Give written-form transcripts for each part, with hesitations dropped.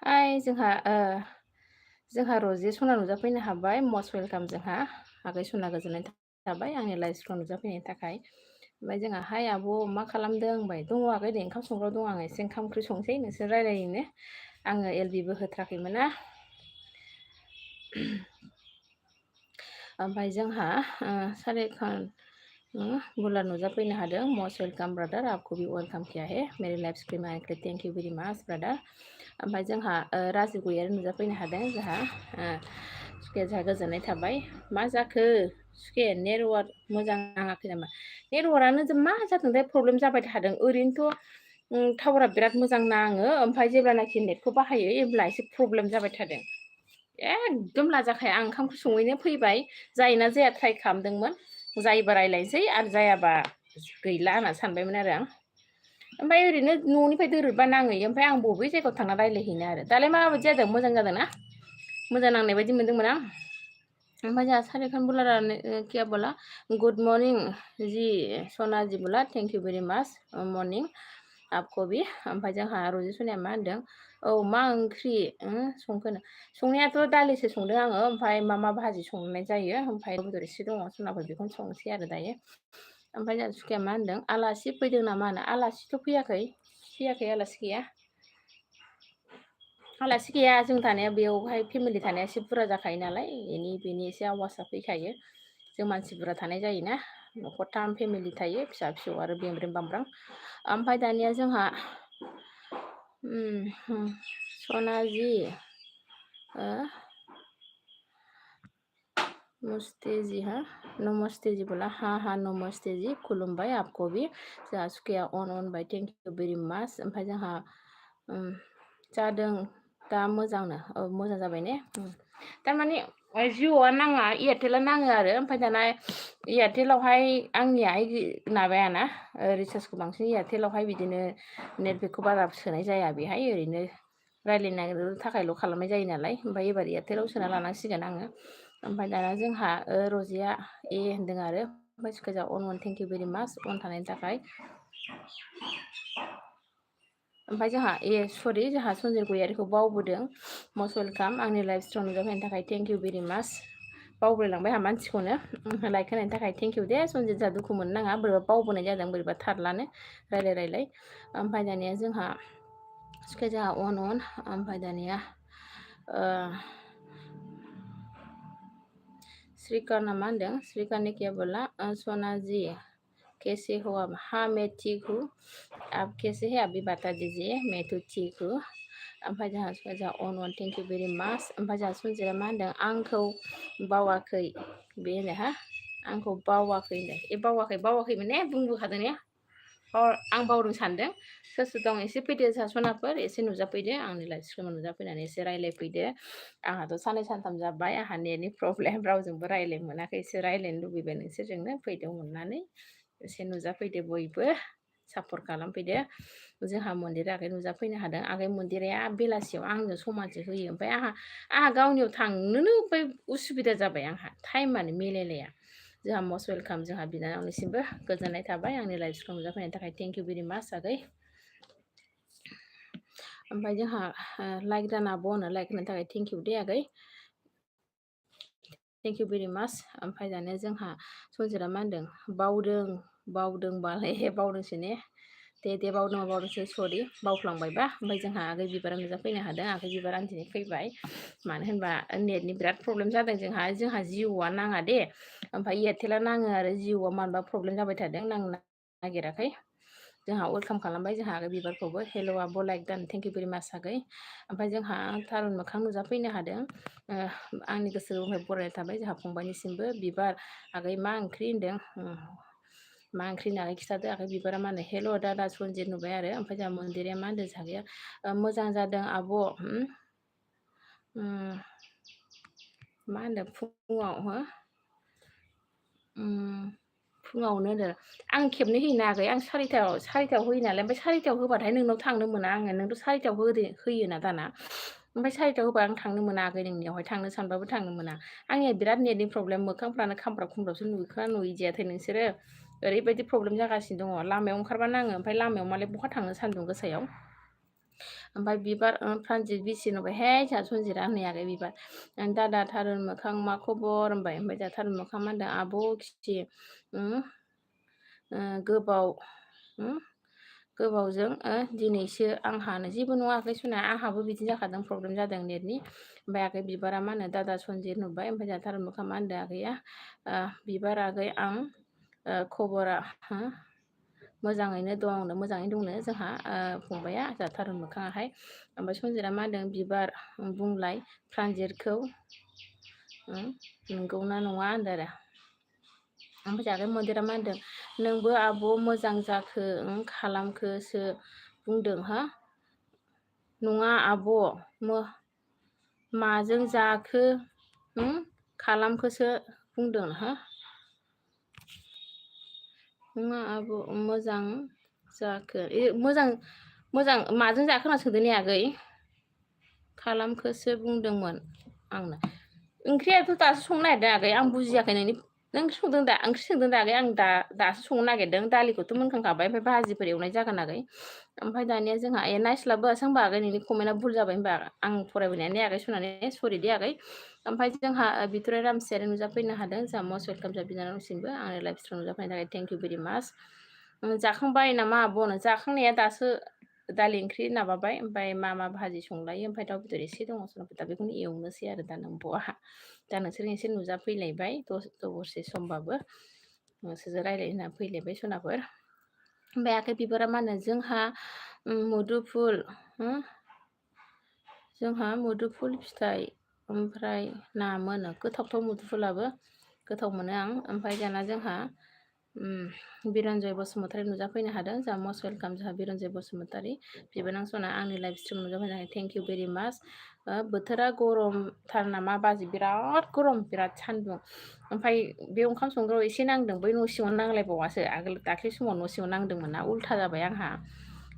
हाय जोंहा रजे सना नुजाफैनो हाबाय मस्ट वेलकाम जोंहा आगै सना गोजोननाय थाबाय आंनि लाइभ स्ट्रिमाव नुजाफैनायनि थाखाय। ओमफ्राय जोंहा हाय आब' मा खालामदों होनबाय दङ आगै दे ओंखाम संग्रायाव दं आङो एसे ओंखाम ओंख्रि संसै नोंसोर रायज्लायनो आङो एलबिबो होथाराखैमोन ना। ओमफ्राय जोंहा सारेखान बुलार नुजाफैनो हादों मस्ट वेलकाम ब्रादार आपको भी वेलकाम किया है मेरे लाइव स्ट्रिम आने के लिए thank you very much brother. ओमफ्राय जोंहा राजु गयारि नुजाफैनो हादों जोंहा सुखे जोंहा गोजोननाय थाबाय। मा जाखो सुखे नेटवार्क मोजां नाङाखै नामा? नेटवार्कआनो मा जादोंथाय प्रब्लेम जाबाय थादों। ओरैनोथ' टावारा बिराद मोजां नाङो ओमफ्राय जेब्लानाखि नेटखौ बाहायो अब्ला एसे प्रब्लेम जाबाय थादों। एकदम लाजाखाया आं ओंखाम सङैनो फैबाय जायोना जाया ट्राइ खालामदोंमोन जायोबा रायज्लायनोसै आरो जायाबा गैला होनना सानबायमोन आरो आं। ओमफ्राय ओरैनो न'निफ्राय दोरोदबा नाङैयो ओमफ्राय आं बबे जायगायाव थांना रायज्लायहैनो आरो दालाय माबायदि जादों मोजां जादों ना? मोजां नांनाय बायदि मोनदोंमोन आं। ओमफ्राय जोंहा सारेखान बुलारा किया बोला गुड मर्निं जी सना जी बोला थेंक यू वेरी माच मर्निं आपको भी। ओमफ्राय जोंहा रजि सनाया मा होनदों औ मा ओंख्रि संखोनो संनायाथ' दालिसो संदों आङो ओमफ्राय मा भाजि संनाय जायो ओमफ्राय बेदर एसे दङ सनाफोर बेखौनो संसै आरो दायो। ओमफ्राय जोंहा सुखाया मा होनदों आलासि फैदों नामा होनो आलासिथ' फैयाखै आलासि गैया। आलासि गैया जों थानाया बेयावहाय फेमिलि थानाया एसे बुरजा जाखायो नालाय बेनि एसे आवाजआ फैखायो। जों मानसि बुरजा थानाय जायोना न'खरथाम फेमिलि थायो फिसा फिसौ आरो बेमब्रेम बामब्रां। ओमफ्राय दानिया जोंहा सनाजि नमस्ते जी नमस्ते जी बोला हाँ नमस्ते जी खुलुमबाय आपको भी। जोंहा सुखिया अन बाय थेंक यू भेरि माच। ओमफ्राय जोंहा जादों दा मोजांनो मोजां जाबाय ने। थारमाने जिअ'आ नाङा एयारटेला नाङो आरो ओमफ्राय दाना एयारटेलावहाय आंनियाहाय माबायाना रिसार्जखौ बांसिन एयारटेलावहाय बिदिनो नेटपेकखौ बारा सोनाय जाया बेहाय ओरैनो रायज्लायनो थाखायल' खालामनाय जायो नालाय ओमफ्राय एबार एयारटेलाव सोना लानांसिगोन आङो। ओमफ्राय दाना जोंहा रजिया होनदों आरो ओमफ्राय सुखिया अन थेंक इउ भेरि माच अन थानायनि थाखाय। ओमफ्राय जोंहा सरि जोंहा सन्जय गयारिखौ बावबोदों मस्ट वेलकाम आंनि लाइभ स्ट्रिम नुजाफैनायनि थाखाय थेंक इउ भेरि माच। बावबोलांबाय आंहा मानसिखौनो लाइक होनायनि थाखाय थेंक इउ दे सन्जय जोंहा दुखु मोननो नाङा बोरैबा बावबोनाय जादों बोरैबा थारलानो रायलाय। ओमफ्राय दानिया जोंहा सुखिया जोंहा अन ओमफ्राय दानिया श्रीकाना मा होनदों श्रीकाना क्या बोला सोना जी कैसे हो आप? हाँ मैं ठीक हूँ आप कैसे हैं अभी बता दीजिए मैं तो ठीक हूँ। ओमफ्राय जोंहा अन थेंक इउ भेरि माच। ओमफ्राय जोंहा सन्जया मा होनदों आंखौ बावाखै बे होनो आंखौ बावाखै बावाखैमोन ने बुंबोखादों ने आं बावदों सानदों। सोर दं एसे फैदो जोंहा सनाफोर एसे नुजाफैदो आंनि लाइभ स्ट्रिमाव नुजाफैनानै एसे रायज्लायफैदो। आंहाथ' साननै सानथाम जाबाय आंहा नेटनि प्रब्लेम रावजोंबो रायज्लायनो मोनाखै एसे रायज्लायनो लुबैबाय नोंसोरजोंनो फैदो अननानै एसे नुजाफैदो बयबो सापर्ट खालामफैदो। जोंहा मन्दिरा आगै नुजाफैनो हादों आगै मन्दिराया बेलासियाव आंजों समानसो होयो ओमफ्राय आंहा गावनियाव थांनोनो ओमफ्राय उसुबिदा जाबाय आंहा टाइमानो मिलायलाया। जोंहा मस्ट वेलकाम जोंहा बिनानावनिसिमबो गोजोननाय थाबाय आंनि लाइभ स्ट्रिमाव नुजाफैनायनि थाखाय थेंक इउ भेरि माच आगै। ओमफ्राय जोंहा लाइक दाना बनो लाइक होनो थाखाय थेंक इउ दे आगै थेंक इउ भेरि माच। ओमफ्राय दानिया जोंहा सन्जिरा मा होनदों बावदोंबालाय बावदोंसो ने दे बावदोंसो सरि बावफ्लांबायबा। ओमफ्राय जोंहा आगै बिबारा नुजाफैनो हादों आगै बिबार आं दिनै फैबाय मानो होनबा नेटनि बिराद प्रब्लेम जादों जोंहा जिअ'आ नाङा दे ओमफ्राय एयारटेला नाङो आरो जिअ'आ मानोबा प्रब्लेम जाबाय थादों नांनो नागिराखै। जोंहा वेलकाम खालामबाय जोंहा आगै बिबारखौबो हेल' आब' लाइक दान थेंक इउ भेरि माच आगै। ओमफ्राय जोंहा थारुन मोखां नुजाफैनो हादों आंनि गोसो गोरबोनिफ्राय बरायनाय थाबाय जोंहा फंबायनिसिमबो। बिबार आगै मा ओंख्रि होनदों मा ओंख्रि होननानै खिथादो आगै बिबारा मा होनो हेल' दादा सनजित नुबाय आरो ओमफ्राय जोंहा मन्दिराया मा होनदों जागैया मोजां जादों आब' मा होनदों फुङावनो होनो आं खेबनै होयो ना आगै आं सारिथायाव होयो नालाय ओमफ्राय सारिथायाव होबाथाय नोंनाव थांनो मोना आङो नोंथ' सारिथायाव होयोना दाना ओमफ्राय सारिथायाव होबा आं थांनो मोना आगै नोंनियावहाय थांनो सानबाबो थांनो मोना। आंनिया बिराद नेटनि प्रब्लेम मोखांफ्रानो खामब्राब खुमब्राबसो नुयोखोना नुयिदियाथाय नोंसोरो ओरैबायदि प्रब्लेम जागासिनो दङ लामायाव ओंखारबा नाङो ओमफ्राय लामायाव मालाय बहा थांनो सान्दुं गोसायाव। ओमफ्राय बिबार प्रानजित बिसि नुबायहाय जोंहा सनजितआ होननायाखै बिबार दादा थारुन मोखां मा खबर होनबाय ओमफ्राय जोंहा थारुन मोखां मा होनदों आब' खिथि गोबाव गोबावजों दिनैसो आंहानो जेबो नङा आगै सुना आंहाबो बिदि जाखादों प्रब्लेम जादों नेटनि ओमफ्राय आगै बिबारा मा होनो दादा सनजित नुबाय ओमफ्राय जोंहा थारुन मोखां मा होनदों आगैया बिबार आगै आं खबरा मोजाङैनो दं मोजाङैनो दंनो जोंहा फंबाया जोंहा थारुन मोखाङाहाय ओमफ्राय सनजितआ मा होनदों बिबार बुंलाय प्रानजितखौ नंगौना नङा होनदों आरो ओमफ्राय जागै मन्दिरा मा होनदों नोंबो आब' मोजां जाखो खालामखोसो बुंदों हा नङा आब' माजों जाखो खालामखोसो बुंदों हा नङा आब' मोजां जाखो मोजां माजों जाखो होनना सोंदों ने आगै खालामखोसो बुंदोंमोन आंनो ओंख्रियाथ' दासो संनो नागिरदों आगै आं बुजियाखै नों ओंख्रि संदों दा ओंख्रि संदों दा आगै आं दासो संनो नागिरदों दालिखौथ' मोनखांखाबाय ओमफ्राय भाजिफोर एवनाय जागोन आगै ओमफ्राय दानिया जोंहा नायस्लाबबोआसै होनबा आगै नोंनि कमेन्टआ भुल जाबाय होनबा आं फरायबोनायानो आगै सुनानै सरि दे आगै ओमफ्राय जोंहा बिथराय रामसियारि नुजाफैनो हादों जोंहा मस्ट वेलकाम जा बिनानावसिमबो आंनि लाइफ स्टाइल नुजाफैनो थाखाय थेंक इउ भेरि माच जाखांबाय नामा आब'नो जाखांनाया दासो दालि ओंख्रि माबाबाय ओमफ्राय मा भाजि संलायो ओमफ्राय दाउ बेदर एसे दङ दा बेखौनो एवनोसै आरो दा नोंब'आ दा नोंसोर एसे नुजाफैलायबाय दसे समबाबो नोंसोरजों रायज्लाय होनना फैलायबाय सनाफोर ओमफ्राय आगै बिबारा मा होनो जोंहा मुदुफुल फिथाइ ओमफ्राय ना मोनो गोथावथाव मुदुफुलाबो गोथाव मोनो आं ओमफ्राय दाना जोंहा बिरन्जय बसुमतारी नुजाफैनो हादों जोंहा मस्ट वेलकाम जोंहा बिरन्जय बसुमतारी बिबोनां सना आंनि लाइफ स्ट्रिम नुजाफैनो थाखाय थेंक इउ भेरि माच बोथोरा गरमथार नामा बाजि बिराद गरम बिराद सान्दुं ओमफ्राय बे ओंखाम संग्रायाव एसे नांदों बै न' सिङाव नांलायबावासो आगोल दाख्लै समाव न' सिङाव नांदोंमोन ना उल्था जाबाय आंहा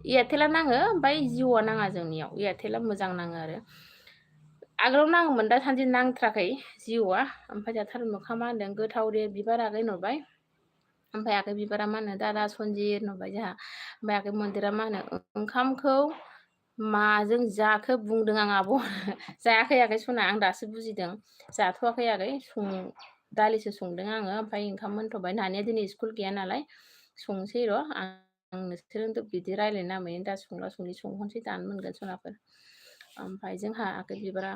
एयारटेला नाङो ओमफ्राय जिअ'आ नाङा जोंनियाव एयारटेला मोजां नाङो आरो आगोलाव नाङोमोन दा सानदि नांथ्राखै जिअ'आ ओमफ्राय जोंहा थारुन मोखां मा होनदों गोथाव दे बिबार आगै नुबाय ओमफ्राय आगै बिबारा मा होनो दादा सनजित नुबाय जोंहा ओमफ्राय आगै मन्दिरा मा होनो ओंखामखौ माजों जाखो बुंदों आं आब' जायाखै आगै सना आं दासो बुजिदों जाथ'वाखै आगै दालिसो संदों आङो ओमफ्राय ओंखाम मोनथ'बाय नानिया दिनै स्कुल गैया नालाय संसै र' आं नोंसोर बिदि रायज्लायनो नामायनो दा संला संलि संहनसै दानो मोनगोन सनाफोर ओमफ्राय जोंहा आगै बिबारा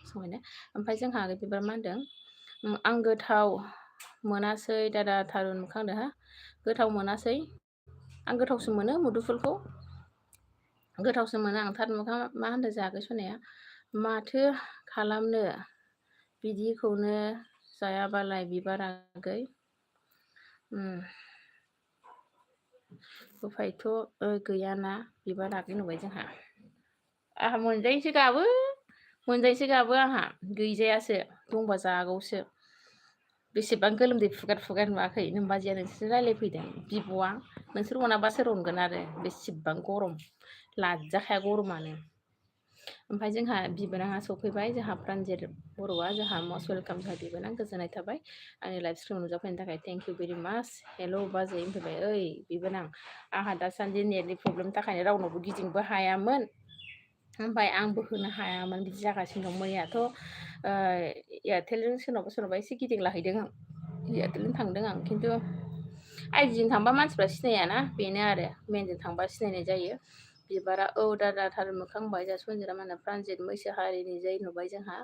संबायना ओमफ्राय जोंहा आगै बिबारा मा होनदों आं गोथाव मोनासै दादा थारुन मोखांदो हा गोथाव मोनासै आं गोथावसो मोनो मुदुफुलखौ गोथावसो मोनो आं थारुन मोखां मा होनदों जागै सनाया माथो खालामनो बिदिखौनो जायाबालाय बिबार आगै उफायथ' गैयाना बिबार आगै नुबाय जोंहा आंहा मोनजायसो गाबो आंहा गैजायासो दंबा जागौसो बेसेबां गोलोमदै फुगार नुवाखै नोमबाजैया नोंसोर रायज्लायफैदों बिब'आ नोंसोर अनाबा सोर अनगोन आरो बेसेबां गरम लाजाखाया गरमानो ओमफ्राय जोंहा बिबोनाङा सफैबाय जोंहा प्रानजित बर'आ जोंहा मस्ट वेलकाम जोंहा बिबोनां गोजोननाय थाबाय आंनि लाइफ स्ट्रिम नुजाफैनो थाखाय थेंक इउ भेरि माच हेल' बाजै होनफैबाय ओइ बिबोनां आंहा दासान्दि नेटनि प्रब्लेमनि थाखायनो रावनावबो गिदिंबो हायामोन ओमफ्राय आंबो होनो हायामोन बिदि जागासिनो दं मैयाथ' एयारटेलजों सोरनावबा एसे गिदिंलाहैदों आं एयारटेलजों थांदों आं खिन्थु आइडिजों थांबा मानसिफ्रा सिनायाना बेनो आरो मेनजों थांबा सिनायनाय जायो बिबारा औ दादा थारुन मोखां होनबाय जोंहा सनजिरा मा होनो प्रानजित मैसो हारिनि जै नुबाय जोंहा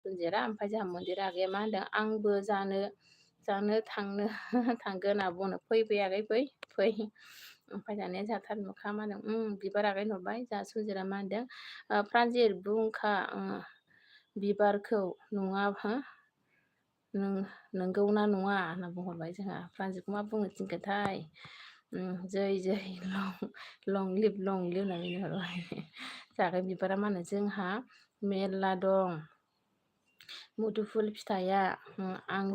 सनजिरा ओमफ्राय जोंहा मन्दिरा आगैया मा होनदों आंबो जानो थांगोन आब'नो फै आगै फै ओमफ्राय दानिया जोंहा थारुन मोखाङा मा होनदों बिबार आगै नुबाय जोंहा सनजिरा मा होनदों प्रानजित बुंखा बिबारखौ नङा नंगौना नङा होनना बुंहरबाय जोंहा प्रानजितखौ मा बुंनो थिनखोथाय जै लं लिभ होननानै हरबाय जागोन बिबारा मा होनो जोंहा मेरला दं मुदुफुल फिथाइया आं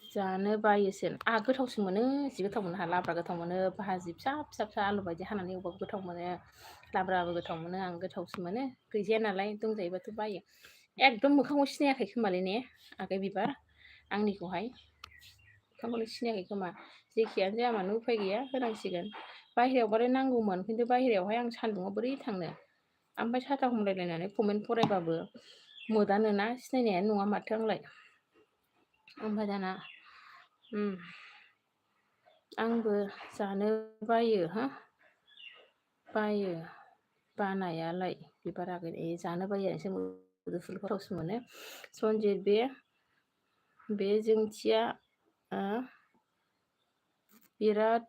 जानो बायोसो आंहा गोथावसो मोनो जि गोथाव मोनो आंहा लाब्रा गोथाव मोनो भाजि फिसा आलु बायदि हानानै एवबाबो गोथाव मोनो लाब्राबो गोथाव मोनो आं गोथावसो मोनो गैजाया नालाय दंजायोबाथ' बायो एकदम मोखांखौ सिनायाखै खोमालै ने आगै बिबार आंनिखौहाय मोखांखौनो सिनायाखै खोमा जेखियानो जाया मानो उफाय गैया होनांसिगोन बाहेरायावबालाय नांगौमोन खिन्थु बाहेरायावहाय आं सान्दुङाव बोरै थांनो ओमफ्राय साथा हमलायलायनानै कमेन्ट फरायबाबो मोदानोना सिनायनायानो नङा माथो आंलाय ओमफ्राय दाना आंबो जानो बायो बायो बानायालाय बिबार आगै जानो बायो एसे मुदुफुलफोरावसो मोनो सनजित बे जोंथिया बिराद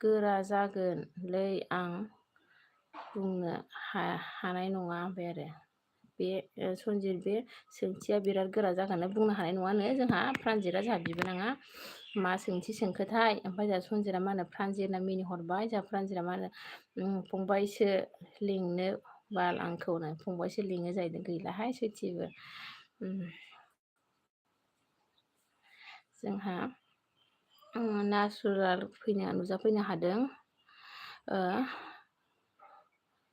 गोरा जागोनलै आं बुंनो हानाय नङा ओमफ्राय आरो बे सनजित बे सोंथिया बिराद गोरा जागोन बुंनो हानाय नङानो जोंहा प्रानजितआ जोंहा बिबोनाङा मा सोंथि सोंखोथाय ओमफ्राय जोंहा सनजितआ मा होनो प्रानजित होनना मिनिहरबाय जोंहा प्रानजितआ मा होनो फंबायसो लिंनो बाल आंखौनो फंबायसो लिङो जाहैदों गैलाहाय सैथिबो जोंहा नाचुराल नुजाफैनो हादों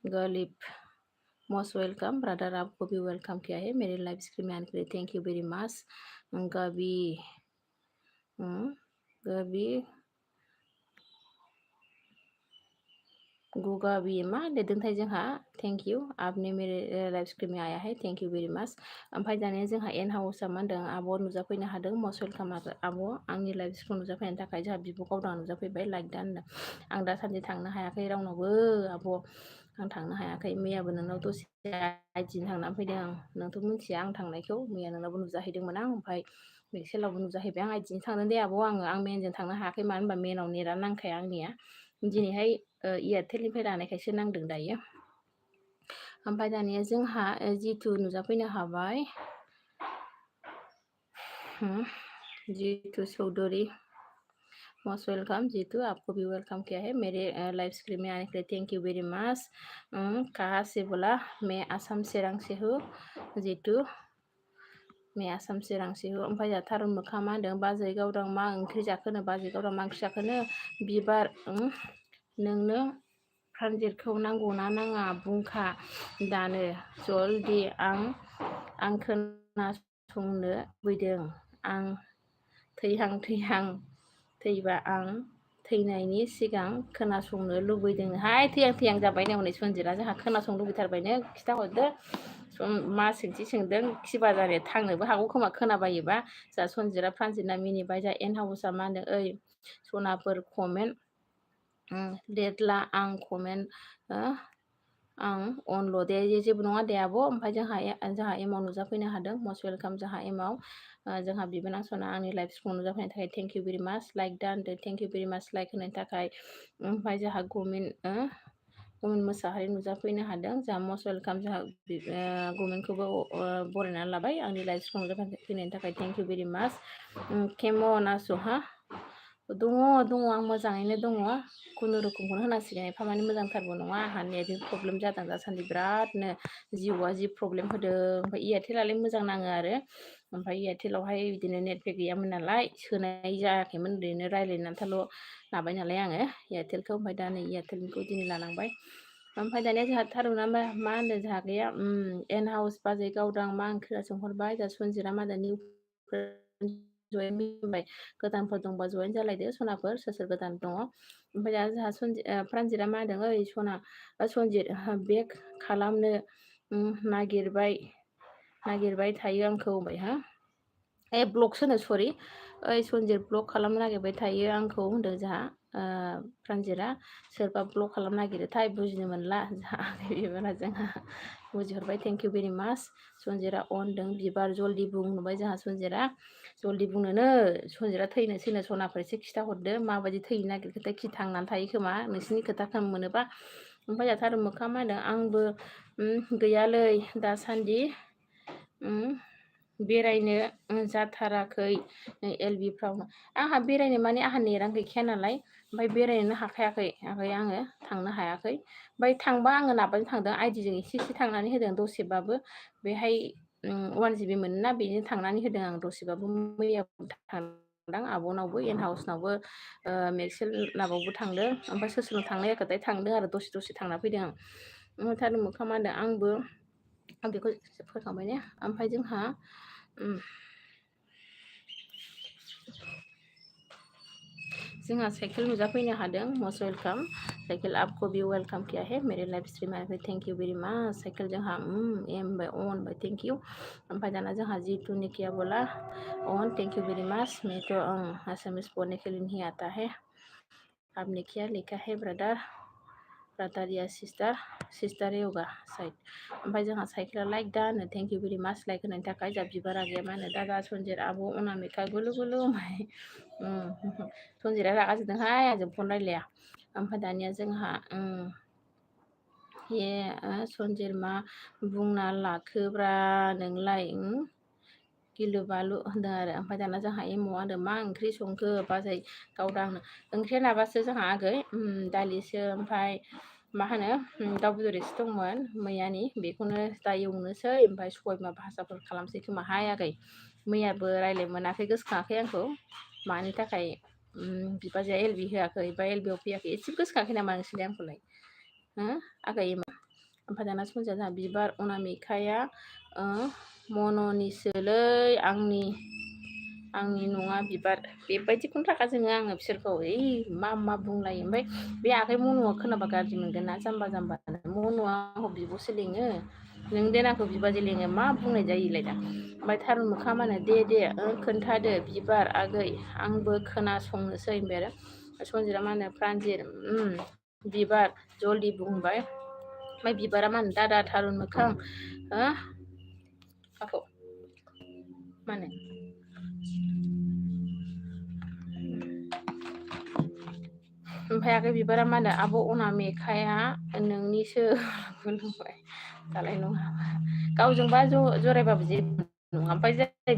गलिब मोस्ट वेलकम ब्रदर आपको भी वेलकम किया है मेरे लाइव स्ट्रीम में आने के लिए thank you very much gobi गुगा भी मा लिरदोंथाय जोंहा थैंक यू आपने मेरे लाइव स्ट्रीम में आया है थैंक यू वेरी मच ओमफ्राय दानिया जोंहा एन हाउसआ मा होनदों आब' नुजाफैनो हादों मस्ट वेलकाम आब' आंनि लाइव स्ट्रीम नुजाफैनायनि थाखाय जोंहा बिब' गावदां नुजाफैबाय लाइक दा होनदों आं दासान्दि थांनो हायाखै रावनावबो आब' आं थांनो हायाखै मैयाबो नोंनाव दसे आइदिन थांनानै फैदों आं नोंथ' मिथिया आं थांनायखौ मैया नोंनावबो नुजाहैदोंमोन आं ओमफ्राय मेक्सेलावबो नुजाहैबाय आं आइदिन थांदों दे आब' आं मेनजों थांनो हायाखै मानो होनबा मेनाव नेटआ नांखाया आंनिया दिनैहाय एयारटेलनिफ्राय लानायखायसो नांदों दायो ओमफ्राय दानिया जोंहा जितु नुजाफैनो हाबाय जीतू चौधरी मोस्ट वेलकम जीतू आपको भी वेलकम किया है मेरे लाइव स्ट्रीम में आने के लिए थैंक यू वेरी मच कहाँ से बोला मैं आसाम चिरां से हूँ जीतू मैं आसाम चिरां से हूँ ओमफ्राय जोंहा थारुन मोखा मा होनदों बाजै गावदां मा ओंख्रि जाखोनो बाजै गावदां मा ओंख्रि जाखोनो बिबार नोंनो प्रानजितखौ नांगौना नाङा बुंखा दानो जलदि आं खोनासंनो लुबैदों आं थैहां थैबा आं थैनायनि सिगां खोनासंनो लुबैदोंहाय थैहां जाबाय नै हनै सनजितआ जोंहा खोनासंनो लुबैथारबायनो खिथाहरदो मा सोंथि सोंदों खिबा जानो थांनोबो हागौ खोमा खोनाबायोबा जोंहा सनजितआ प्रानजितना मिनिबाय जोंहा एन हाउसआ मा होनदों ओइ सनाफोर कमेन्ट लिरला आं कमेन्ट आं अनल' दे जेबो नङा दे आब' ओमफ्राय जोंहा एमाव नुजाफैनो हादों मस्ट वेलकाम जोंहा एमाव जोंहा बिबोनां सना आंनि लाइभ स्ट्रिमाव नुजाफैनायनि थाखाय थेंक इउ भेरि माच लाइक दा होनदों थेंक इउ भेरि माच लाइक होनायनि थाखाय ओमफ्राय जोंहा गमिन मोसाहारि नुजाफैनो हादों जोंहा मस्ट वेलकाम जोंहा गमिनखौबो बरायनानै लाबाय आंनि लाइभ स्ट्रिमाव नुजाफैनायनि थाखाय थेंक इउ भेरि माच केम' नासुहा दङ आं मोजाङैनो दङ खुनुरुखुमखौनो होनांसिगोन एफामानि मोजांथारबो नङा आंहा नेटनि प्रब्लेम जादों दासान्दि बिरादनो जिअ'आ जि प्रब्लेम होदों ओमफ्राय एयारटेलालाय मोजां नाङो आरो ओमफ्राय एयारटेलावहाय बिदिनो नेटपेक गैयामोन नालाय सोनाय जायाखैमोन ओरैनो रायज्लायनो आन्थाल' लाबाय नालाय आङो एयारटेलखौ ओमफ्राय दा नै एयारटेलनिखौ दिनै लानांबाय ओमफ्राय दानिया जोंहा थारुना मा होनदों जोंहा गैया एन हाउस बाजै गावदां मा ओंख्रि सोंहरबाय जोंहा सनजितआ मा होनदों निउ जयेन मिलायबाय गोदानफोर दंबा जयेन जालायदो सनाफोर सोर गोदान दङ ओमफ्राय दा जोंहा प्रानजितआ मा होनदों ओइ सना सनजित बेक खालामनो नागिरबाय थायो आंखौ बुंबाय ब्लकसो होनो सरि ओइ सनजित ब्लक खालामनो नागिरबाय थायो आंखौ होनदों जोंहा प्रानजितआ सोरबा ब्लक खालामनो नागिरोथाय बुजिनो मोनला जोंहा बुजिहरबाय थेंक इउ भेरि माच सनजितआ अनदों बिबार जलदि बुं नुबाय जोंहा सनजितआ जलदि बुंनोनो सनजितआ थैनोसैनो सनाफोर एसे खिथाहरदो माबायदि थैनो नागिरखोथाय थांनानै थायो खोमा नोंसिनि खोथा मोनोबा ओमफ्राय जोंहा थारुन मोखा मा होनदों आंबो गैयालै दासान्दि बेरायनो जाथाराखै एलबिफ्राव आंहा बेरायनो माने आंहा नेटानो गैखाया नालाय ओमफ्राय बेरायनोनो हाखायाखै आङो थांनो हायाखै ओमफ्राय थांबा आङो माबाजों थांदों आइडिजों एसे थांनानै होदों दसेबाबो बेहाय 1 GB मोनोना बेजों थांनानै होदों आं दसेबाबो मैया थांदों आब'नावबो एन हाउसनावबो मेक्सेलनावबो थांदों ओमफ्राय सोरनाव थांनो होयाखैथाय थांदों आरो दसे थांना फैदों आं ओमफ्राय थारुन मोखा मा होनदों आं बेखौ फोरमायखांबाय ने ओमफ्राय जोंहा साइकेल नुजाफैनो हादों मस्ट वेलकाम साइकेल आपको भी वेलकाम किया है मेरे लाइव स्ट्रीम आनिफ्राय थेंक इउ भेरि माच साइकेल जोंहा एम बाय अन बाय थेंक इउ ओमफ्राय दाना जोंहा जीतू ने किया बोला ऑन थैंक यू वेरी मच मैं तो असमिस पढ़ने के लिए नहीं आता है आपने क्या लिखा है ब्रादार या सिस्टार योगा साइड ओमफ्राय जोंहा साइकेला लाइक दा होनो थेंक इउ भेरि माच लाइक होनायनि थाखाय जा बिबारा गैया मा होनो दादा सनजित आब' अनामिका गुलु गुलु ओमफ्राय सनजितआ रागा जोंदोंहाय आंजों फन रायलाया ओमफ्राय दानिया जोंहा सनजित मा बुंना लाखोब्रा नोंलाय गिलु बालु होनदों आरो ओमफ्राय दाना जोंहा एम'आ होनदों मा ओंख्रि संखो बाजै गावदां ओंख्रिया नाबासो जोंहा आगै दालिसो ओमफ्राय मा होनो दाउ बेदर एसे दंमोन मैयानि बेखौनो दा एवनोसै ओमफ्राय सबायबिमा भाजाफोर खालामसै खोमाहाय आगै मैयाबो रायलाय मोनाखै गोसोखाङाखै आंखौ मानि थाखाय बिबाजैया एलबि होआखै बा एलबियाव फैयाखै एसेबो गोसोखाङाखै नामा नोंसोरलाय आंखौलाय आगै ओमफ्राय दाना सनजिया जोंहा बिबार अनामिकाया मन'निसोलै आंनि नङा बिबार बेबायदिखौनो रागा जोङो आङो बिसोरखौ मा बुंलायो ओमफ्राय बे आगै मन'आ खोनाबा गाज्रि मोनगोन ना जाम्बा मन'आ आंखौ बिब'सो लिङो नों देन आंखौ बिबाजै लिङो मा बुंनाय जायोलाय दा ओमफ्राय थारुन मोखा मा होनो दे खोन्थादो बिबार आगै आंबो खोनासंनोसै होनबाय आरो सनजितआ मा होनो प्रानजित बिबार जलदि बुंबाय ओमफ्राय बिबारा मा होनो दादा थारुन मोखां आखौ मा होनो ओमफ्राय आगै बिबारा मा होनो आब' अनामिकाया नोंनिसो बुंबाय दालाय नङा गावजोंबा जरायबाबो जेबो नङा ओमफ्राय जाय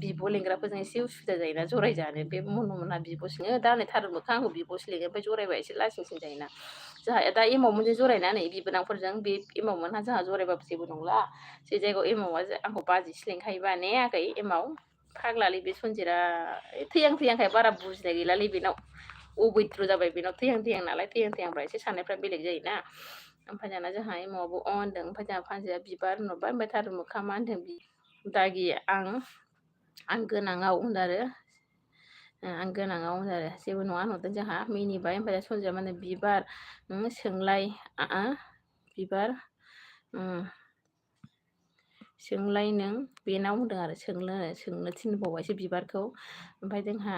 बिब' लेंग्राफोरजों एसे उसुबिदा जायोना जरायजानो बे मन'मोनहा बिब'सो दा नै थारुन मोखां आंखौ बिब'सो लिङो ओमफ्राय जरायबा एसे लासिंसिं जायोना जोंहा दा एमावमोनजों जरायना नै बिबोनांफोरजों बे एमावमोनहा जोंहा जरायबाबो जेबो नंला जे जायगायाव एमावआ आंखौ बाजैसो लिंखायोबा ने आगै एमाव फाग्लालै बे सनजितआ थैहांखाय बारा बुजिनाय गैलालै बेनाव अबैद्र जाबाय बेनाव थैहां नालाय थैहांब्रा एसे साननायफ्रा बेलेग जायोना ओमफ्राय दाना जोंहा एमावआबो होनदों ओमफ्राय जोंहा फानजिया बिबार होनहरबाय ओमफ्राय थारुन मोखा मा होनदों दागि आं गोनाङाव होनदों आरो आं गोनाङाव होनदों आरो जेबो नङा होनहरदों जोंहा मिनिबाय ओमफ्राय सनजिया मा होनो बिबार सोंलाय बिबार सोंलाय नों बेनाव होनदों आरो सोंनो थिनबावबायसो बिबारखौ ओमफ्राय जोंहा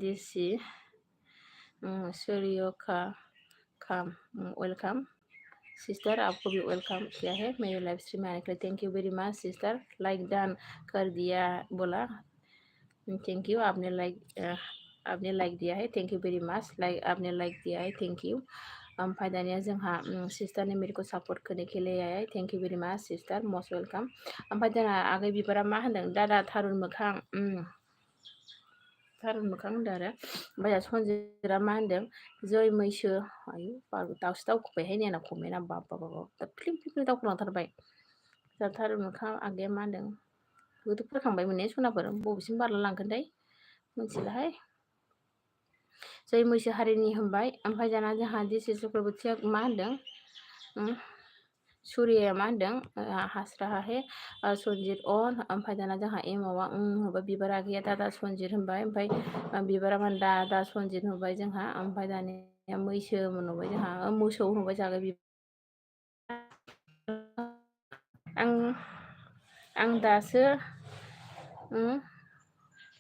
दिसि सूर्यका काम वेलकाम सिस्टर आपको भी वेलकम किया है मेरे लाइव स्ट्रीम में आने के लिए thank you very much sister like done कर दिया बोला थैंक यू आपने लाइक दिया है थैंक यू वेरी मच आपने लाइक दिया है थैंक यू ओमफ्राय दानिया जोंहा सिस्टर ने मेरे को सपोर्ट करने के लिए आया है thank you very much sister most welcome ओमफ्राय जोंहा आगै बिबारा मा होनदों दादा थारुन मोखां होनदों आरो ओमफ्राय सनजितआ मा होनदों जै मैसो आयु दाउसो दावखोबायहाय नै आंना कमेन्टआ बाब फ्लिम दावखोलांथारबाय जोंहा थारुन मोखां आगैया मा होनदों गोदो फरायखांबायमोन ने सनाफोर बबेसिम बारला लांगोनथाय मिथिलाहाय जै मैसो हारिनि होनबाय ओमफ्राय दाना जोंहा दिसि चक्रबर्तीया मा होनदों सूर्यया मा होनदों हास्रा हे सनजित अन ओमफ्राय दाना जोंहा एमावा होनबाय बिबारा गैया दादा सनजित होनबाय ओमफ्राय बिबारा मा दादा सनजित होनबाय जोंहा ओमफ्राय दानिया मैसो होनबाय जोंहा मोसौ होनबाय जागोन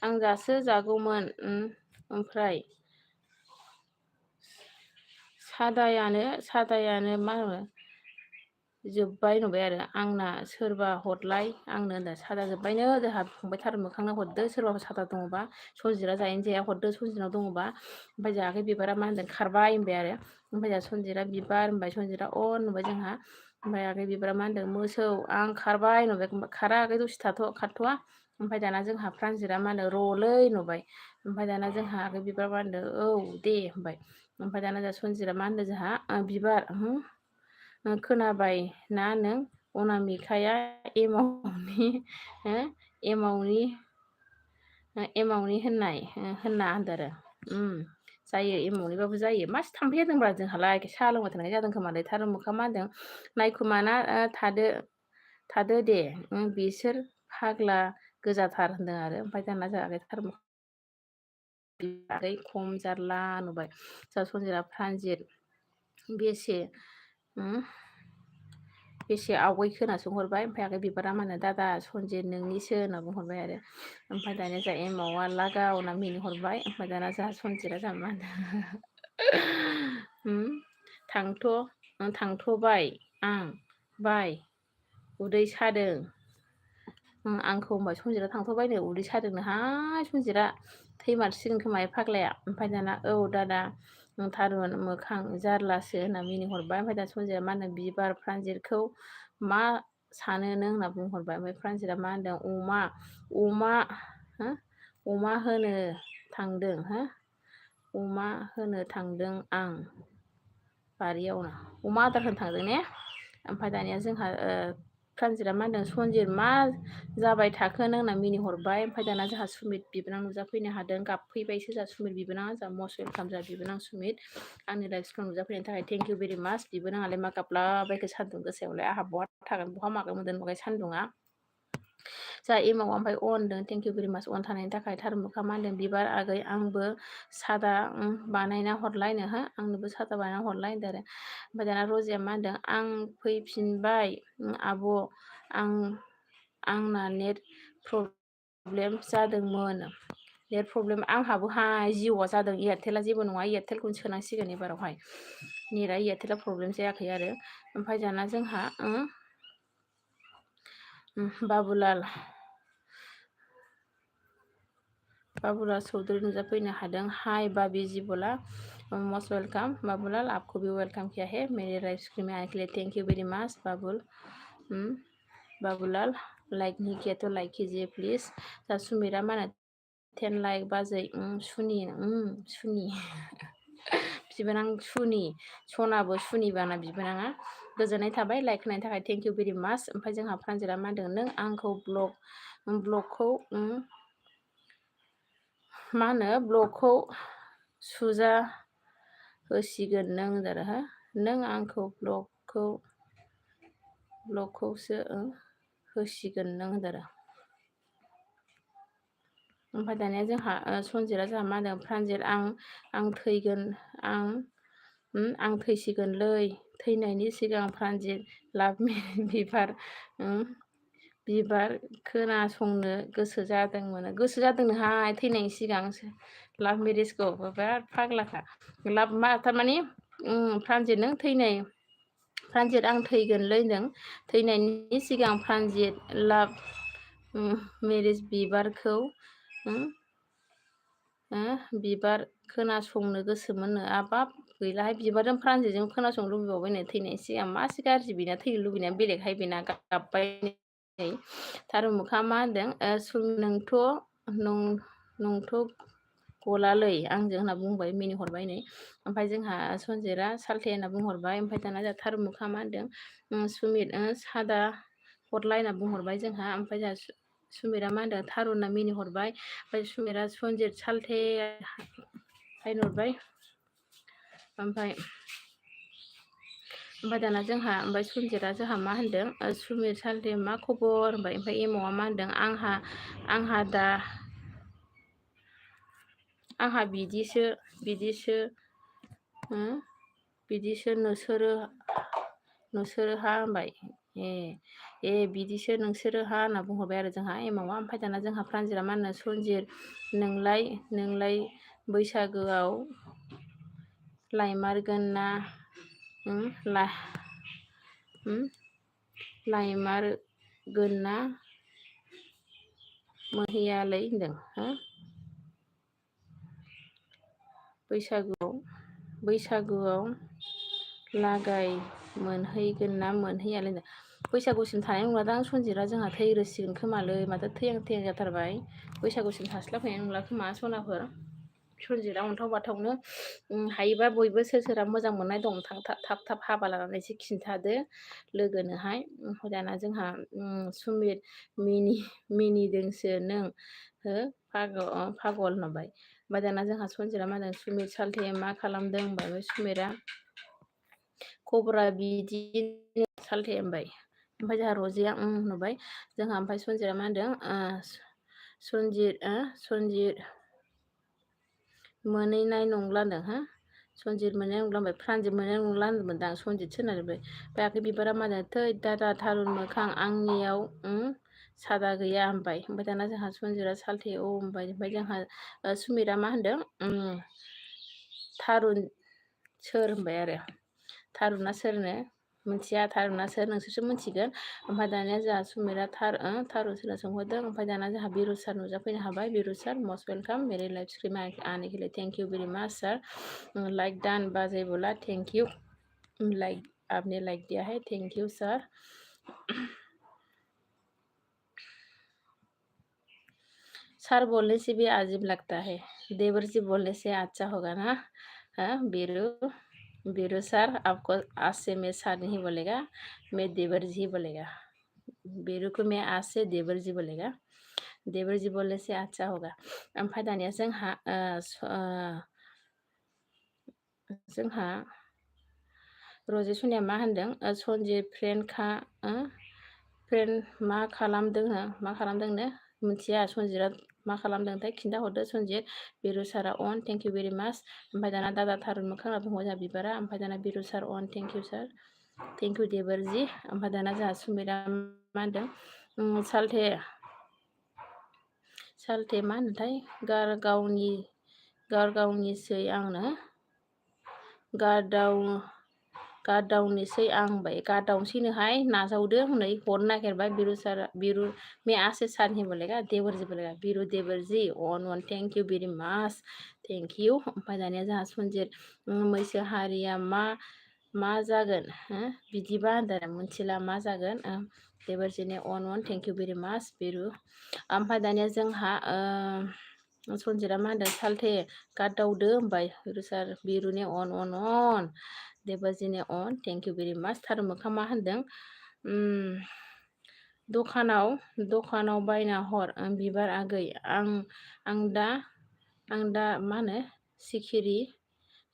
आं दासो जागौमोन ओमफ्राय सादायानो मा होनो जोब्बाय नुबाय आरो आंना सोरबा हरलाय आंनो होनदों सादा जोब्बायनो जोंहा फंबाय थारुन मोखांनो हरदो सोरबाफोर सादा दङबा सनजितआ जायैनो जाया हरदो सनजितनाव दङबा ओमफ्राय जायाखै बिबारा मा होनदों खारबाय होनबाय आरो ओमफ्राय जोंहा सनजितआ बिबार होनबाय सनजितआ अन होनबाय जोंहा ओमफ्राय आगै बिबारा मा होनदों मोसौ आं खारबाय नुबाय खारा आगै दसे खारथ'वा ओमफ्राय दाना जोंहा प्रानजितआ मा होनो र'लै नुबाय ओमफ्राय दाना जोंहा आगै बिबारा मा होनदों औ दे होनबाय ओमफ्राय दाना जोंहा सनजितआ मा होनदों जोंहा बिबार खोनाबाय ना नों अनामिकाया एमावनि होनना होनदों आरो जायो एमावनिबाबो जायो मासे थाम्फै जादोंब्ला जोंहालाय साहा लोंबाय थानाय जादों खोमालाय थारुन मोखां मा होनदों नायखुमाना थादो दे बिसोर फाग्ला गोजाथार होनदों आरो ओमफ्राय दाना जोंहा थारुन बागै खम जारला नुबाय जोंहा सनजिरा प्रानजित बेसे बेसे आवगायखो होनना सोंहरबाय ओमफ्राय आगै बिबारा मा होनो दादा सनजित नोंनिसो होनना बुंहरबाय आरो ओमफ्राय दानिया जोंहा एमावा लागाव होनना मिनिहरबाय ओमफ्राय दाना जोंहा सनजितआ जोंहा मा होनो थांथ'बाय आं बाय उदै सादों आंखौ होनबाय सनजितआ थांथ'बायनो उदै सादोंनोहाय सनजितआ थैमारसिगोन खोमा फाग्लाया ओमफ्राय दाना औ दादा थारुन मोखां जारलासो होनना मिनिहरबाय ओमफ्राय दा सनजितआ मा होनो बिबार प्रानजितखौ मा सानो नों होनना बुंहरबाय ओमफ्राय प्रानजितआ मा होनदों अमा होनो थांदों अमा होनो थांदों आं बारियावनो अमा आदार होनो थांदों ने ओमफ्राय दानिया जोंहा प्रानजितआ मा होनदों सनजित मा जाबाय थाखो नों होनना मिनिहरबाय ओमफ्राय दाना जोंहा सुमित बिबोनां नुजाफैनो हादों गाबफैबायसो जोंहा सुमित बिबोनाङा जोंहा मस्ट वेलकाम जोंहा बिबोनां सुमित आंनि लाइफ स्टाइल नुजाफैनायनि थाखाय थेंक इउ भेरि माच बिबोनाङालाय मा गाबलाबायखो सान्दुं गोसायावलाय आंहा बहा थागोन बहा मागोन मोनदों नुबाय सान्दुङा जा एमाव ओमफ्राय अन होनदों थेंक इउ भेरि माच अन थानायनि थाखाय थारुनमोखा मा होनदों बिबार आगै आंबो सादा बानायना हरलायनो आंनोबो सादा बानायना हरलाय होनदों आरो ओमफ्राय दाना रजिया मा होनदों आं फैफिनबाय आब' आंना नेट प्रब्लेम जादोंमोन नेट प्रब्लेम आंहाबोहाय जिअ'आ जादों एयारटेला जेबो नङा एयारटेलखौनो सोनांसिगोन एबारावहाय नेटआ एयारटेला प्रब्लेम जायाखै आरो ओमफ्राय दाना जोंहा बाबुलाल चौधरी नुजाफैनो हादों हाय बाबी जी बोला मोस्ट वेलकम बाबूलाल आपको भी वेलकम किया है मेरे लाइव स्ट्रीम में आने के लिए thank you very much Babulal like नहीं किया तो लाइक कीजिए प्लीज सुमिरा मा होनो 10 लाइक बाजै सुनि बिबोनां सुनि सनाबो सुनि बाना बिबोनाङा गोजोननाय थाबाय लाइक होनायनि थाखाय थेंक इउ भेरि माच ओमफ्राय जोंहा प्रानजितआ मा होनदों नों आंखौ ब्लगखौ मा होनो ब्लगखौ सुजा होसिगोन नों आरो नों आंखौ ब्लगखौसो होसिगोन नों आरो ओमफ्राय दानिया जोंहा सनजितआ जोंहा मा होनदों प्रानजित आं थैगोन आं थैसिगोनलै थैनायनि सिगां प्रानजित लाभ बिबार खोनासंनो गोसो जादोंनोहाय थैनायनि सिगां लाभ मेरिजखौ बिराद फाग्लाखा लाभ मा थारमाने प्रानजित नों प्रानजित आं थैगोनलै होनदों थैनायनि सिगां प्रानजित लाभ मेरिज बिबारखौ बिबार खोनासंनो गोसोमोननो आबाब गैलाहाय बिबारजों प्रानजितजों खोनासंनो लुबैबावबायनो थैनायनि सिगां मासि गाज्रि बेना थैनो लुबैनाया बेलेगहाय बेना गाबबाय थारुनमोखा मा होनदों नंथ' गलालै आंजों होनना बुंबाय मिनिहरबाय नै ओमफ्राय जोंहा सनजितआ सालथे होनना बुंहरबाय ओमफ्राय दाना जोंहा थारुनमोखा मा होनदों सुमित सादा हरलाय होनना बुंहरबाय जोंहा ओमफ्राय जोंहा सुमितआ मा होनदों थारुन होनना मिनिहरबाय ओमफ्राय सुमितआ सनजित सालथे हायनहरबाय ओमफ्राय दाना जोंहा सनजितआ जोंहा मा होनदों सुमित सालथे मा खबर होनबाय ओमफ्राय एमावआ मा होनदों आंहा बिदिसो नोंसोरोहा होनबाय बिदिसो नोंसोरोहा होनना बुंहरबाय आरो जोंहा एमावआ ओमफ्राय दाना जोंहा प्रानजितआ मा होनो सनजित नोंलाय बैसागोआव लायमारगोन ना लायमारगोन ना मोनहैयालै होनदों बैसागुआव लागाय मोनहैगोन ना मोनहैयालै होनदों बैसागुसिम थानाय नंलादां सनजितआ जोंहा थैग्रोसिगोन खोमालै माथो थैहां जाथारबाय बैसागुसिम थास्लाबहैनाय नंला खोमा सनाफोर सनजितआ अन्थाव बाथावनो हायोबा बयबो सोरहा मोजां मोननाय दं थाब हाबा लानानै एसे खिन्थादो लोगोनोहाय दाना जोंहा सुमित मिनिदोंसो नों पागल होनबाय ओमफ्राय दाना जोंहा सनजितआ मा होनदों सुमित सालथे मा खालामदों होनबाय सुमितआ खबरा बिदिनो सालथे होनबाय ओमफ्राय जोंहा रजिया नुबाय जोंहा ओमफ्राय सनजितआ मा होनदों मोनहैनाय नंला होनदों हो सनजित मोननाय नंला ओमफ्राय प्रानजित मोननाय नंला होनदोंमोनदां सनजित सोनारबाय ओमफ्राय आखै बिबारा मा होनो थै दादा थारुन मोखां आंनियाव सादा गैया होनबाय ओमफ्राय दाना जोंहा सनजितआ सालथे औ होनबाय ओमफ्राय जोंहा सुमितआ मा होनदों थारुन सोर होनबाय आरो थारुना सोरनो मिथिया थारुना सोर नोंसोरसो मिथिगोन ओमफ्राय दानिया जोंहा सुमितआ थारुन सोरनो सोंहरदों ओमफ्राय दाना जोंहा बिरु सार नुजाफैनो हाबाय बिरु सार मस्ट वेलकाम मेरे लाइफ स्ट्रीम आने के लिए thank you very much sir like done बाजे बोला थैंक यू लाइक आपने लाइक दिया है थैंक यू सर सर बोलने से भी अजीब लगता है देवर जी बोलने से अच्छा होगा ना हाँ बीरू सर आपको आज से मैं सर नहीं बोलेगा मैं देवर जी बोलेगा बीरू को मैं आज से देवर जी बोलेगा देवर जी बोलने से अच्छा होगा ओमफ्राय दानिया जोंहा रजे सनिया मा होनदों सनजित फ्रेन्ड मा खालामदोंनो मिथिया सनजितआ मा खालामदोंथाय खिन्थाहरदो सनजित बिरु सारा अन थेंक यू भेरि माच ओमफ्राय दाना दादा थारुन मोखां होनना बुंबाय जोंहा बिबारा ओमफ्राय दाना बिरु सार अन thank you sir thank you Debarji ओमफ्राय दाना जोंहा सुमितआ मा होनदों सालथे मा होनोथाय गारगावनिसै आंनो गारदावनोसै आं होनबाय गारदावनोसैनोहाय नाजावदो हनै हरनो नागिरबाय बिरु मे आसे सार नहीं बोलेगा देवरजी बोलेगा बिरु देवरजी अन थेंक यू भेरि माच थेंक यू ओमफ्राय दानिया जोंहा सनजित मैसो हारिया मा जागोन बिदिबा होनदों मिथिला मा जागोन देवरजीनि अन थेंक यू भेरि माच बिरु ओमफ्राय दानिया जोंहा सनजितआ मा होनदों सालथे गारदावदो होनबाय बिरुनि अन देबरजीनि अन थेंक यू भेरि माच थारुन मोखां मा होनदों दखानाव बायना हर बिबार आगै आं दा मा होनो सिखिरि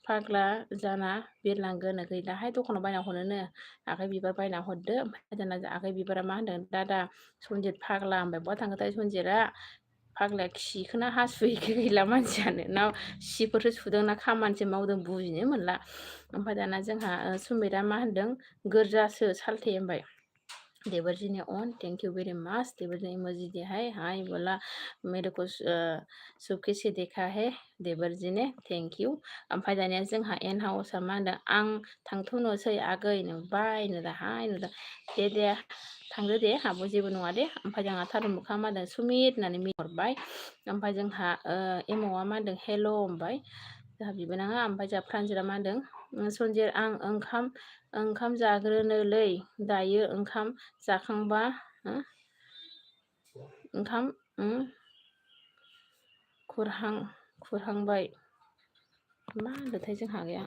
फाग्ला जाना बिरलांगोन गैलाहाय दखानाव बायना हरनोनो आखाइ बिबार बायना हरदो ओमफ्राय दाना आखाइ बिबारा मा होनदों दादा सनजित फाग्ला होनबाय बहा थांखोथाय सनजितआ फाग्लाया खिखोना हासुहैखो गैला मानसियानो ना सिफोरसो सुदों ना खामानिसो मावदों बुजिनो मोनला ओमफ्राय दाना जोंहा सुमितआ मा होनदों गोरजासो सालथे होनबाय देवरजी ने ऑन thank you very much Devarji ने इमोजी दिया है हाय बोला मेरे को सुबह से देखा है देवरजी ने थैंक यू ओमफ्राय दानिया जोंहा एन हाउसआ मा होनदों आं थांथ'नोसै आगै नुबाय नुदा हाय नुदा दे थांदो दे आब' जेबो नङा दे ओमफ्राय जोंहा थारुन मोखां मा होनदों सुमित होननानै मिहरबाय ओमफ्राय जोंहा एमावआ मा होनदों हेल' होनबाय जोंहा बिबोनाङा ओमफ्राय जोंहा प्रान्जितआ मा होनदों सनजित आं ओंखाम जाग्रोनोलै दायो ओंखाम जाखांबा ओंखाम खुरहांबाय मा होनदोंथाय जोंहा गैया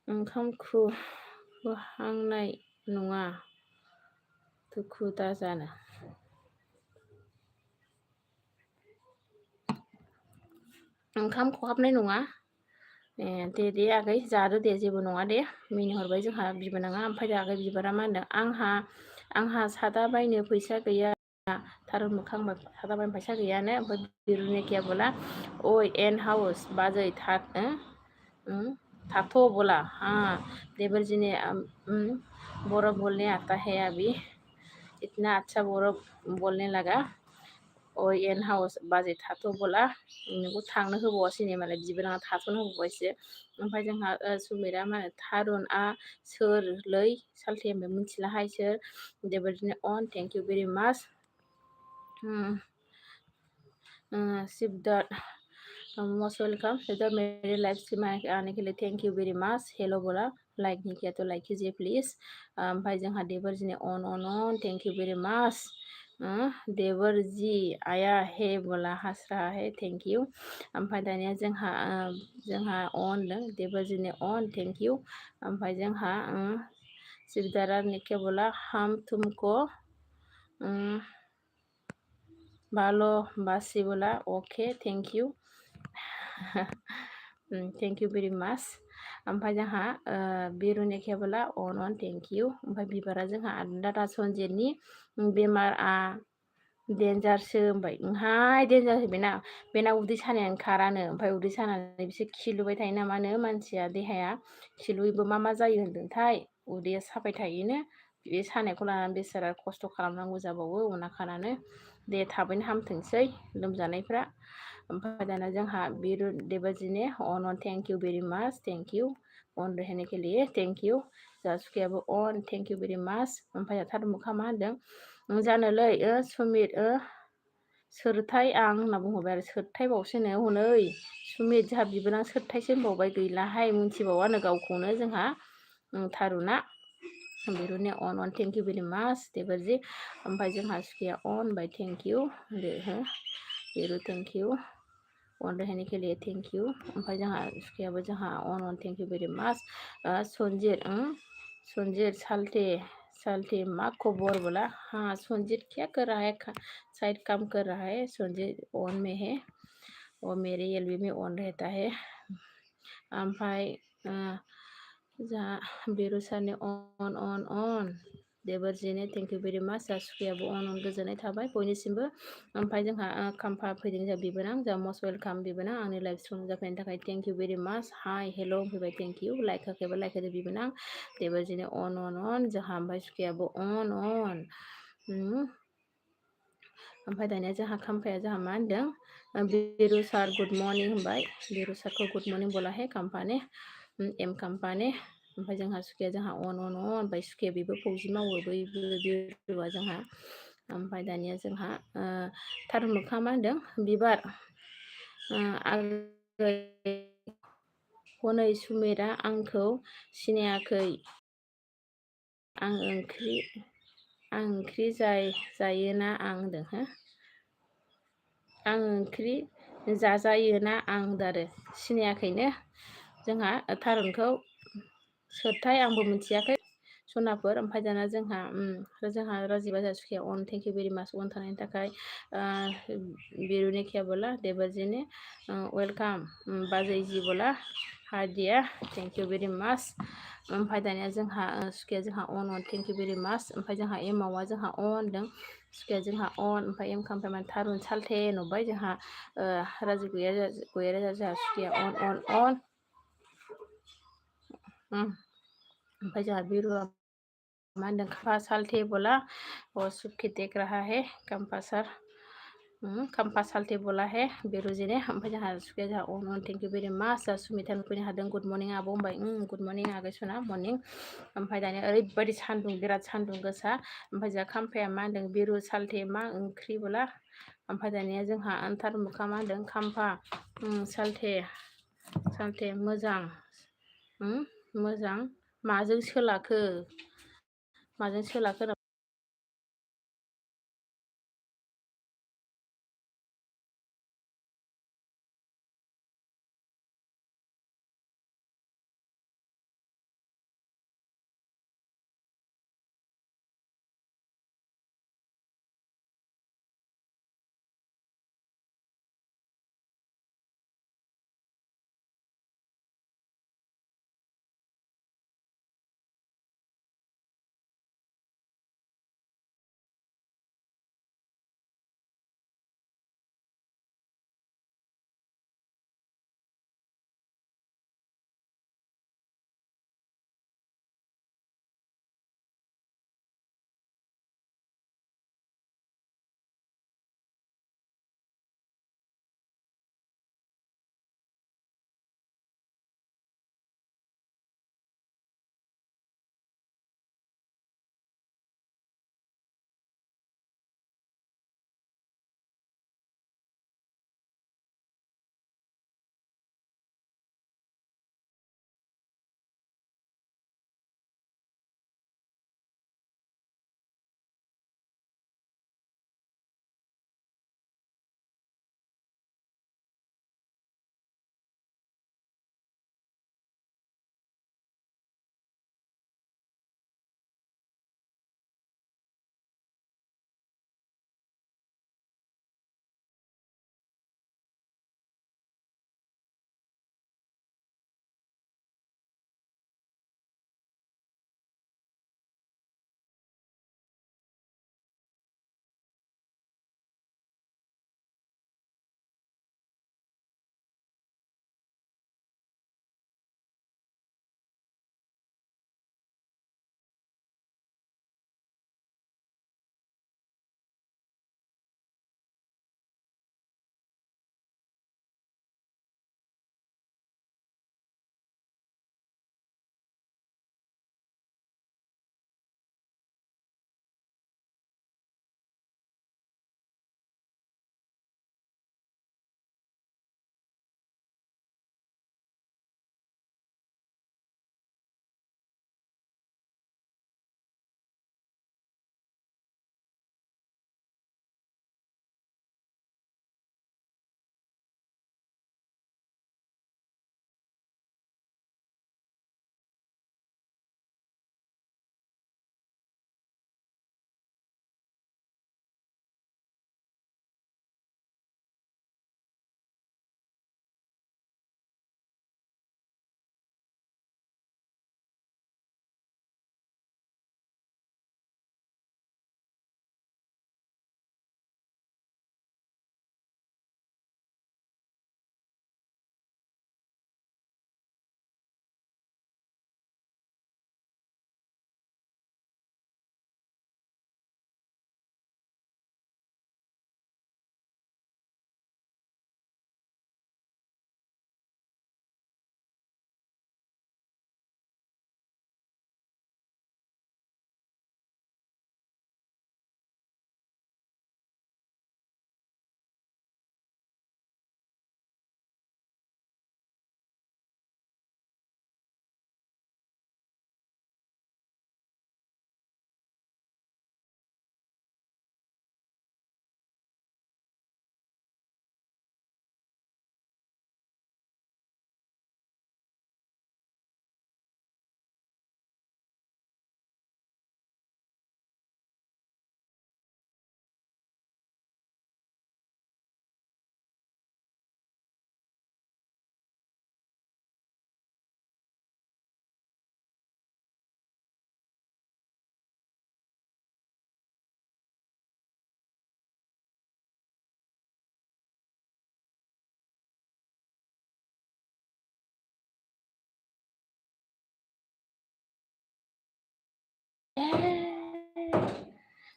ओंखाम खुहांनाय नङा दुखु दाजानो ओंखाम खहाबनाय नङा दे आगै जादो दे जेबो नङा दे मिनिहरबाय जोंहा बिबोनाङा ओमफ्राय आगै बिबारा मा होनदों आंहा सादा बायनो फैसा गैया थारुन मोखां सादा बायनो फैसा गैयानो ओमफ्राय बिरुनि क्या बोला ओइ एन हाउस बाजै थाथ' बोला हाँ देवरजी ने बड़ा बोलने आता है अभी इतना अच्छा बड़ा बोलने लगा ओइ एन हाउस बाजै थाथ' बोला नोंखौ थांनो होबावासै मालाय बिबोनाङा थाथ'नो होबावबायसो ओमफ्राय जोंहा सुमितआ मा होनो थारुनआ सोरलै सालथे होनबाय मिथिलाहाय सोर देवरजीनि अन थेंक यू भेरि माच सिद्धार्थ मोस्ट वेलकम सिद्धार्थ मेरे लाइफ स्ट्रीम आने के लिए thank you very much hello बोला लाइक नहीं किया तो लाइक कीजिए प्लीज़ ओमफ्राय जोंहा देवरजीनि अन थैंक यू वेरी मच देवरजी आया है बोला हंस रहा है थैंक यू ओमफ्राय दानिया जोंहा अन देवरजीनि अन थैंक यू ओमफ्राय जोंहा सिद्धार्थ ने क्या बोला हम तुमको भालोबासी बोला okay thank you thank you very much ओमफ्राय जोंहा बिरुनि क्या बोला अन थैंक यू ओमफ्राय बिबारा जोंहा दादा सनजितनि बेमारा देन्जारसो होनबाय ओंहाय देन्जारसो बेना उदै सानायानो खारानो ओमफ्राय उदै सानानै बिसोर खिलुबाय थायो ना मानो मानसिया देहाया खिलुयोबो मा जायो होनदोंथाय उदैया साबाय थायोनो बे सानायखौ लानानै बेसारा खस्थ' खालामनांगौ जाबावो उना खानानो दे थाबैनो हामथोंसै लोमजानायफ्रा ओमफ्राय दाना जोंहा बिरु देबाजिने अन थेंक इउ भेरि माच थेंक इउ अन रहने के लिए थेंक इउ जोंहा सुखियाबो अन थेंक इउ भेरि माच ओमफ्राय थारुमुखा मा होनदों जानोलै सुमित सोरथाय आं होनना बुंहरबाय आरो सोरथायबावसोनो हनै सुमित जोंहा बिबोनां सोरथायसो होनबावबाय गैलाहाय मिन्थिबावानो गावखौनो जोंहा थारुना बिरुनि अन thank you very much Debarji ओमफ्राय जोंहा सुखिया अन बाय thank you Biru thank you अन रहने के लिए थेंक इउ ओमफ्राय जोंहा सुखियाबो जोंहा अन थेंक इउ भेरि माच संजीत साल्टे मा खबर बोला हाँ संजीत क्या कर रहा है साइड काम कर रहा है संजीत ऑन में है और मेरे एलबी में ऑन रहता है ओमफ्राय जहाँ बिरु सारनि अन देबरजिने थेंक इउ भेरि माच जोंहा सुखियाबो अन गोजोननाय थाबाय बयनिसिमबो ओमफ्राय जोंहा खाम्फा फैदों जोंहा बिबोनां जोंहा मस्ट वेलकाम बिबोनां आंनि लाइभ स्ट्रिम जाफैनायनि थाखाय थेंक इउ भेरि माच हाय हेल' फैबाय थेंक इउ लाइक होखायोबा लाइक होदो बिबोनां देबरजिने अन जोंहा ओमफ्राय सुखियाबो अन ओमफ्राय दानिया जोंहा खाम्फाया जोंहा मा होनदों बिरु सार गुड मर्निं होनबाय बिरु सारखौ गुड मर्निं बोला है खाम्फाने एम खाम्फाने ओमफ्राय जोंहा सुखिया जोंहा अन ओमफ्राय सुखिया बेबो फौजि मावो बैबो बिरुआ जोंहा ओमफ्राय दानिया जोंहा थारुमुखा मा होनदों बिबार हनै सुमितआ आंखौ सिनायाखै आं ओंख्रि जायोना आं होनदों हो आं ओंख्रि जाजायोना आं होनदों आरो सिनायाखैनो जोंहा थारुनखौ सोरथाय आंबो मिथियाखै सनाफोर ओमफ्राय दाना जोंहा राजिबा सुखिया अन थेंक इउ भेरि माच अन थानायनि थाखाय बिरुनि क्या बोला देबरजिने वेलकाम बाजै जी बोला हाय दिया थेंक इउ भेरि माच ओमफ्राय दानिया जोंहा सुखिया जोंहा अन थेंक इउ भेरि माच ओमफ्राय जोंहा एमावा जोंहा अन होनदों सुखिया जोंहा अन ओमफ्राय एम खामफ्राय माने थारुन साल्थे नुबाय जोंहा राजु गैया जोंहा सुखिया अन ओमफ्राय जोंहा बिरुआ मा होनदों खाम्फा साल्थे बोला और सुखी देख रहा है खाम्फा सार खाम्फा साल्थे बोला है बिरुजिने ओमफ्राय जोंहा सुखिया जोंहा अन थेंक इउ भेरि माच जोंहा सुमिता नुफैनो हादों गुड मर्निं आब' होनबाय गुड मर्निं आगै सना मर्निं ओमफ्राय दानिया ओरैबायदि सान्दुं बिराद सान्दुं गोसा ओमफ्राय जोंहा खाम्फाया मा होनदों बिरु साल्थे मा ओंख्रि बोला ओमफ्राय दानिया जोंहा थारुमुखा मा होनदों खाम्फा साल्थे मोजां माजों सोलाखो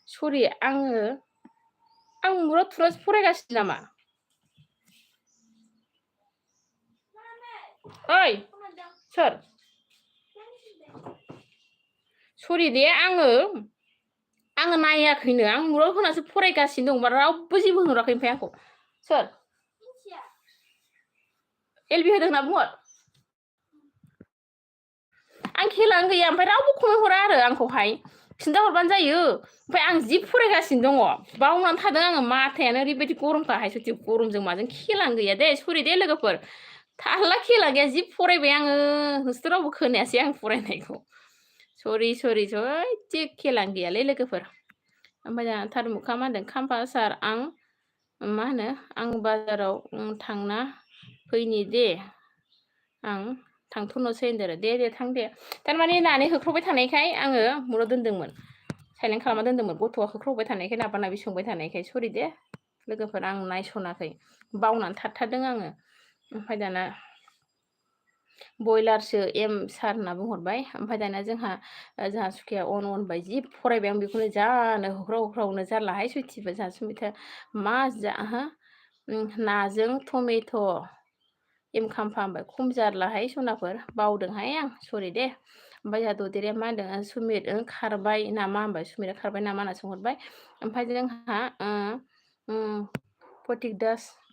सरि आं मुराद थुरादसो फरायगासिनो नामा? ओइ सोर? सरि दे आङो नायाखैनो आं मुराद होनासो फरायगासिनो दं रावबो जेबो होनहराखै ओमफ्राय आंखौ सोर एलबि होदों होनना बुंहर आं खेलानो गैया ओमफ्राय रावबो खौनो हरा आरो आंखौहाय खिन्थाहरबानो जायो ओमफ्राय आं जि फरायगासिनो दङ बावनानै थादों आङो माथायानो ओरैबायदि गरमखाहाय सथि गरमजों माजों खेलानो गैया दे सरि दे लोगोफोर थारला खेला गैया जि फरायबाय आङो नोंसोर रावबो खोनायासै आं फरायनायखौ सरि सयथि खेलानो गैयालै लोगोफोर ओमफ्राय जोंहा थारमुखा मा होनदों खाम्फा सार आं मा होनो आं बाजाराव थांना फैनि दे आं थांथ'नोसै होनदों आरो दे थां दे थारमाने नानि होख्रावबाय थानायखाय आङो मुराव दोनदोंमोन साइलेन्ट खालामना दोनदोंमोन गथ'आ होख्रावबाय थानायखाय नाबा नाबि सोंबाय थानायखाय सरि दे लोगोफोर आं नायसनाखै बावनानै थाथारदों आङो ओमफ्राय दाना बयलारसो एम सार होनना बुंहरबाय ओमफ्राय दाना जोंहा सुखाया अन अनबाय जि फरायबाय आं बेखौनो जानो होख्राव जारलाहाय सुइथिबो जोंहा सुमिथा मा नाजों टमेट' एम खाम्फा होनबाय खम जारलाहाय सनाफोर बावदोंहाय आं सरि दे ओमफ्राय जोंहा ददेरेया मा होनदों सुमित खारबाय नामा होनबाय सुमितआ खारबाय नामा होनना सोंहरबाय ओमफ्राय जोंहा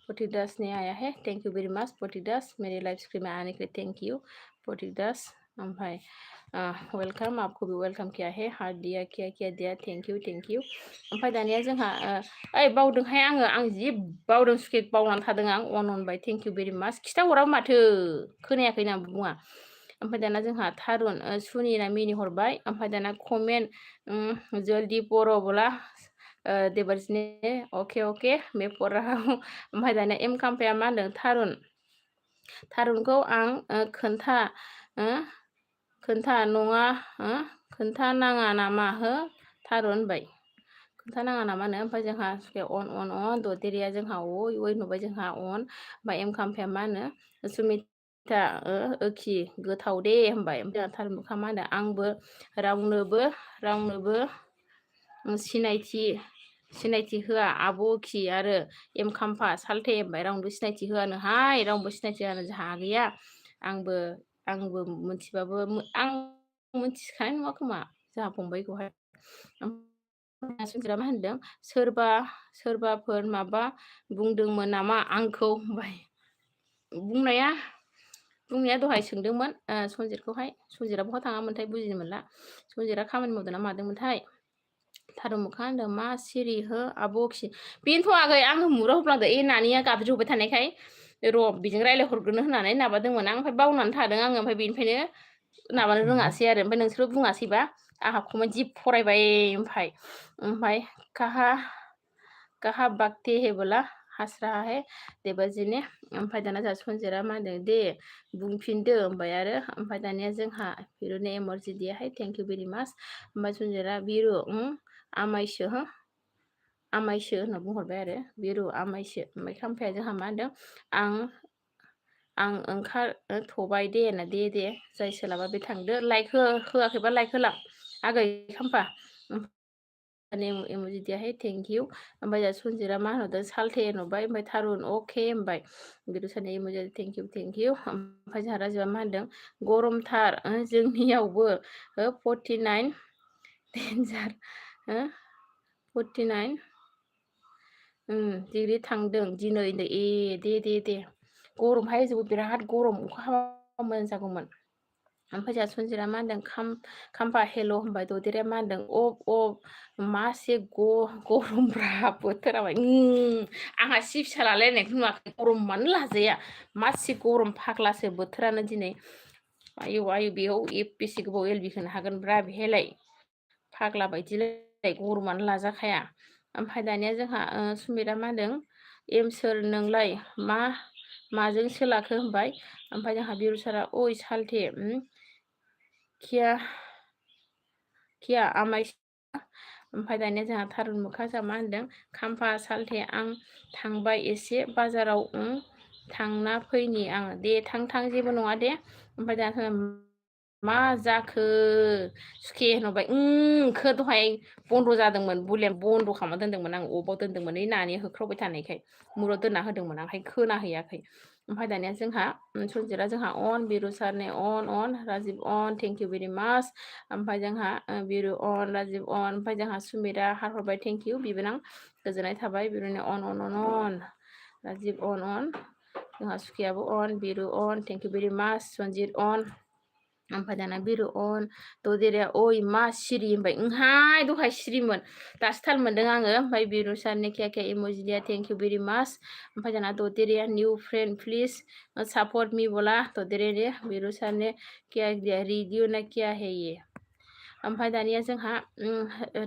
प्रटिक दासनि आया है थेंक इउ भेरि माच प्रटिक दास मेरी लाइफ स्क्रीम में आने के लिए थैंक यू प्रटिक दास ओमफ्राय वेलकाम आपको भी वेलकाम किया है हार्ट दिया किया दिया थेंक इउ ओमफ्राय दानिया जोंहा ओइ बावदोंहाय आं जि बावदों सुखे बावनानै थादों आं अन अनबाय थेंक इउ भेरि माच खिथाहराबो माथो खोनायाखै होनना बुङा ओमफ्राय दाना जोंहा थारुन सुनिना मिनि हरबाय ओमफ्राय दाना कमेन्ट जल्दी पढ़ो बोला देबरजनी अके मैं पढ़ रहा हूँ ओमफ्राय दाना एम खाम्फाया मा होनदों थारुनखौ आं खोन्थानाङा नामा हो थारुन होनबाय खोन्थानाङा नामा होनो ओमफ्राय जोंहा अन ददेरेया जोंहा अय नुबाय जोंहा अन ओमफ्राय एम खाम्फाया मा होनो सुमिता ओखि गोथाव दे होनबाय ओमफ्राय जोंहा थारुनखा मा होनो आंबो रावनोबो सिनायथि होआ आब'खि आरो एम खाम्फा सालथे होनबाय रावनोबो सिनायथि होआनोहाय रावनोबो सिनायथि होआनो जोंहा गैया आंबो मिथिबाबो आं मिथिखानाय नङा खोमा जोंहा फंबायखौहाय सुमित्रा मा होनदों सोरबाफोर माबा बुंदोंमोन नामा आंखौ होनबाय बुंनाया दहाय सोंदोंमोन सनजितखौहाय सनजितआ बहा थाङामोनथाय बुजिनो मोनला सनजितआ खामानि मावदों ना मादोंमोनथाय थारुमुखा होनदों मा सिरि हो आब'खि बेनोथ' आगै आङो मुरा होफ्लांदो नानिया गाबज्रिहरबाय थानायखाय र' बेजों रायज्लायहरग्रोनो होननानै माबादोंमोन आं ओमफ्राय बावनानै थादों आङो ओमफ्राय बेनिफ्रायनो माबानो रोङासै आरो ओमफ्राय नोंसोरबो बुङासैबा आंहा खमाय जि फरायबाय ओमफ्राय काहा बागते है बोला हास रहा है देबरजनी ओमफ्राय दाना जोंहा सनजितआ मा होनदों दे बुंफिनदो होनबाय आरो ओमफ्राय दानिया जोंहा बिरुनि एमरजि दियाहाय थेंक इउ भेरि माच ओमफ्राय सनजितआ बिरु आमायसो होनना बुंहरबाय आरो बिरु आमायसो ओमफ्राय खाम्फाया जोंहा मा होनदों आं ओंखारथ'बाय दे होनना दे जाय सोलाबा बे थांदो लाइक होआखैबा लाइक होला आगै खाम्फा एमजि दियाहाय थेंक इउ ओमफ्राय जोंहा सनजितआ मा होनहरदों सालथे होनहरबाय ओमफ्राय थारुन अके होनबाय बिरुसानि एमजि थेंक इउ ओमफ्राय जोंहा राजुआ मा होनदों गरमथार जोंनियावबो 49 डेन्जार 49 डिग्री थांदों दिनै दे गरमहाय जोबोद बिराद गरम अखा हाबा मोजां जागौमोन ओमफ्राय जोंहा सनजितआ मा होनदों खाम्फा हेल' होनबाय ददेरेया मा होनदों मासे गरमब्रा बोथोराबाय आंहा सि फिसा लालायनायखौ नुवाखै गरमानो लाजाया मासे गरम फाग्लासो बोथोरानो दिनै आयौ बेयाव बेसे गोबाव एलबि होनो हागोनब्रा बेहायलाय फाग्ला बायदिलाय गरमानो लाजाखाया ओमफ्राय दानिया जोंहा सुमितआ मा होनदों एम सोर नोंलाय माजों सोलाखो होनबाय ओमफ्राय जोंहा बिरुसारा ओइ सालथे किया आमाय ओमफ्राय दानिया जोंहा थारुन मोखासा मा होनदों खाम्फा सालथे आं थांबाय एसे बाजाराव थांना फैनि आं दे थां जेबो नङा दे ओमफ्राय दाना मा जाखो सुखे होनहरबाय खो दहाय बन्द' जादोंमोन बुलियान बन्द' खालामना दोनदोंमोन आं अफआव दोनदोंमोन ओइ नानि होख्रावबाय थानायखाय मुराव दोनना होदोंमोन आं ओमफ्राय खोनाहैयाखै ओमफ्राय दानिया जोंहा सनजिरा जोंहा अन बिरु सारनि अन राजिब अन थेंक इउ भेरि माच ओमफ्राय जोंहा बिरु अन राजिब अन ओमफ्राय जोंहा सुमिरा हारहरबाय थेंक इउ बिबोनां गोजोननाय थाबाय बिरुनि अन राजिब अन जोंहा सुखियाबो अन बिरु अन थेंक इउ भेरि माच सनजित अन ओमफ्राय दाना बिरु अन ददेरेया ओइ मा सिरि होनबाय ओंहाय दहाय सिरिमोन दासो थाल मोनदों आङो ओमफ्राय बिरु सारनि क्या इम'जिलिया थेंक इउ भेरि माच ओमफ्राय दाना ददेरेया निउ फ्रेन्ड प्लिज सापर्ट मी बोला ददेरे बिरु सारनि क्या रेडिअ ना क्या है ये ओमफ्राय दानिया जोंहा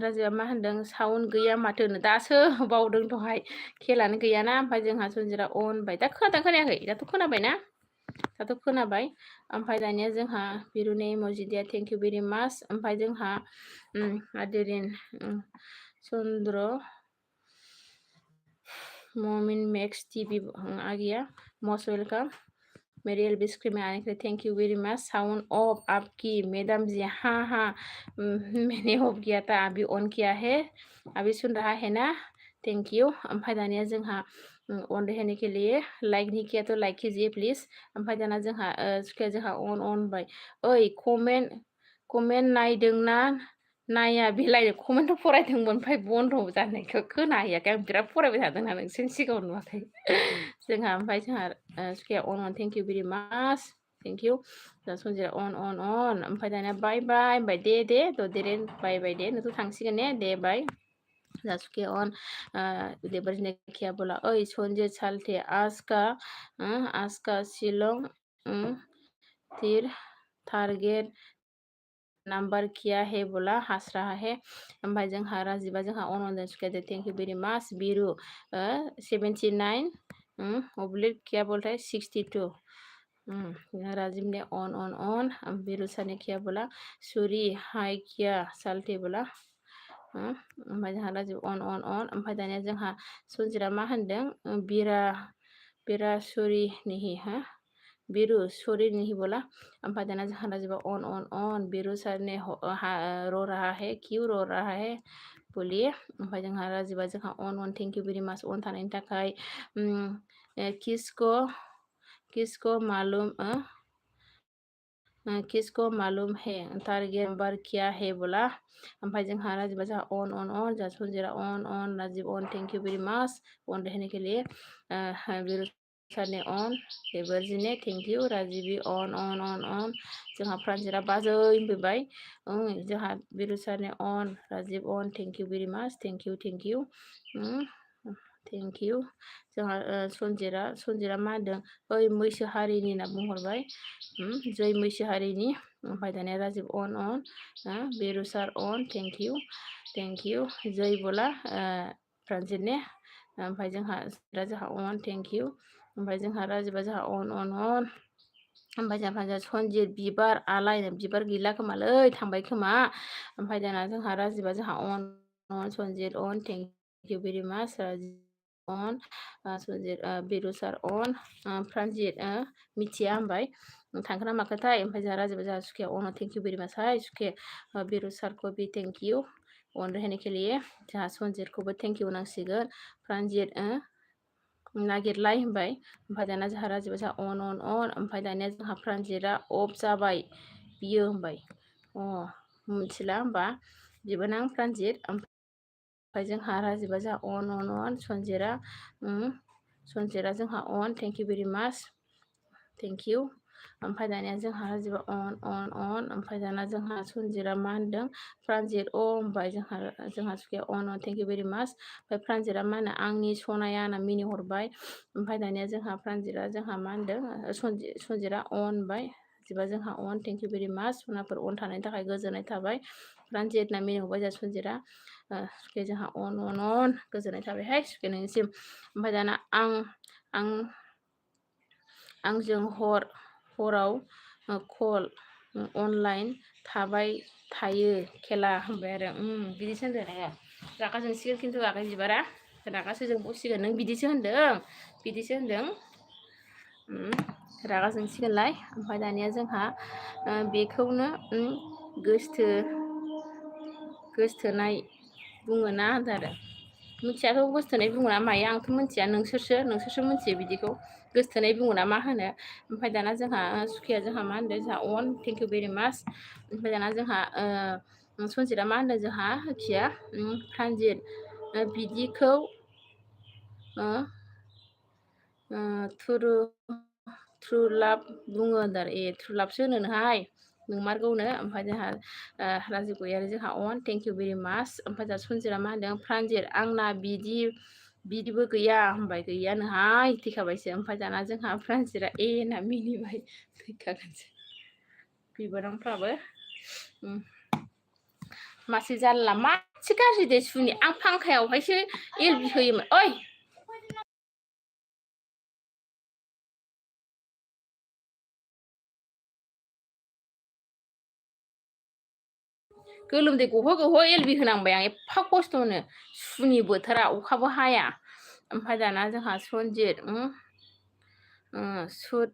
राजाया मा होनदों साउन्ड गैया माथो दासो बावदों दहाय खेलानो गैयाना ओमफ्राय जोंहा सनजिरा अन बाय दा खोनायाखै दाथ' खोनाबायना दाथ' खोनाबाय ओमफ्राय दानिया जोंहा बिरुनि इम'जिलिया थेंक इउ भेरि माच ओमफ्राय जोंहा आदेरिन चन्द्र ममिन मेक्स टिभि आगिया मस्ट वेलकम मेरी एलबी स्क्रीम आने के लिए थैंक यू वेरी मच साउंड ऑफ आपकी मैडम जी हाँ मैंने ऑफ किया था अभी ऑन किया है अभी सुन रहा है ना थैंक यू ओमफ्राय दानिया जोंहा ऑन रहने के लिए लाइक नहीं किया तो लाइक कीजिए प्लीज ओमफ्राय दाना जोंहा जोंहा ऑन बाय ओइ कमेन्ट नायदोंना नाया बिलाइ कमेन्टआव फरायदोंमोन ओमफ्राय बन्द' जानायखौ खोनाहैयाखै आं बिराद फरायबाय थादोंना नोंसोरनि सिगाङाव नुवाखै जोंहा ओमफ्राय जोंहा सुखिया अन थेंक इउ भेरि माच थेंक इउ जोंहा सनजिरा अन ओमफ्राय दानिया बाय होनबाय दे ददेरे बाय दे नोंथ' थांसिगोन ने दे बाय जोंहा सुखिया अन देबरजने किया बोला ओइ सनजित साल्टे आज का शिलं तीर टारगेट नंबर किया है बोला हंस रहा है ओमफ्राय जोंहा राजिबा जोंहा अन सुखिया थेंक यू भेरि माच बिरु 79 ओब्लिक क्या बोलता है 62 राजीव ने ऑन बिरु सर ने किया बोला सूरी हाय क्या साल्टे बोला ओमफ्राय जोंहा राजीव अन ओमफ्राय दानिया जोंहा सनजिरा मा होनदों बिरा सुरि निहि बिरु सुरि निहि बोला ओमफ्राय दाना जोंहा राजीवा अन बिरु सर ने रो रहा है क्यों रो रहा है बोलिए ओमफ्राय जोंहा राजीवा जोंहा अन थेंक यू भेरि माच अन थानायनि थाखाय किसको मालूम है टारगेट नंबर क्या है बोला ओमफ्राय जोंहा राजीवा जोंहा अन जोंहा सनजिरा अन राजीव अन थेंक यू भेरि माच अन रहने के लिए बिरु सारनि अन देबरजिने थेंक यू राजीवी अन जोंहा प्रान्जिरा बाजै फैबाय जोंहा बिरु सारनि अन राजीव अन थेंक यू भेरि माच थेंक इउ जोंहा सनजिरा मा होनदों ओइ मैसो हारिनि होनना बुंहरबाय जय मैसो हारिनि ओमफ्राय दानिया राजीव अन बिरु सार अन थेंक इउ जय बोला प्रान्जित ने ओमफ्राय जोंहा अन थेंक इउ ओमफ्राय जोंहा राजीबा जोंहा अन ओमफ्राय जोंहा सनजित बिबार आलाय बिबार गैला खोमालै थांबाय खोमा ओमफ्राय दाना जोंहा राजीबा जोंहा अन सनजित अन थेंक इउ भेरि माच अन सनजित बिरु सार अन प्रान्जित मिथिया होनबाय थांखोना माखोथाय ओमफ्राय जोंहा राजीबा जोंहा सुखिया अन थेंक इउ भेरि माच हाय सुखिया बिरु सार को भी थेंक इउ अन रहने के लिए जोंहा सनजितखौबो थेंक इउ नांसिगोन प्रान्जित नागिरलाय होनबाय ओमफ्राय दाना जोंहा राजीबा जोंहा अन ओमफ्राय दानिया जोंहा प्रान्जिता अफ जाबाय बियो होनबाय मिथिला होनबा बिबोनां प्रान्जित ओमफ्राय जोंहा राजीबा जोंहा अन सनजिरा जोंहा अन थेंक इउ भेरि माच थेंक इउ ओमफ्राय दानिया जोंहा राजीबा अन ओमफ्राय दाना जोंहा सनजिरा मा होनदों प्रान्जित होनबाय जोंहा सुखिया अन थेंक इउ भेरि माच ओमफ्राय प्रान्जिता मा होनो आंनि सनाया होनना मिनिहरबाय ओमफ्राय दानिया जोंहा प्रान्जिता जोंहा मा होनदों सनजिरा अन बाय जिबा जोंहा अन थेंक इउ भेरि माच सनाफोर अन थानायनि थाखाय गोजोननाय थाबाय प्रान्जित होनना मिनिहरबाय जोंहा सनजिरा सुखिया जोंहा अन गोजोननाय थाबायहाय सुखिया नोंनिसिम ओमफ्राय दाना आंजों हराव कल अनलाइन थाबाय थायो खेला होनबाय आरो बिदिसो होनदों नोङो रागा जोंसिगोन खिन्थु आगै बिबारा रागासो जोंबावसिगोन नों बिदिसो होनदों रागा जोंसिगोनलाय ओमफ्राय दानिया जोंहा बेखौनो गोसथोनाय बुङोना होनदों आरो मिथियाथ' गोसथोनाय बुङोना मायो आंथ' मिथिया नोंसोरसो मिथियो बिदिखौ गोसथोनाय बुङोना मा होनो ओमफ्राय दाना जोंहा सुखिया जोंहा मा होनदों जोंहा अन थेंक इउ भेरि माच ओमफ्राय दाना जोंहा सनजितआ मा होनदों जोंहा सुखिया प्रानजित बिदिखौ ट्रु लाभ बुङो होनदों ट्रु लाभसो होनोनोहाय नोंमारगौनो ओमफ्राय जोंहा राजु गयारि जोंहा अन थेंक इउ भेरि माच ओमफ्राय जोंहा सनजितआ मा होनदों प्रानजित आंना बिदिबो गैया होनबाय गैयानोहाय थैखाबायसो ओमफ्राय दाना जोंहा प्रानजितआ होनना मिनिबाय थैखागोनसो बिबोनांफ्राबो मासे जारला मासे गाज्रि दे सुनि आं फांखायावहायसो एलबि होयोमोन ओइ गोलोमदै गहो एलबि होनांबाय आं एफा खस्थ'नो सुनि बोथोरा अखाबो हाया ओमफ्राय दाना जोंहा सनजित सुद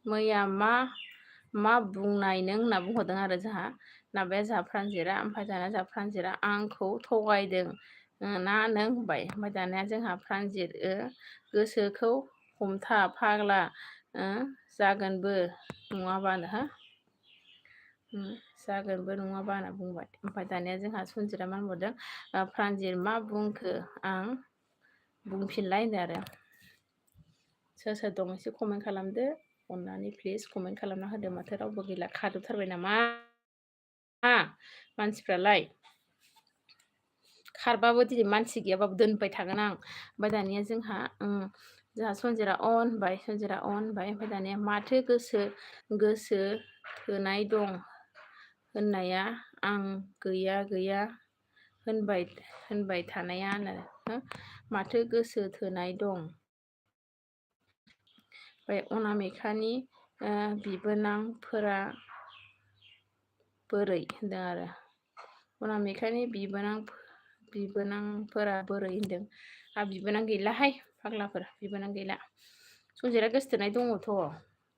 मैया मा बुंनाय नों होनना बुंहरदों आरो जोंहा माबाया जोंहा प्रानजितआ ओमफ्राय दाना जोंहा प्रानजितआ आंखौ थगायदों ना नों होनबाय ओमफ्राय दानिया जोंहा प्रानजित गोसोखौ हमथा फाग्ला जागोनबो नङाबानो जागोनबो नङाबा होनना बुंबाय ओमफ्राय दानिया जोंहा सनजितआ मा होनबावदों प्रानजित मा बुंखो आं बुंफिनलाय होनदों आरो सोर दं एसे कमेन्ट खालामदो अननानै प्लिज कमेन्ट खालामना होदो माथो रावबो गैला खारजोबथारबाय नामा मानसिफ्रालाय खारबाबो दिनै मानसि गैयाबाबो दोनबाय थागोन आं ओमफ्राय दानिया जोंहा सनजितआ अन होनबाय ओमफ्राय दानिया माथो गोसो थोनाय दं होननाया आं गैया होनबाय थानाया माथो गोसो थोनाय दं ओमफ्राय अनामिकानि बिबोनांफोरा बोरै होनदों आरो अनामिकानि बिबोनांफोरा बोरै होनदों बिबोनां गैलाहाय फाग्लाफोर बिबोनां गैला सनजितआ गोसथोनाय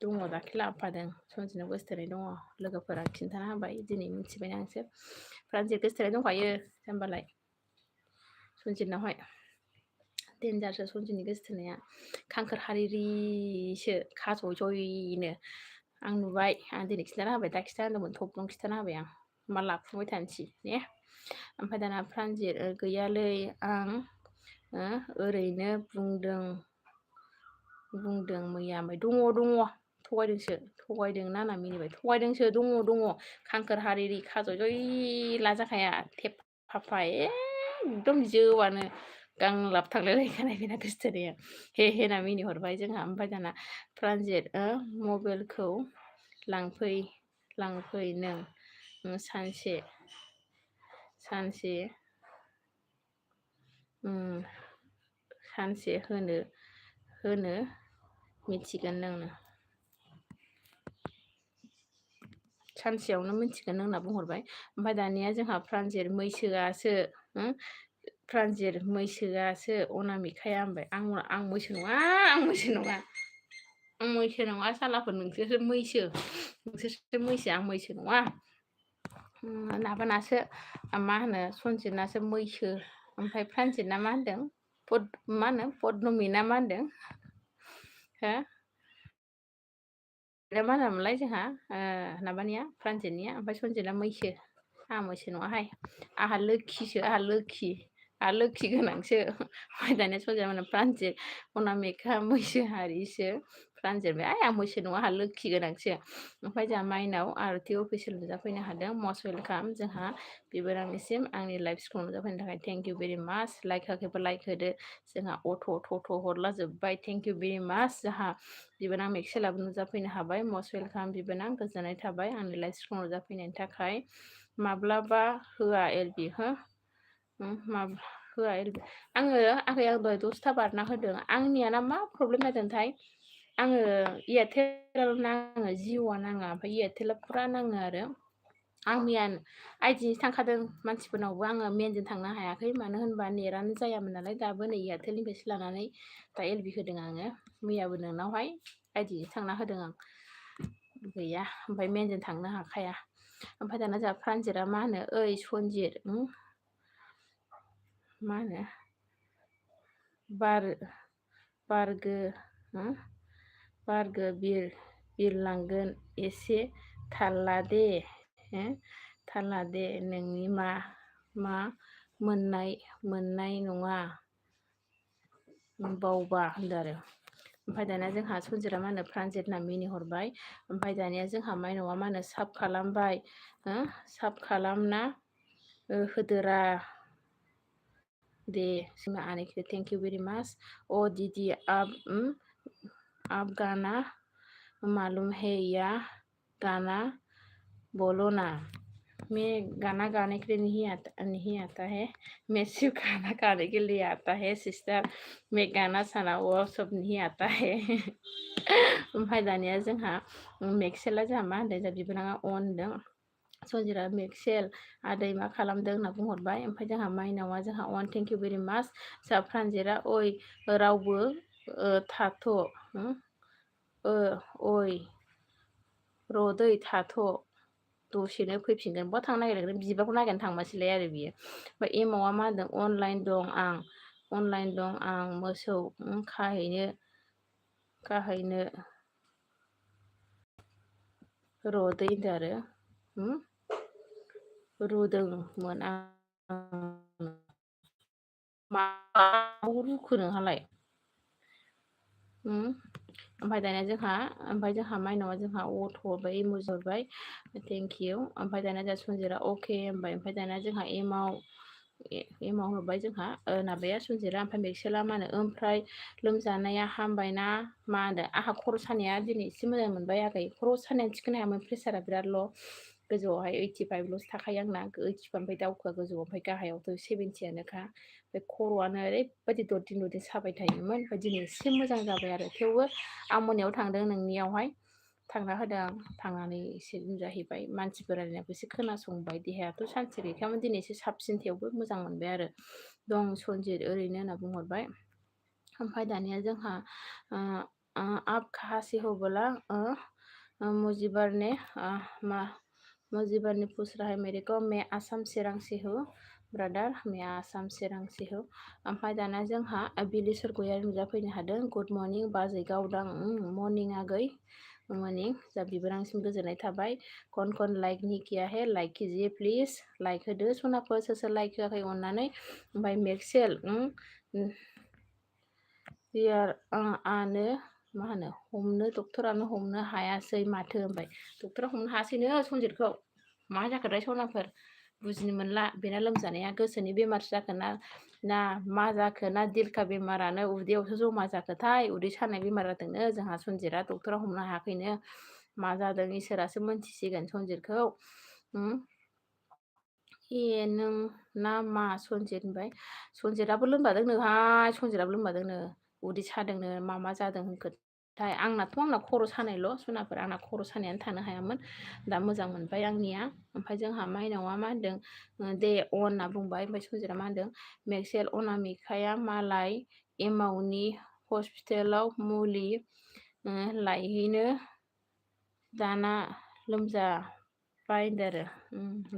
दङ दाख्लै लाबोफादों सनजितनाव गोसथोनाय दङ लोगोफोरा खिन्थाना होबाय दिनै मिथिबाय आंसो प्रानजित गोसथोनाय दंखायो होनबालाय सनजितनावहाय देन्जारसो सनजितनि गोसथोनाया खांखोर हारिरिसो खाज'ज'यनो आं नुबाय आं दिनै खिन्थाना होबाय दा खिन्था होनदोंमोन थब्लं खिन्थाना होबाय आं मा लाफुबाय थानोसै ने ओमफ्राय दाना प्रानजित गैयालै आं ओरैनो बुंदों मैया ओमफ्राय थगायदों ना होनना मिनिबाय थगायदोंसो दङ खांखोर हारिरि खाज'ज'य लाजाखाया थेब फाफा एकदम जौआनो गांलाब थांलायलायखानाय बेना गोसथोनाया हे होनना मिनिहरबाय जोंहा ओमफ्राय दाना प्रानजित मबाइलखौ लांफै नों सानसे होनो मिथिगोन नोंनो सानसेयावनो मिथिगोन नों होनना बुंहरबाय ओमफ्राय दानिया जोंहा प्रानजित मैसोआसो अनामिकाया होनबाय आं मैसो नङा सालाफोर नोंसोरसो मैसो आं मैसो नङा माबानासो मा होनो सनजितनासो मैसो ओमफ्राय प्रानजितना मा होनदों पद्ममि ना मा होनदों हो मा होनामोनलाय जोंहा माबानिया प्रानजितनिया ओमफ्राय सनजितआ मैसो आंहा मैसो नङाहाय आंहा लोखि गोनांसो ओमफ्राय दानिया सनजितआ मा होनो प्रानजित अनामिका मैसो हारिसो प्रानजित आं मैसो नङा आंहा लोखि गोनांसो ओमफ्राय जोंहा माइनाव आरति अफिसियेल नुजाफैनो हादों मस्ट वेलकाम जोंहा बिबोनांनिसिम आंनि लाइभ स्कुलाव नुजाफैनो थाखाय थेंक इउ भेरि माच लाइक होआखैबा लाइक होदो जोंहा auto' हरलाजोब्बाय thank you very much जोंहा बिबोनां मेक्सेलाबो नुजाफैनो हाबाय मस्ट वेलकाम बिबोनां गोजोननाय थाबाय आंनि लाइभ स्कुलाव नुजाफैनायनि थाखाय माब्लाबा होआ एलबि होआ एलबि आङो दहाय 10था बारना होदों आंनिया ना मा प्रब्लेम जादोंथाय आङो एयारटेल नाङो जिअ'आ नाङा ओमफ्राय एयारटेला फुरा नाङो आरो आं मैया आइदिजोंसो थांखादों मानसिफोरनावबो आङो मेनजों थांनो हायाखै मानो होनबा नेटआनो जायामोन नालाय दाबो नै एयारटेलनिफ्रायसो लानानै दा एलबि होदों आङो मैयाबो नोंनावहाय आइडिजों थांना होदों आं गैया ओमफ्राय मेनजों थांनो हाखाया ओमफ्राय दाना जोंहा प्रानजितआ मा होनो ओइ सनजित मा होनो बारगो बिरलांगोन एसे थाल ला दे नोंनि मा मोननाय नङा बावबा होनदों आरो ओमफ्राय दाना जोंहा सनजितआ मा होनो प्रानजित होनना मिनिहरबाय ओमफ्राय दानिया जोंहा माइनावआ मा होनो साब खालामबाय साब खालामना होदोरा दे सिमा आनेखि थेंक इउ वेरी माच ओ दीदी आप गाना मालूम है या गाना बोलो ना मैं गाना गाने के लिए नहीं आता है मैं सिर्फ गाना गाने के लिए आता है सिस्टर मैं गाना साना वो सब नहीं आता है ओमफ्राय दानिया जोंहा मेक्सेला जोंहा मा होनदों जोंहा बिबोनाङा अन होनदों सनजितआ मेक्सेल आदै मा खालामदों होनना बुंहरबाय ओमफ्राय जोंहा माइनावआ जोंहा अन थेंक इउ भेरि माच जोंहा प्रानजितआ ओइ रावबो थाथ' ओइ र'दै थाथ' दसेनो फैफिनगोन बहा थांनो नागिरदों बिबारखौ नागिरनो थांबासैलाय आरो बियो ओमफ्राय एमावआ मा होनदों अनलाइन दं आं मोसौ खाहैनो र'दै होनदों आरो रुदोंमोन आं माखौ रुखो नोंहालाय ओमफ्राय दानिया जोंहा माइनावआ जोंहा अट हरबाय इम'जि हरबाय थेंक इउ ओमफ्राय दानिया जोंहा सनजितआ अके होनबाय ओमफ्राय दानिया जोंहा एमाव हरबाय जोंहा माबाया सनजितआ ओमफ्राय मेक्सेला मा होनो ओमफ्राय लोमजानाया हामबायना मा होनो आंहा खर' सानाया दिनै एसे मोजां मोनबाय आगै खर' सानायानो थिखोनो हायामोन प्रेसारा बिराद ल' गोजौआवहाय 85ल'सो थाखायो आंना 85 ओमफ्राय दावखोआ गोजौआव ओमफ्राय गाहायावथ' 70आनोखा ओमफ्राय खर'आनो ओरैबायदि दरदिन साबाय थायोमोन ओमफ्राय दिनै एसे मोजां जाबाय आरो थेवबो आं मोनायाव थांदों नोंनियावहाय थांना होदों आं थांनानै एसे नुजाहैबाय मानसिफोर रायलायनायखौ एसे खोनासंबाय देहायाथ' सान्थि गैखायामोन दिनै एसे साबसिन थेवबो मोजां मोनबाय आरो दं सनजित ओरैनो होनना बुंहरबाय ओमफ्राय दानिया जोंहा आप कहाँ से हो बोला मुजीबर ने पूछ रहा है मेरे को मैं आसाम चिरां से हूँ ब्रादार मैं आसाम चिरां से हूँ ओमफ्राय दाना जोंहा बिलिसर गयारि नुजाफैनो हादों गुड मर्निं बाजै गावदां मर्निं आगै मर्निं जा बिबोनांसिम गोजोननाय थाबाय कन लाइक नि किया है लाइक कीजिए प्लिज लाइक होदो सनाफोर सोर लाइक होआखै अननानै ओमफ्राय मेक्सेल आनो मा होनो डक्टरानो हमनो हायासै माथो ओमफ्राय डक्टरा हमनो हायासैनो सनजितखौ मा जाखोथाय सनाफोर बुजिनो मोनला बेना लोमजानाया गोसोनि बेमार जाखो ना मा जाखो ना दिलखा बेमारानो उदैयावसो जमा जाखोथाय उदै सानाय बेमार जादोंनो जोंहा सनजितआ डक्टरा हमनो हायाखैनो मा जादों इसोरासो मोनथिसिगोन सनजितखौ नों ना मा सनजित होनबाय सनजितआबो लोमजादोंनोहाय सनजितआबो लोमजादोंनो उदै सादोंनो मा जादों होनखोथाय आंना खर' सानायल' सनाफोर आंना खर' सानायानो थानो हायामोन दा मोजां मोनबाय आंनिया ओमफ्राय जोंहा माइनावआ मा होनदों दे अन होनना बुंबाय ओमफ्राय सनजितआ मा होनदों मेक्सेल अनामिकाया मालाय एमावनि हस्पिटालाव मुलि लायहैनो दाना लोमजाबाय होनदों आरो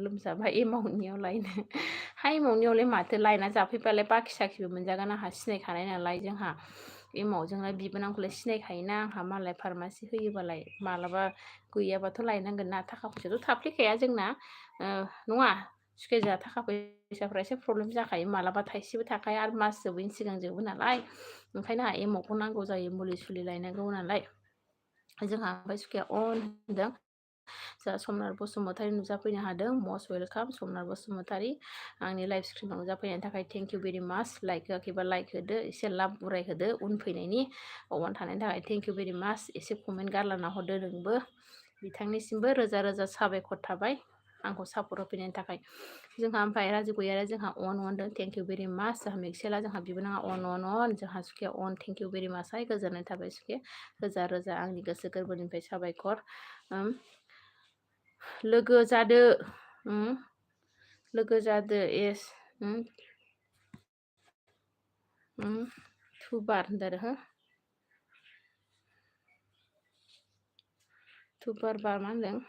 लोमजाबाय एमावनियाव लायनो एमावनियावलाय माथो लायना जाफैबालाय बाखि साखिबो मोनजागोन आंहा सिनायखानाय नालाय जोंहा एमावजोंलाय बिबोनांखौलाय सिनायखायोना आंहा मालाय फार्मासि होयोबालाय मालाबा गैयाबाथ' लायनांगोन ना थाखा फैसाथ' थाफ्लेखाया जोंना नङा सुखिया थाखा फैसाफ्रा एसे प्रब्लेम जाखायो मालाबा थाइसेबो थाखाया आरो मास जोबैनि सिगां जोबो नालाय ओंखायनो आंहा एमावखौ नांगौ जायो मुलि सुलि लायनांगौ नालाय जोंहा ओमफ्राय सुखिया अन होनदों जोंहा समनार बसुमतारी नुजाफैनो हादों मस्ट वेलकाम समनार बसुमतारी आंनि लाइभ स्ट्रिमाव नुजाफैनायनि थाखाय थेंक इउ भेरि माच लाइक होआखैबा लाइक होदो एसे लाभ बुराय होदो उन फैनायनि अवान थानायनि थाखाय थेंक इउ भेरि माच एसे कमेन्ट गारलाना हरदो नोंबो बिथांनिसिमबो रोजा रोजा साबायखर थाबाय आंखौ सापर्ट होफैनायनि थाखाय जोंहा ओमफ्राय राजु गयारिया जोंहा अन होनदों थेंक इउ भेरि माच जोंहा मेक्सेला जोंहा बिबोनाङा अन जोंहा सुखिया अन थेंक इउ भेरि माचहाय गोजोननाय थाबाय सुखिया रोजा रोजा आंनि गोसो गोरबोनिफ्राय साबायखर लोगो जादो एस टुबार होनदों आरो बार मा होनदों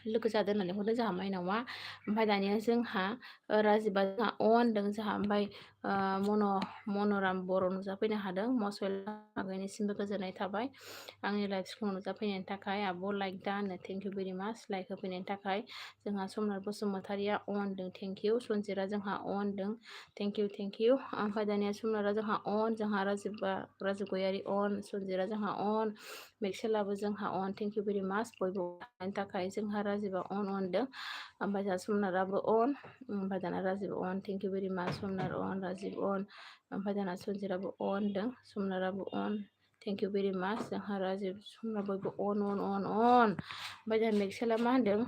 लोगो जादों होननानै हरदों जोंहा माइनावा। ओमफ्राय दानिया जोंहा राजिबा जोंहा अ होनदों जोंहा। ओमफ्राय मन'राम बर' नुजाफैनो हादों। मस्ट वेलकाम आगैनिसिमबो गोजोननाय थाबाय आंनि लाइभ स्ट्रिमाव नुजाफैनायनि थाखाय। आब' लाइक दा होनो थेंक इउ भेरि माच लाइक होफैनायनि थाखाय। जोंहा समनाथ बसुमतारिया अ होनदों थेंक इउ। सनजिरा जोंहा अ होनदों थेंक इउ। ओमफ्राय दानिया समनाथा जोंहा अन, जोंहा राजिब गयारि अन, सनजिरा जोंहा अन, मेक्सेलाबो जोंहा अन थेंक इउ भेरि माच बयबो अननि थाखाय। जोंहा राजिबा अन होनदों। ओमफ्राय जोंहा समनाथाबो अन, ओमफ्राय दाना राजिब अन थेंक इउ भेरि माच। समनाथ अन, राजिब अन, ओमफ्राय दाना सनजिराबो अन होनदों, समनाथाबो अन थेंक इउ भेरि माच। जोंहा राजिब समनाथ बयबो अन। ओमफ्राय जोंहा मेक्सेला मा होनदों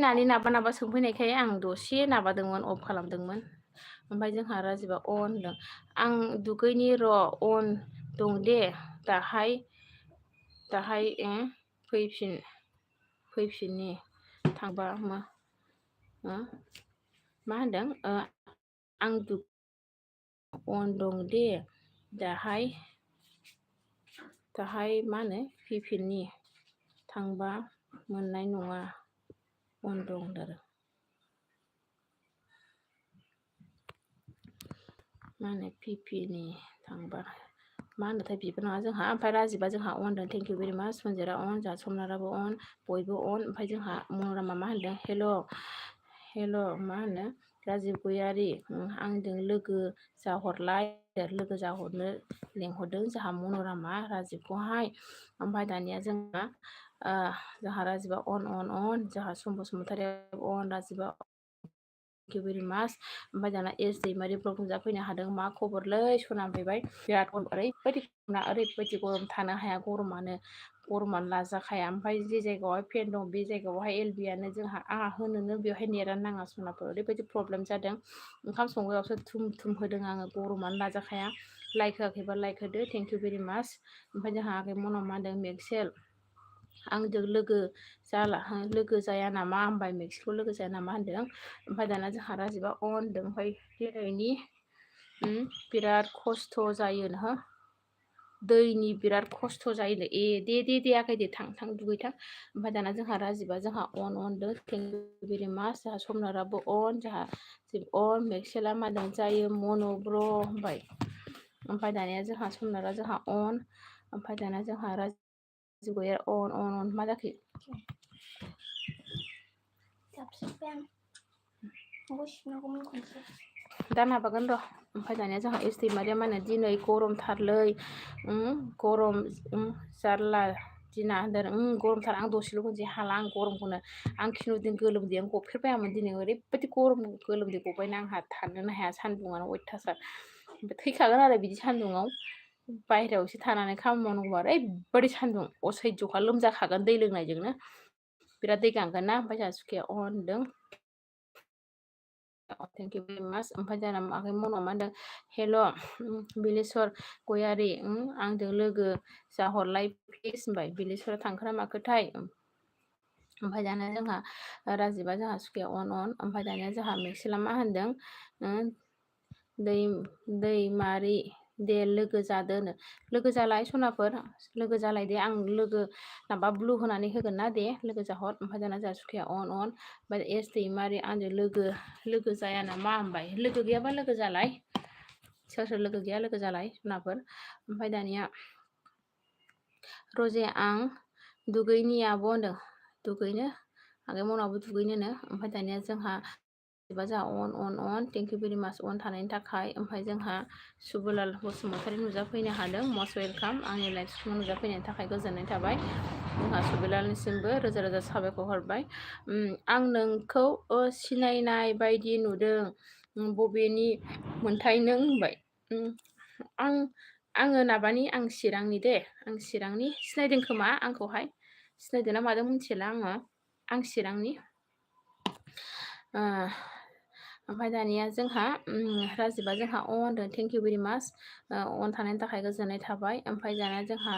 नानि नाबा सोंफैनायखाय आं दसे नाबादोंमोन, अफ खालामदोंमोन। ओमफ्राय जोंहा राजिबा अ होनदों आं दुगैनि र' अन दं दे दाहाय फैफिननि थांबा मा होनदों आं अन दं दे दाहाय मा होनो फैफिननि थांबा मोननाय नङा अन दं आरो मा होनो पिपिनि थांबा मा होनोथाय बिबो नङा जोंहा। ओमफ्राय राजिबा जोंहा अन होनदों थेंक इउ भेरि माच। सनजिरा अन, जोंहा समनाथाबो अन, बयबो अन। ओमफ्राय जोंहा मन'रामा मा होनदों हेल' मा होनो राजिब गयारि आंजों लोगो जाहरलाय, लोगो जाहरनो लेंहरदों जोंहा मन'रामा राजिबखौहाय। ओमफ्राय दानिया जोंहा राजिबा अन, जोंहा सम बसुमतारिया अन, राजिबा थेंक इउ भेरि माच। ओमफ्राय दाना एस दैमारि ब्लग नुजाफैनो हादों। मा खबरलै सना फैबाय। बिराद ओरैबायदि गरम थानो हाया, गरमानो लाजाखाया। ओमफ्राय जे जायगायावहाय फेन दं बे जायगायावहाय एलबियानो जोंहा आंहा होनोनो बेवहाय नेटानो नाङा सनाफोर, ओरैबायदि प्रब्लेम जादों। ओंखाम संग्रायावसो थुम होदों आङो, गरमानो लाजाखाया। लाइक होआखैबा लाइक होदो थेंक इउ भेरि माच। ओमफ्राय जोंहा आगै मनाव मा होनदों मेक्सेल आंजों लोगो जाया नामा होनबाय, मेक्सेलखौ लोगो जाया नामा होनदों। ओमफ्राय दाना जोंहा राजिबा अन होनदों। ओमफ्राय दिनैनि बिराद खस्थ' जायो दैनि बिराद खस्थ' जायोनो दे आगै दे थां दुगैथां। ओमफ्राय दाना जोंहा राजिबा जोंहा अन होनदों थेंक इउ भेरि माच। जोंहा समनाथाबो अन, जोंहा अन, मेक्सेला मा होनदों जायो मन' ब्र होनबाय। ओमफ्राय दानिया जोंहा समनाथा जोंहा अन, ओमफ्राय दाना जोंहा राजिब गयारि अन मा जाखो दा माबागोन र'। ओमफ्राय दानिया जोंहा एस दैमारिया मा होनो दिनै गरमथारलै गरम जारला दिना होनदों गरमथार। आं दसेल' होनसै हाला आं गरमखौनो। आं खिनुजों गोलोमदैयानो गफेरबायामोन दिनै ओरैबायदि गरम गोलोमदै गबायना आंहा थानोनो हाया, सान्दुङानो अयथासार। थैखागोन आरो बिदि सान्दुङाव। बाहेरायाव एसे थानानै खामानि मावनांगौबा ओरैबायदि सान्दुं असैज्यखा, लोमजाखागोन दै लोंनायजोंनो बिराद दै गांगोन ना। ओमफ्राय जोंहा सुखिया अन होनदों थेंक इउ भेरि माच। ओमफ्राय जोंना आगै मनाव मा होनदों हेल' बिलेस्वर गयारि आंजों लोगो जाहरलाय प्लिज होनबाय। बिलेस्वरा थांखोना माखोथाय। ओमफ्राय दाना जोंहा राजिबा जोंहा सुखिया अन। ओमफ्राय दानिया जोंहा मेक्सेला मा होनदों दैमारि दे लोगो जादोनो। लोगो जालाय सनाफोर, लोगो जालाय दे। आं लोगो माबा ब्लु होनानै होगोन ना दे लोगो जाहर। ओमफ्राय दाना जोंहा सुखिया अन। ओमफ्राय एस दैमारि आंजों लोगो जाया नामा होनबाय। लोगो गैयाबा लोगो जालाय, सोर लोगो गैया लोगो जालाय सनाफोर। ओमफ्राय दानिया रजे आं दुगैनि आब' होनदों। दुगैनो आगै मनावबो दुगैनोनो ओमफ्राय दानिया जोंहा एबा जोंहा अन थेंक इउ भेरि माच अन थानायनि थाखाय ओमफ्राय जोंहा सुबुलाल बसुमतारी नुजाफैनो हादों मस्ट वेलकाम आंनि लाइभ स्ट्रिमाव नुजाफैनायनि थाखाय गोजोननाय थाबाय जोंहा सुबुलालनिसिमबो रोजा रोजा साबायखर हरबाय आं नोंखौ सिनायनाय बायदि नुदों बबेनि मोनथाय नों होनबाय आङो माबानि आं चिरांनि दे आं चिरांनि सिनायदों खोमा आंखौहाय सिनायदों ना मादों मिथिला आं चिरांनि ओमफ्राय दानिया जोंहा राजिबा जोंहा अ होनदों थेंक इउ भेरि माच अन थानायनि थाखाय गोजोननाय थाबाय ओमफ्राय दानिया जोंहा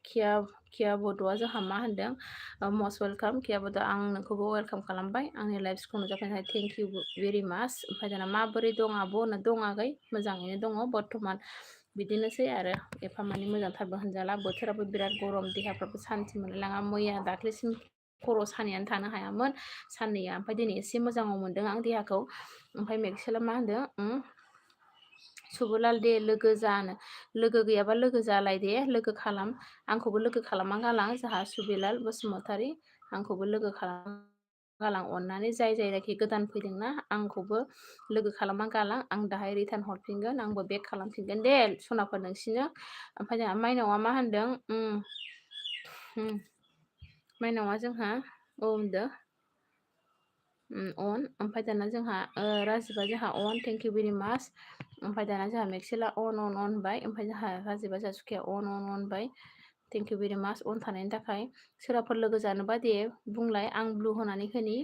किया बड'आ जोंहा मा होनदों मस्ट वेलकाम किया बड' आं नोंखौबो वेलकाम खालामबाय आंनि लाइभ स्ट्रिमखौ नुजाफैनायनि थाखाय थेंक इउ भेरि माच ओमफ्राय दाना माबोरै दं आब' होनना दं आगै मोजाङैनो दङ बर्थमान बिदिनोसै आरो एफा माने मोजांथारबो होनजाला बोथोराबो बिराद गरम देहाफ्राबो सान्थि मोनलायलाङा मैया दाख्लैसिम खर' सानायानो थानो हायामोन साननैया ओमफ्राय दिनै एसे मोजाङाव मोनदों आं देहाखौ ओमफ्राय मेक्सेला मा होनदों सुबुलाल दे लोगो जानो लोगो गैयाबा लोगो जालाय दे लोगो खालाम आंखौबो लोगो खालामा गालां जोंहा सुबिलाल बसुमतारी आंखौबो लोगो खालाम गालां अननानै जाय जायनाखि गोदान फैदोंना आंखौबो लोगो खालामा गालां आं दाहाय रिटार्न हरफिनगोन आंबो बेक खालामफिनगोन दे सनाफोर नोंसिनो ओमफ्राय जोंहा माइनावा मा होनदों माइनावा जोंहा होनदों अन ओमफ्राय दाना जोंहा राजिबा जोंहा अन थेंक इउ भेरि माच ओमफ्राय दाना जोंहा मेक्सेला अन होनबाय ओमफ्राय जोंहा राजिबा जोंहा सुखिया अन होनबाय थेंक इउ भेरि माच अन थानायनि थाखाय सोरबाफोर लोगो जानोबा दे बुंलाय आं ब्लु होनानै होनि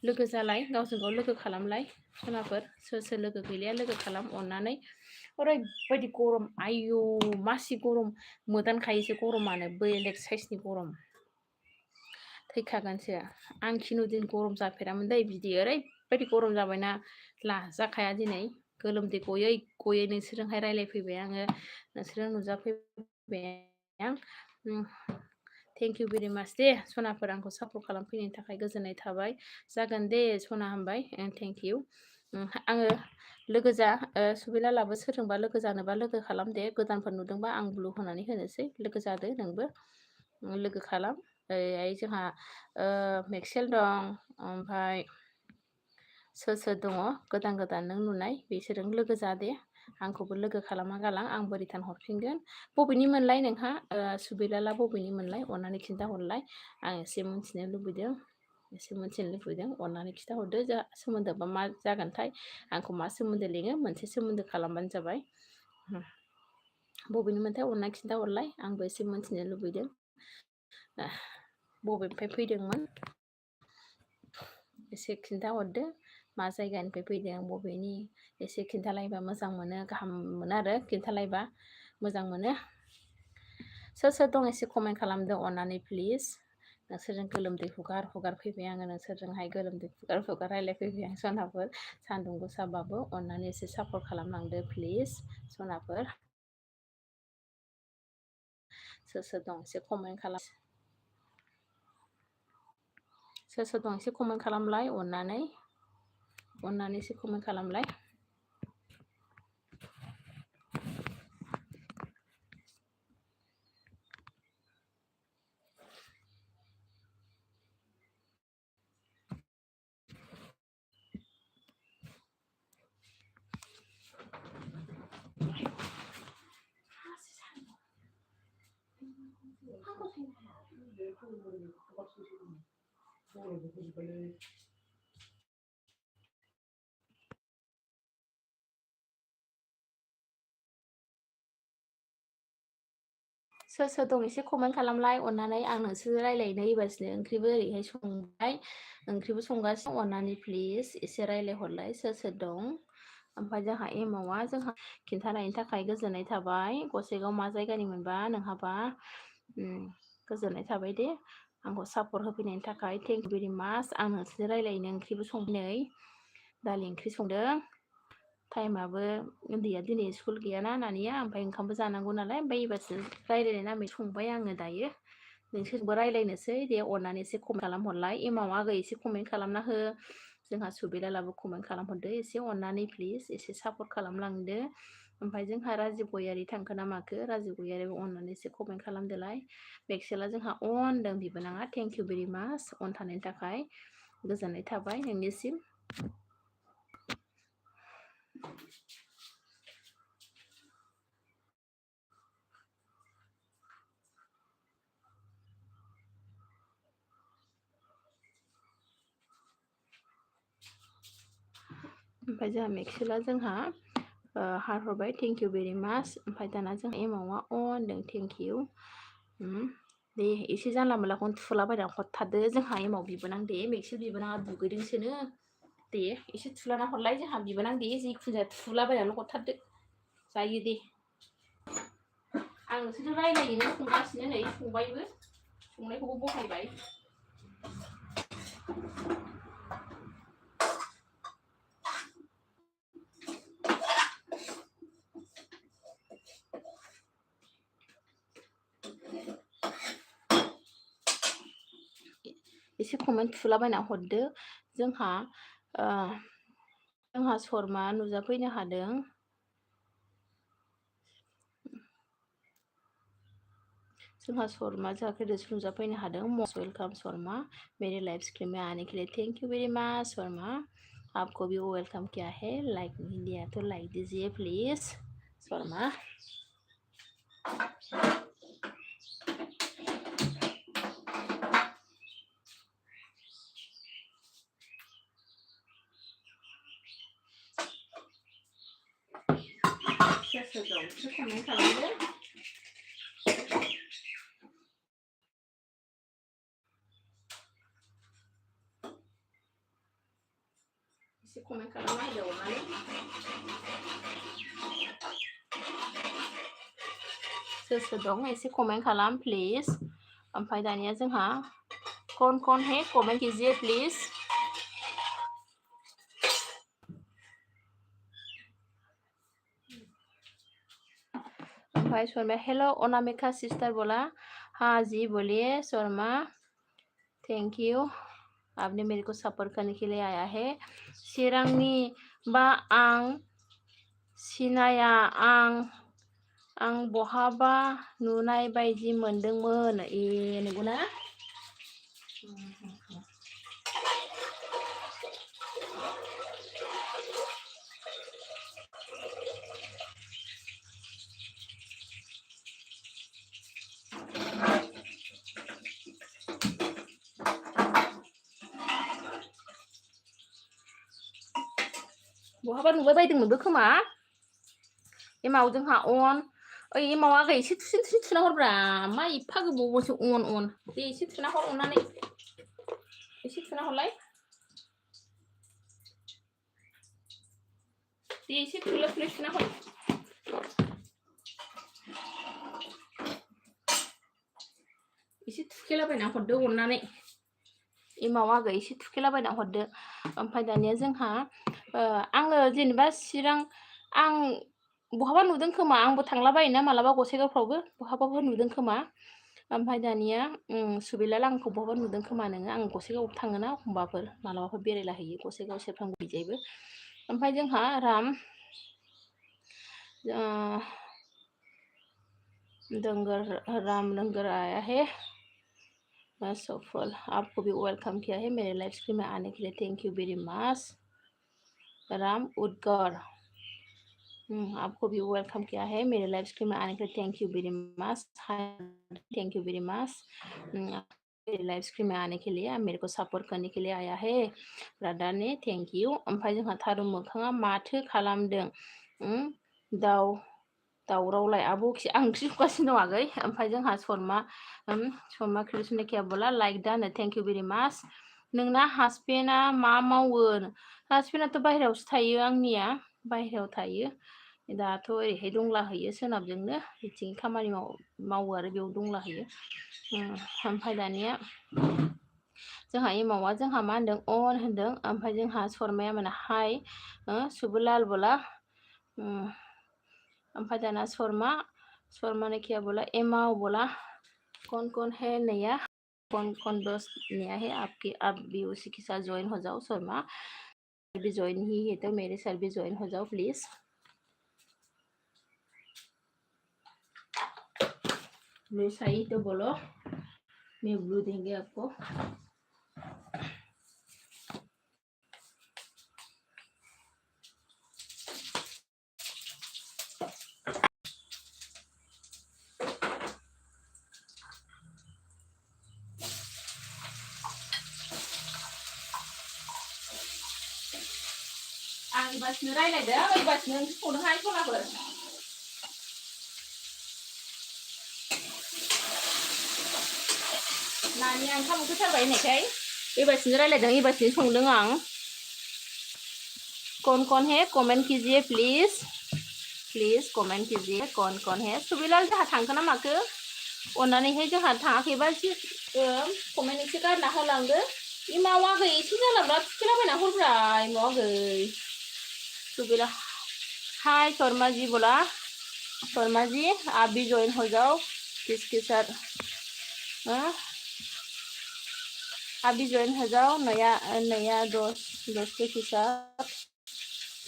लोगो जालाय गावजों गाव लोगो खालामलाय सनाफोर सोर लोगो गैलाया लोगो खालाम अननानै ओरैबायदि गरम आयु मासि गरम मोदानखायोसो गरमानो बेलेग साइसनि गरम थैखागोनसो आं दिन गरम जाफेरामोन दै बिदि ओरैबायदि गरम जाबायना लाजाखाया दिनै गोलोमदै गयै गयै नोंसोरजोंहाय रायज्लायफैबाय आङो नोंसोरजों नुजाफैबाय आं थेंक इउ भेरि माच दे सनाफोर आंखौ सापर्ट खालामफैनायनि थाखाय गोजोननाय थाबाय जागोन दे सना होनबाय थेंक इउ आङो लोगो जा सुबिलालाबो सोरजोंबा लोगो जानोबा लोगो खालाम दे गोदानफोर नुदोंबा आं ब्लु होनानै होनोसै लोगो जादो नोंबो लोगो खालाम ओरैहाय जोंहा मेक्सेल दं ओमफ्राय सोर दङ गोदान नों नुनाय बिसोरजों लोगो जादे आंखौबो लोगो खालामा गालां आंबो रिटार्न हरफिनगोन बबेनि मोनलाय नोंहा सुबिलाला बबेनि मोनलाय अननानै खिन्थाहरलाय आं एसे मिथिनो लुबैदों अननानै खिन्थाहरदो जा सोमोन्दोबा मा जागोनथाय आंखौ मा सोमोन्दो लिङो मोनसे सोमोन्दो खालामबानो जाबाय बबेनि मोनथाय अननानै खिन्थाहरलाय आंबो एसे मिथिनो लुबैदों बबेनिफ्राय फैदोंमोन एसे खिन्थाहरदो मा जायगानिफ्राय फैदों बबेनि एसे खिन्थालायबा मोजां मोनो गाहाम मोनो आरो खिन्थालायबा मोजां मोनो सोर दं एसे कमेन्ट खालामदो अननानै प्लिज नोंसोरजों गोलोमदै हुगार फैबाय आङो नोंसोरजोंहाय गोलोमदै हुगार रायज्लायफैबाय आं सनाफोर सान्दुं गोसाबाबो अननानै एसे सापर्ट खालामलांदो प्लिज सनाफोर सोर दं एसे कमेन्ट खालाम सोर दं एसे कमेन्ट खालामलाय अननानै एसे कमेन्ट खालामलाय सोर दं एसे कमेन्ट खालामलाय अननानै आं नोंसोर रायज्लायनो एबासिनो ओंख्रिबो ओरैहाय संबाय ओंख्रिबो संगासिनो अननानै प्लिज एसे रायज्लायहरलाय सोर दं ओमफ्राय जोंहा एमावा जोंहा खिन्थानायनि थाखाय गोजोननाय थाबाय गसाइगाव मा जायगानि मोनबा नोंहाबा गोजोननाय थाबाय दे आंखौ सापर्ट होफैनायनि थाखाय थेंक इउ भेरि माच आं नोंसोरजों रायज्लायनो ओंख्रिबो संनाय दालि ओंख्रि संदों टाइमाबो उन्दैया दिनै स्कुल गैयाना नानिया ओमफ्राय ओंखामबो जानांगौ नालाय ओमफ्राय एबारसो रायज्लायनाय नामै संबाय आङो दायो नोंसोरबो रायज्लायनोसै दे अननानै एसे कमेन्ट खालामहरलाय एमाव आगै एसे कमेन्ट खालामना हो जोंहा सुबिलालाबो कमेन्ट खालामहरदो एसे अननानै प्लिज एसे सापर्ट खालामलांदो। ओमफ्राय जोंहा राजिब गयारि थांखो ना माखो राजिब गयारिबो अननानै एसे कमेन्ट खालामदोलाय। मेक्सेला जोंहा अनदों बिबोनाङा थेंक इउ भेरि माच अन थानायनि थाखाय गोजोननाय थाबाय नोंनिसिम। ओमफ्राय जोंहा मेक्सेला जोंहा हार्ट हरबाय थेंक इउ भेरि माच। ओमफ्राय दाना जोंहा एमाउआ अनदों थेंक इउ। दे एसे जानला मोनलाखौनो थुलाबायनानै हरथारदो जोंहा एमाव बिबोनां दे मेक्सेल बिबोनाङा दुगैदोंसोनो दे एसे थुलाना हरलाय जोंहा बिबोनां दे जिखुनु जाया थुलाबायनानै हरथारदो जायो दे। आं नोंसोरजों रायलायनो संगासिनो नै संबायबो संनायखौबो बहायबाय। एसे कमेन्ट थुलाबायना हरदो जोंहा शर्मा नुजाफैनो हादों। जोंहा शर्मा जोंहा क्रेडिट्स नुजाफैनो हादों। मस्ट वेलकाम शर्मा मेरे लाइव स्ट्रीम में आने के लिए thank you very much Sharma. आपको भी वेलकम किया है। लाइक नहीं दिया तो लाइक दीजिए प्लीज शर्मा। कमेन्ट खालामदो। एसे कमेन्ट खालामना होदो अननानै। सोर दं एसे कमेन्ट खालाम प्लिज। ओमफ्राय दानिया जोंहा कौन है कमेन्ट कीजिए प्लिज। ओमफ्राय शर्मा हेलो अनामिका सिस्टर बोला हाँ जी बोलिए शर्मा थैंक यू आपने मेरे को सपोर्ट करने के लिए आया है। चिरांनि बा आं सिनाया आं बहाबा नुनाय बायदि मोनदोंमोन। नंगौना? बहाबा नुबाय बायदोंमोनबो खोमा एमाव जोंहा अन ओइ एमाव आगै एसे थुसिन थुना हरब्रा मा एफा गोबावसो अन दे एसे थुना हर अननानै एसे थुना हरलाय दे एसे थुला थुना हर एसे थुखेलाबायना हरदो अननानै एमाव आगै एसे थुखेलाबायना हरदो। ओमफ्राय दानिया जोंहा आङो जेनेबा चिरां आं बहाबा नुदों खोमा आंबो थांलाबायोना मालाबा गसाइगावफ्रावबो बहाबाबो नुदों खोमा। ओमफ्राय दानिया सुबिलाल आंखौ बहाबा नुदों खोमा नोङो आं गसाइगावआव थाङोना एखमबाफोर मालाबाफोर बेरायलाहैयो गसाइगाव सेरफांगुरिजायबो। ओमफ्राय जोंहा राम लंगर आया है सफल आपको भी वेलकम किया है मेरे लाइव स्ट्रीम में आने के लिए thank you very much. Ram Udgar आपको भी वेलकम किया है मेरे लाइव स्ट्रीम में आने के लिए thank you very much. Thank you very much मेरे लाइव स्ट्रीम में आने के लिए मेरे को सपोर्ट करने के लिए आया है ब्रादार ने थैंक यू। ओमफ्राय जोंहा थारु मोखाङा माथो खालामदों दावरावलाय आब'खि आं ओंख्रि संगासिनो दं आगै। ओमफ्राय जोंहा शर्मा कृष्ण क्या बोला लाइक दानो थैंक यू वेरी मच। नोंना हासबेन्डआ मा मावो? हासबेन्डआथ' बाहेरायावसो थायो आंनिया बाहेरायाव थायो दाथ' ओरैहाय दंलाहैयो सोनाबजोंनो बिथिं खामानि मावो आरो बेयाव दंलाहैयो। ओमफ्राय दानिया जोंहा एमावा जोंहा मा होनदों अन होनदों। ओमफ्राय जोंहा शर्माया माने हाय सुबुलाल बोला ओमफ्राय दाना शर्मा ने क्या बोला एमाव बोला कौन है नैया कौन दोस्त नया है आपकी, आप भी उसी के साथ ज्वाइन हो जाओ। शर्मा भी ज्वाइन ही है तो मेरे साथ भी ज्वाइन हो जाओ प्लीज। ब्लू चाहिए तो बोलो, मैं ब्लू देंगे आपको। आं इबासनो रायलायदों, इबासनो ओंख्रि संदोंहाय सनाफोर। नानि आं ओंखाम ओंख्रि थारबाय होननायखाय इबासनो रायलायदों, इबासनो संदों आं। कौन है कमेंट कीजिए प्लीज, प्लीज कमेंट कीजिए कौन है। सुबिलाल जोंहा थांखो ना माखो, अन्नानैहाय जोंहा थाङाखैबा एसे कमेन्ट एसे गारना होलांदो। इमाव आगै एसे जालांब्रा थुखैलाबायना हरब्रा इमाव आगै। सुबिला हाय शर्मा जी बोला, शर्मा जी आप भी ज्वाइन हो जाओ किसके साथ, आप भी ज्वाइन हो जाओ नया दोस्तों के साथ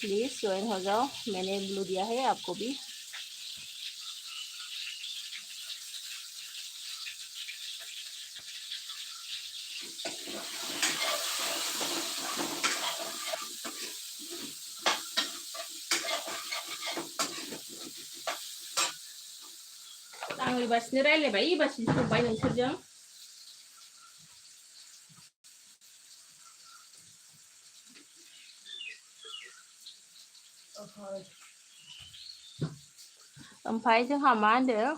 प्लीज ज्वाइन हो जाओ। मैंने ब्लू दिया है आपको भी। आं इबासनो रायलायबाय, इबासनो संबाय नोंसोरजों। ओमफ्राय जोंहा मा होनदों,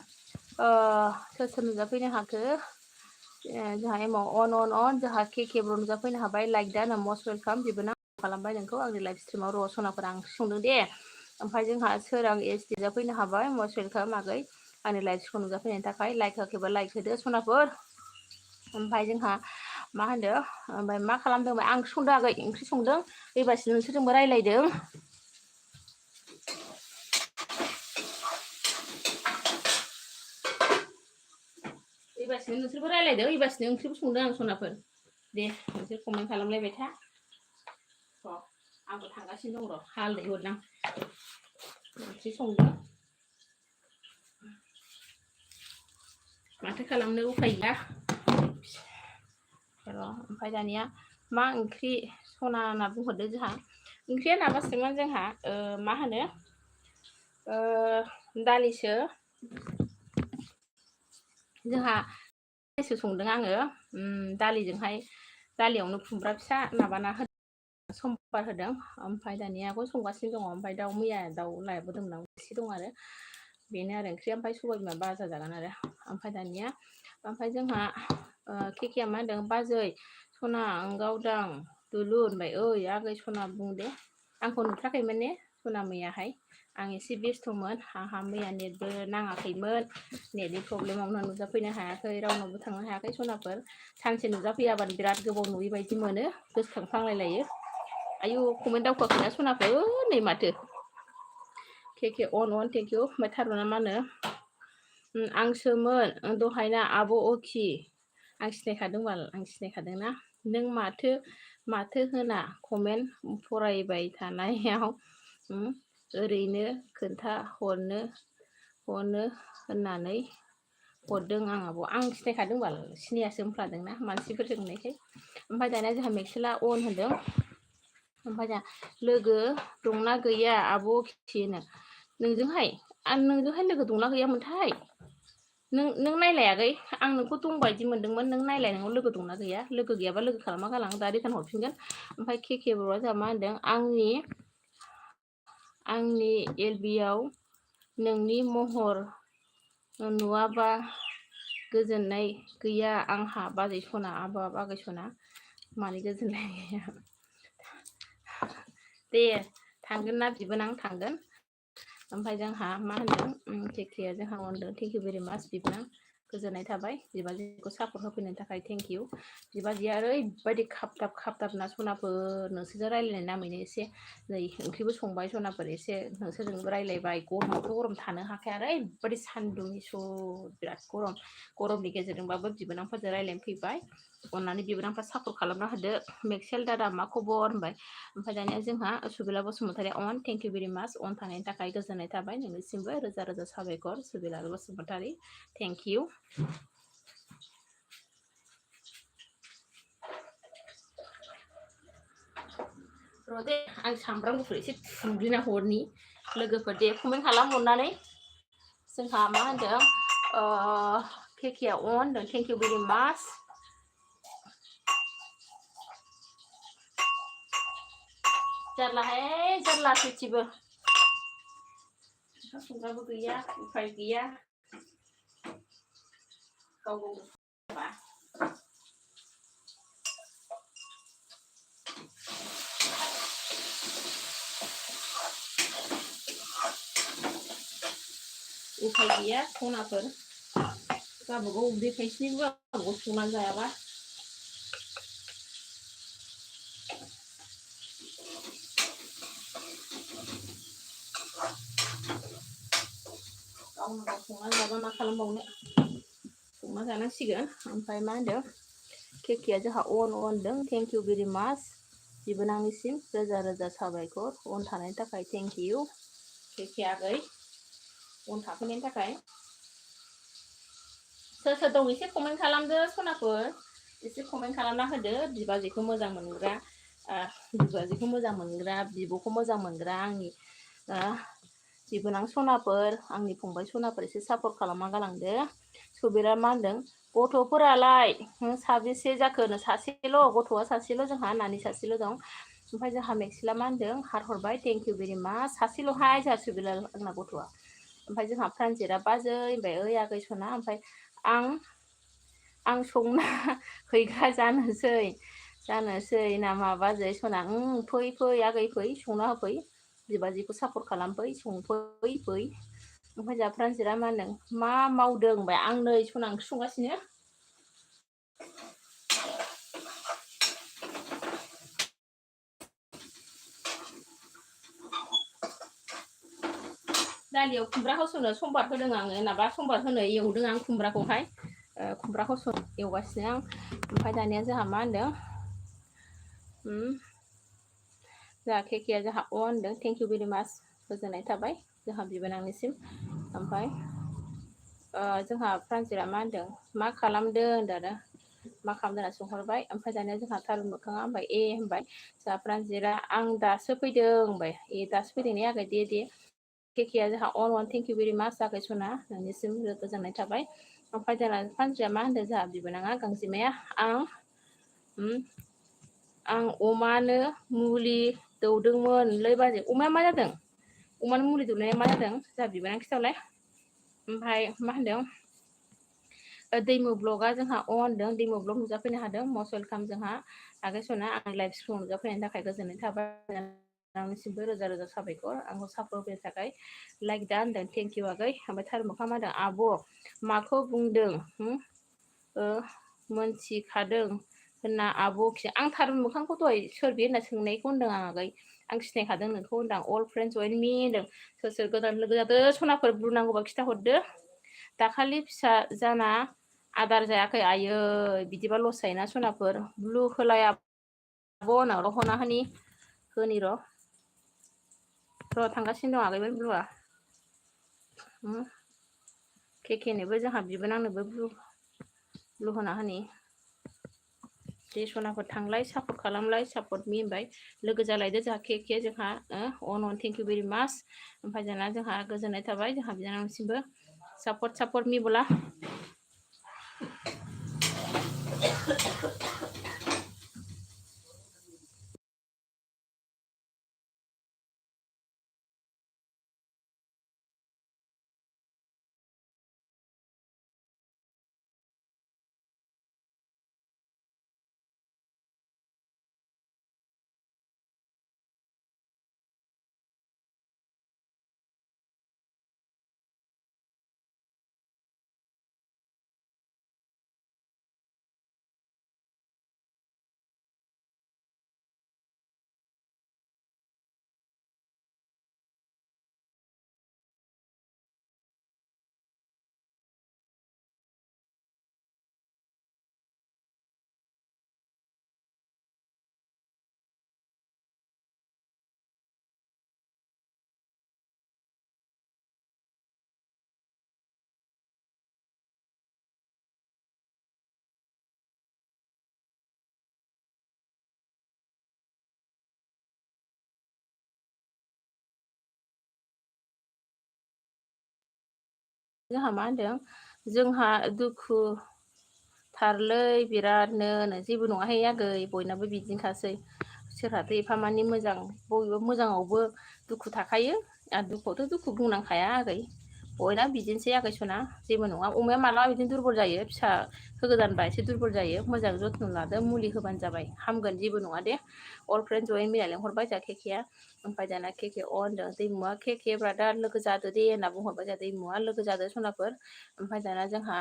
सोर सोर नुजाफैनो हाखो, जोंहा एमाव अन जोंहा के ब्र नुजाफैनो हाबाय। लाइक दा ना मस्ट वेलकाम, बेबो नांगौ खालामबाय नोंखौ आंनि लाइभ स्ट्रिमाव। र' सनाफोर आं संदों दे। ओमफ्राय जोंहा सोरां एस टी नुजाफैनो हाबाय, मस्ट वेलकाम आगै आंनि लाइभ स्ट्रिमाव नुजाफैनायनि थाखाय। लाइक होआखैबा लाइक होदो सनाफोर। ओमफ्राय जोंहा मा होनदों, ओमफ्राय मा खालामदों, आं संदों आगै ओंख्रि संदों, बेबासिनो नोंसोरजोंबो रायलायदों। इबासिनो नोंसोरबो रायलायदों, इबासिनो ओंख्रिबो संदों आं सनाफोर। दे नोंसोर कमेन्ट खालामलायबाय था। आंबो थांगासिनो दं, र' हालदै हरदां, ओंख्रि संदों माथो खालामनो उफाय गैया। र' ओमफ्राय दानिया मा ओंख्रि सना होनना बुंहरदो। जोंहा ओंख्रिया माबासोमोन, जोंहा मा होनो दालिसो, जोंहा दालिसो संदों आङो। दालिजोंहाय दालियावनो खुमब्रा फिसा माबाना समबार होदों। ओमफ्राय दानियाखौ संगासिनो दङ। ओमफ्राय मैया दाउ लाबोदोंमोन आं, एसे दं आरो बेनो आरो ओंख्रिया। ओमफ्राय सबाय बिमा बाजा जागोन आरो। ओमफ्राय दानिया ओमफ्राय जोंहा केकेआ मा होनदों, बाजै सना गावदां दुलु होनबाय। ओइ आगै सना बुं दे, आंखौ नुथाराखैमोन ने सना मैयाहाय, आं एसे बेस्थ'मोन, आंहा मैया नेटबो नाङाखैमोन, नेटनि प्रब्लेमावनो नुजाफैनो हायाखै, रावनावबो थांनो हायाखै सनाफोर। सानसे नुजाफैयाबानो बिराद गोबाव नुयै बायदि मोनो, गोसोखांफ्लांलायलायो। आयु कमेन्ट दावखोआखैना सनाफोर, नै माथो केके अन थेंक इउ। ओमफ्राय थारुना मा होनो, आंसोमोन दहायना आब' अखि, आं सिनायखादों बाल, आं सिनायखादों ना। नों माथो होना कमेन्ट फरायबाय थानायाव ओरैनो खोन्था हरनो होननानै हरदों आं आब'। आं सिनायखादों बाल, सिनायासो होनफ्लादोंना मानसिफोर जोंनायखाय। ओमफ्राय दानिया जोंहा मेक्सेला अन होनदों। ओमफ्राय दा लोगो दंना गैया आब' अखिनो, नोंजोंहाय लोगो दंना गैयामोनथाय, नों नायलाय आगै, आं नोंखौ दंबायदि मोनदोंमोन, नों नायलाय नोंनाव लोगो दंना गैया। लोगो गैयाबा लोगो खालामा गालां, दा रिटार्न हरफिनगोन। ओमफ्राय केके बर'आ जोंहा मा होनदों, आंनि एलबियाव नोंनि महर नुवाबा गोजोननाय गैया आंहा बाजै सना। बागै सना मानि गोजोननाय गैया दे, थांगोन ना बिबोनां, थांगोन। ओमफ्राय जोंहा मा होनदों, केकेआ जोंहा अनदों, थेंक इउ भेरि माच बिबोनां, गोजोननाय थाबाय बिबाजैखौ सापर्ट होफैनो थाखाय थेंक इउ बिबाजैया ओरैबायदि खाबथाब सनाफोर नोंसोरजों रायलायनाय नामैनो एसे नै ओंख्रिबो संबाय सनाफोर एसे नोंसोरजोंबो रायलायबाय गरमावथ' गरम थानो हाखाया ओरैबायदि सान्दुं इसु बिराद गरमनि गेजेरजोंबाबो बिबोनांफोरजों रायलायनो फैबाय अननानै बिबोनांफ्रा सापर्ट खालामना होदो मेक्सेल दादा मा खबर होनबाय ओमफ्राय दानिया जोंहा सुबिला बसुमतारी अन थेंक इउ भेरि माच अन थानायनि थाखाय गोजोननाय थाबाय नोंनिसिमबो रोजा रोजा साबायखर सुबिला बसुमतारी थेंक इउ रदे आं सामब्राम गुफुर एसे थुग्लिना हरनि लोगोफोर दे कमेन्ट खालाम हरनानै जोंहा मा होनदों केकेआ अन होनदों थेंक इउ भेरि माच जारलाहाय जारला सयथिबो संग्राबो गैया उफाय गैया गाव उफाय गैया सनाफोर गावबागाव उदै थाइसेनिबो गावबागाव संनानै जायाबा गावनो गाव संनानै जाबा मा खालामबावनो संना जानांसिगोन ओमफ्राय मा होनदों केकेआ जोंहा अन होनदों थेंक इउ भेरि माच बिबोनांनिसिम रोजा रोजा साबायखर अन थानायनि थाखाय थेंक इउ केके आगै अन थाफैनायनि थाखाय सोर सोर दं एसे कमेन्ट खालामदो सनाफोर एसे कमेन्ट खालामना होदो बिबाजैखौ मोजां मोनग्रा बिब'खौ मोजां मोनग्रा आंनि बिबोनां सनाफोर आंनि फंबाय सनाफोर एसे सापर्ट खालामना गालांदो सुबिरा मा होनदों गथ'फोरालाय साबेसे जाखोनो सासेल' गथ'आ सासेल' जोंहा नानि सासेल' दं ओमफ्राय जोंहा मेक्सिला मा होनदों हार्ट हरबाय थेंक इउ भेरि माच सासेल'हाय जोंहा सुबिला आंना गथ'आ ओमफ्राय जोंहा प्रान्जिता बाजै होनबाय ओइ आगै सना ओमफ्राय आं संना हैग्रा जानोसै नामा बाजै सना फै आगै फै संना होफै बिबाजैखौ सापर्ट खालामफै संफै ओमफ्राय जोंहा प्रान्जिता मा होनदों मा मावदों होनबाय आं नै सना ओंख्रि संगासिनो दालियाव खुमब्रा होसनो समबार होदों आङो नाबा समबार होनो एवदों आं खुमब्राखौहाय खुमब्रा होसन एवगासिनो आं ओमफ्राय दानिया जोंहा मा होनदों जोंहा केकेआ जोंहा अ होनदों थेंक इउ भेरि माच गोजोननाय थाबाय जोंहा बिबोनांनिसिम ओमफ्राय जोंहा प्रान्जिता मा होनदों मा खालामदों होनदों आरो मा खालामदों होनना सोंहरबाय ओमफ्राय दानिया जोंहा थारुन मोखाङा होनबाय ए होनबाय जोंहा प्रान्जिता आं दासो फैदों होनबाय ए दासो फैदों ने आगै दे केकेआ जोंहा अन थेंक इउ भेरि माच आगै सना नोंनिसिम गोजोननाय थाबाय ओमफ्राय जोंहा प्रान्जिता मा होनदों जोंहा बिबोनाङा गांजेमाया आं अमानो मुलि दौदोंमोनलै बाजै अमाया मा जादों अमानो मुलि दौनाया मा जादों जोंहा बिबोनां खिथावलाय ओमफ्राय मा होनदों दैमु ब्लगआ जोंहा अ होनदों दैमु ब्लग नुजाफैनो हादों मस्ट वेलकाम जोंहा आगै सना आंनि लाइभ स्ट्रिमाव नुजाफैनायनि थाखाय गोजोननाय थाबाय नोंनिसिमबो रोजा रोजा साबायखर आंखौ सापर्ट होनो थाखाय लाइक दा होनदों थेंक इउ आगै ओमफ्राय थारुन मोखाङा मा होनदों आब' माखौ बुंदों मोनथिखादों होनना आब' आं थारुन मोखांखौ दहाय सोर बे होनना सोंनायखौ होनदों आं आगै आं सिनायखादों नोंखौ होनदां अल फ्रेन्ड्स वेल मी होनदों सोर गोदान लोगो जादों सनाफोर बुंनांगौबा खिथाहरदो दाखालि फिसा जाना आदार जायाखै आयै बिदिबा लस जायोना सनाफोर ब्लु होलाय आब' होनो हना होनि र' थांगासिनो दं आगैमोन ब्लुआ केकेनोबो जोंहा बिबोनांनोबो ब्लु होना होनि दे सनाफोर थांलाय सापर्ट खालामलाय सापर्ट मी होनबाय लोगो जालायदो जोंहा केके जोंहा अन थेंक इउ भेरि माच ओमफ्राय जोंहा गोजोननाय थाबाय जोंहा बिनानावसिमबो सापर्ट मी बोला जोंहा मा होनदों जोंहा दुखु थारलै बिरादनो जेबो नङाहाय आगै बयनाबो बिदिनोखासै सोरहाथो एफामानि मोजां बयबो मोजाङावबो दुखु थाखायो आरो दुखुआवथ' दुखु बुंनांखाया आगै बयना बिदिनोसै आगै सना जेबो नङा अमाया मालाबा बिदिनो दुरबल जायो फिसा होगोदानबा एसे दुरबल जायो मोजां जथ्न लादो मुलि होबानो जाबाय हामगोन जेबो नङा दे अल फ्रेन्ड जयेन मिना लेंहरबाय जोंहा केकेया ओमफ्राय दाना केके अ होनदों दैमुआ केके ब्रादार लोगो जादो दे होनना बुंहरबाय जोंहा दैमुआ लोगो जादो सनाफोर ओमफ्राय दाना जोंहा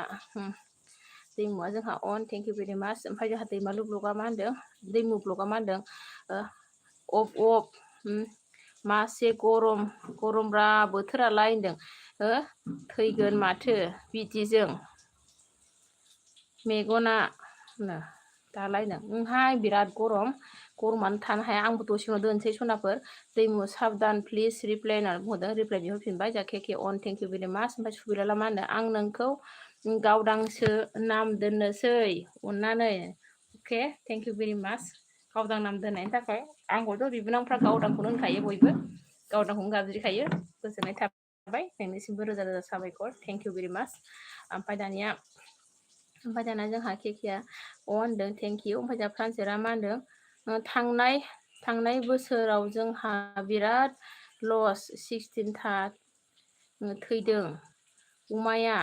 दैमुआ जोंहा अन थेंक इउ भेरि माच ओमफ्राय जोंहा दैमालु ब्लगा मा होनदों दैमु ब्लगा मा होनदों अफ मासे गरमब्रा बोथोरालाय होनदों थैगोन माथो बिदिजों मेगना दालायनो ओंहाय बिराद गरमानो थानो हाया आंबो दसेनो दोनसै सनाफोर दैमु साबधान प्लिज रिप्लाय होननानै बुंहरदों रिप्लाय बिहरफिनबाय जा केके अन थेंक इउ भेरि माच ओमफ्राय सुबिलाला मा होनो आं नोंखौ गावदांसो नाम दोननोसै अननानै अके थेंक इउ भेरि माच गावदां नाम दोननायनि थाखाय आंखौथ' बिबोनांफ्रा गावदांखौनो होनखायो बयबो गावदांखौनो गाबज्रिखायो गोजोननाय थाबाय नोंनिसिमबो रोजा रोजा साबायखर थेंक इउ भेरि माच ओमफ्राय दाना जोंहा केकेआ अ होनदों थेंक इउ ओमफ्राय जोंहा फ्रान्सेरा मा होनदों थांनाय बोसोराव जोंहा बिराद लस 16था थैदों अमाया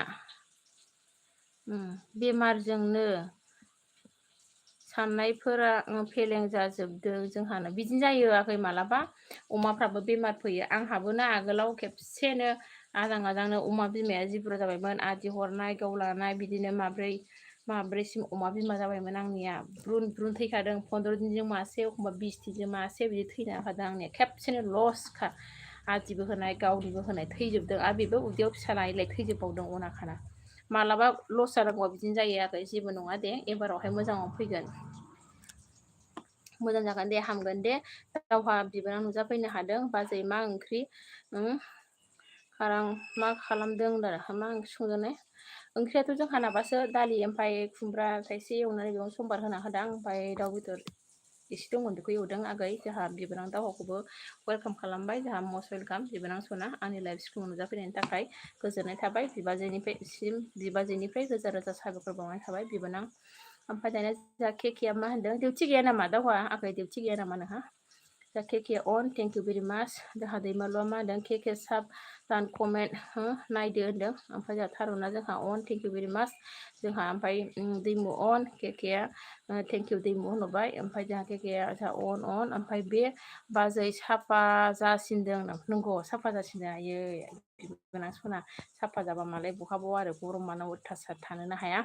बेमारजोंनो साननायफोरा फेलें जाजोबदों जोंहानो बिदिनो जायो आगै मालाबा अमाफ्राबो बेमार फैयो आंहाबो ना आगोलाव खेबसेनो आजांनो अमा बिमाया जिब्र जाबायमोन आदि हरनाय गावलानाय बिदिनो माब्रैसिम अमा बिमा जाबायमोन आंनिया ब्रुन थैखादों 15 दिनजों मासे एखमबा 20 दिनजों मासे बिदि थैना होखादों आंनिया खेबसेनो लसखा आदिबो होनाय गावनिबो होनाय थैजोबदों आरो बेबो उदैयाव फिसा लायैलाय थैजोबबावदों अनाखाना मालाबा लस जानांगौआ बिदिनो जायो आगै जेबो नङा दे एबारावहाय मोजाङाव फैगोन मोजां जागोन दे हामगोन दे दावहा बिबाना नुजाफैनो हादों बाजै मा ओंख्रि मा खालामदों मा ओंख्रि संदोंने ओंख्रियाथ' जोंहा माबासो दालि ओमफ्राय खुमब्रा थाइसे एवनानै बेयावनो समबार होना होदां ओमफ्राय दाउ बेदर एसे दंमोन बेखौ एवदों आगै जोंहा बिबोनां दावहाखौबो वेलकाम खालामबाय जोंहा मस्ट वेलकाम बिबोनां सना आंनि लाइफ स्कुलाव नुजाफैनायनि थाखाय गोजोननाय थाबाय बिबाजैनिफ्राय रोजा रोजा साबायखर बावनाय थाबाय बिबोनां ओमफ्राय दाना जोंहा केकेआ मा होनदों डिउटि गैया नामा दावहा आगै डिउटि गैया नामा नोंहा दा केके अन थेंक इउ भेरि माच जोंहा दैमालुआ मा होनदों केके साब दान कमेन्ट नायदो होनदों ओमफ्राय जोंहा थारुना जोंहा अन थेंक इउ भेरि माच जोंहा ओमफ्राय दैमु अन केकेआ थेंक इउ दैमु होनहरबाय ओमफ्राय जोंहा केकेआ जोंहा अन ओमफ्राय बे बाजै साफा जासिनदों नंगौ साफा जासिनदों आयै बिबोनां सना साफा जाबा मालाय बहाबाव आरो गरमानो अयथासार थानोनो हाया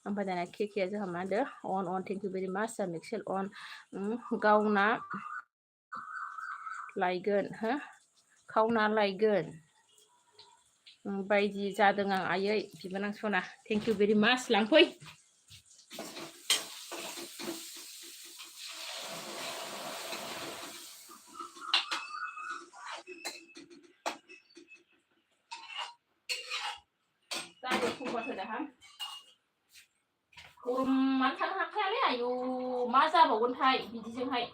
ओमफ्राय दाना केकेआ जोंहा मा होनदों अन थेंक इउ भेरि माच जोंहा मिक्सेल अन गावना लायगोन बायदि जादों आं आयै बिबोनां सना थेंक इउ भेरि माच लांफै गरमानो थानो हाखायालै आयु मा जाबावगोनथाय बिदिजोंहाय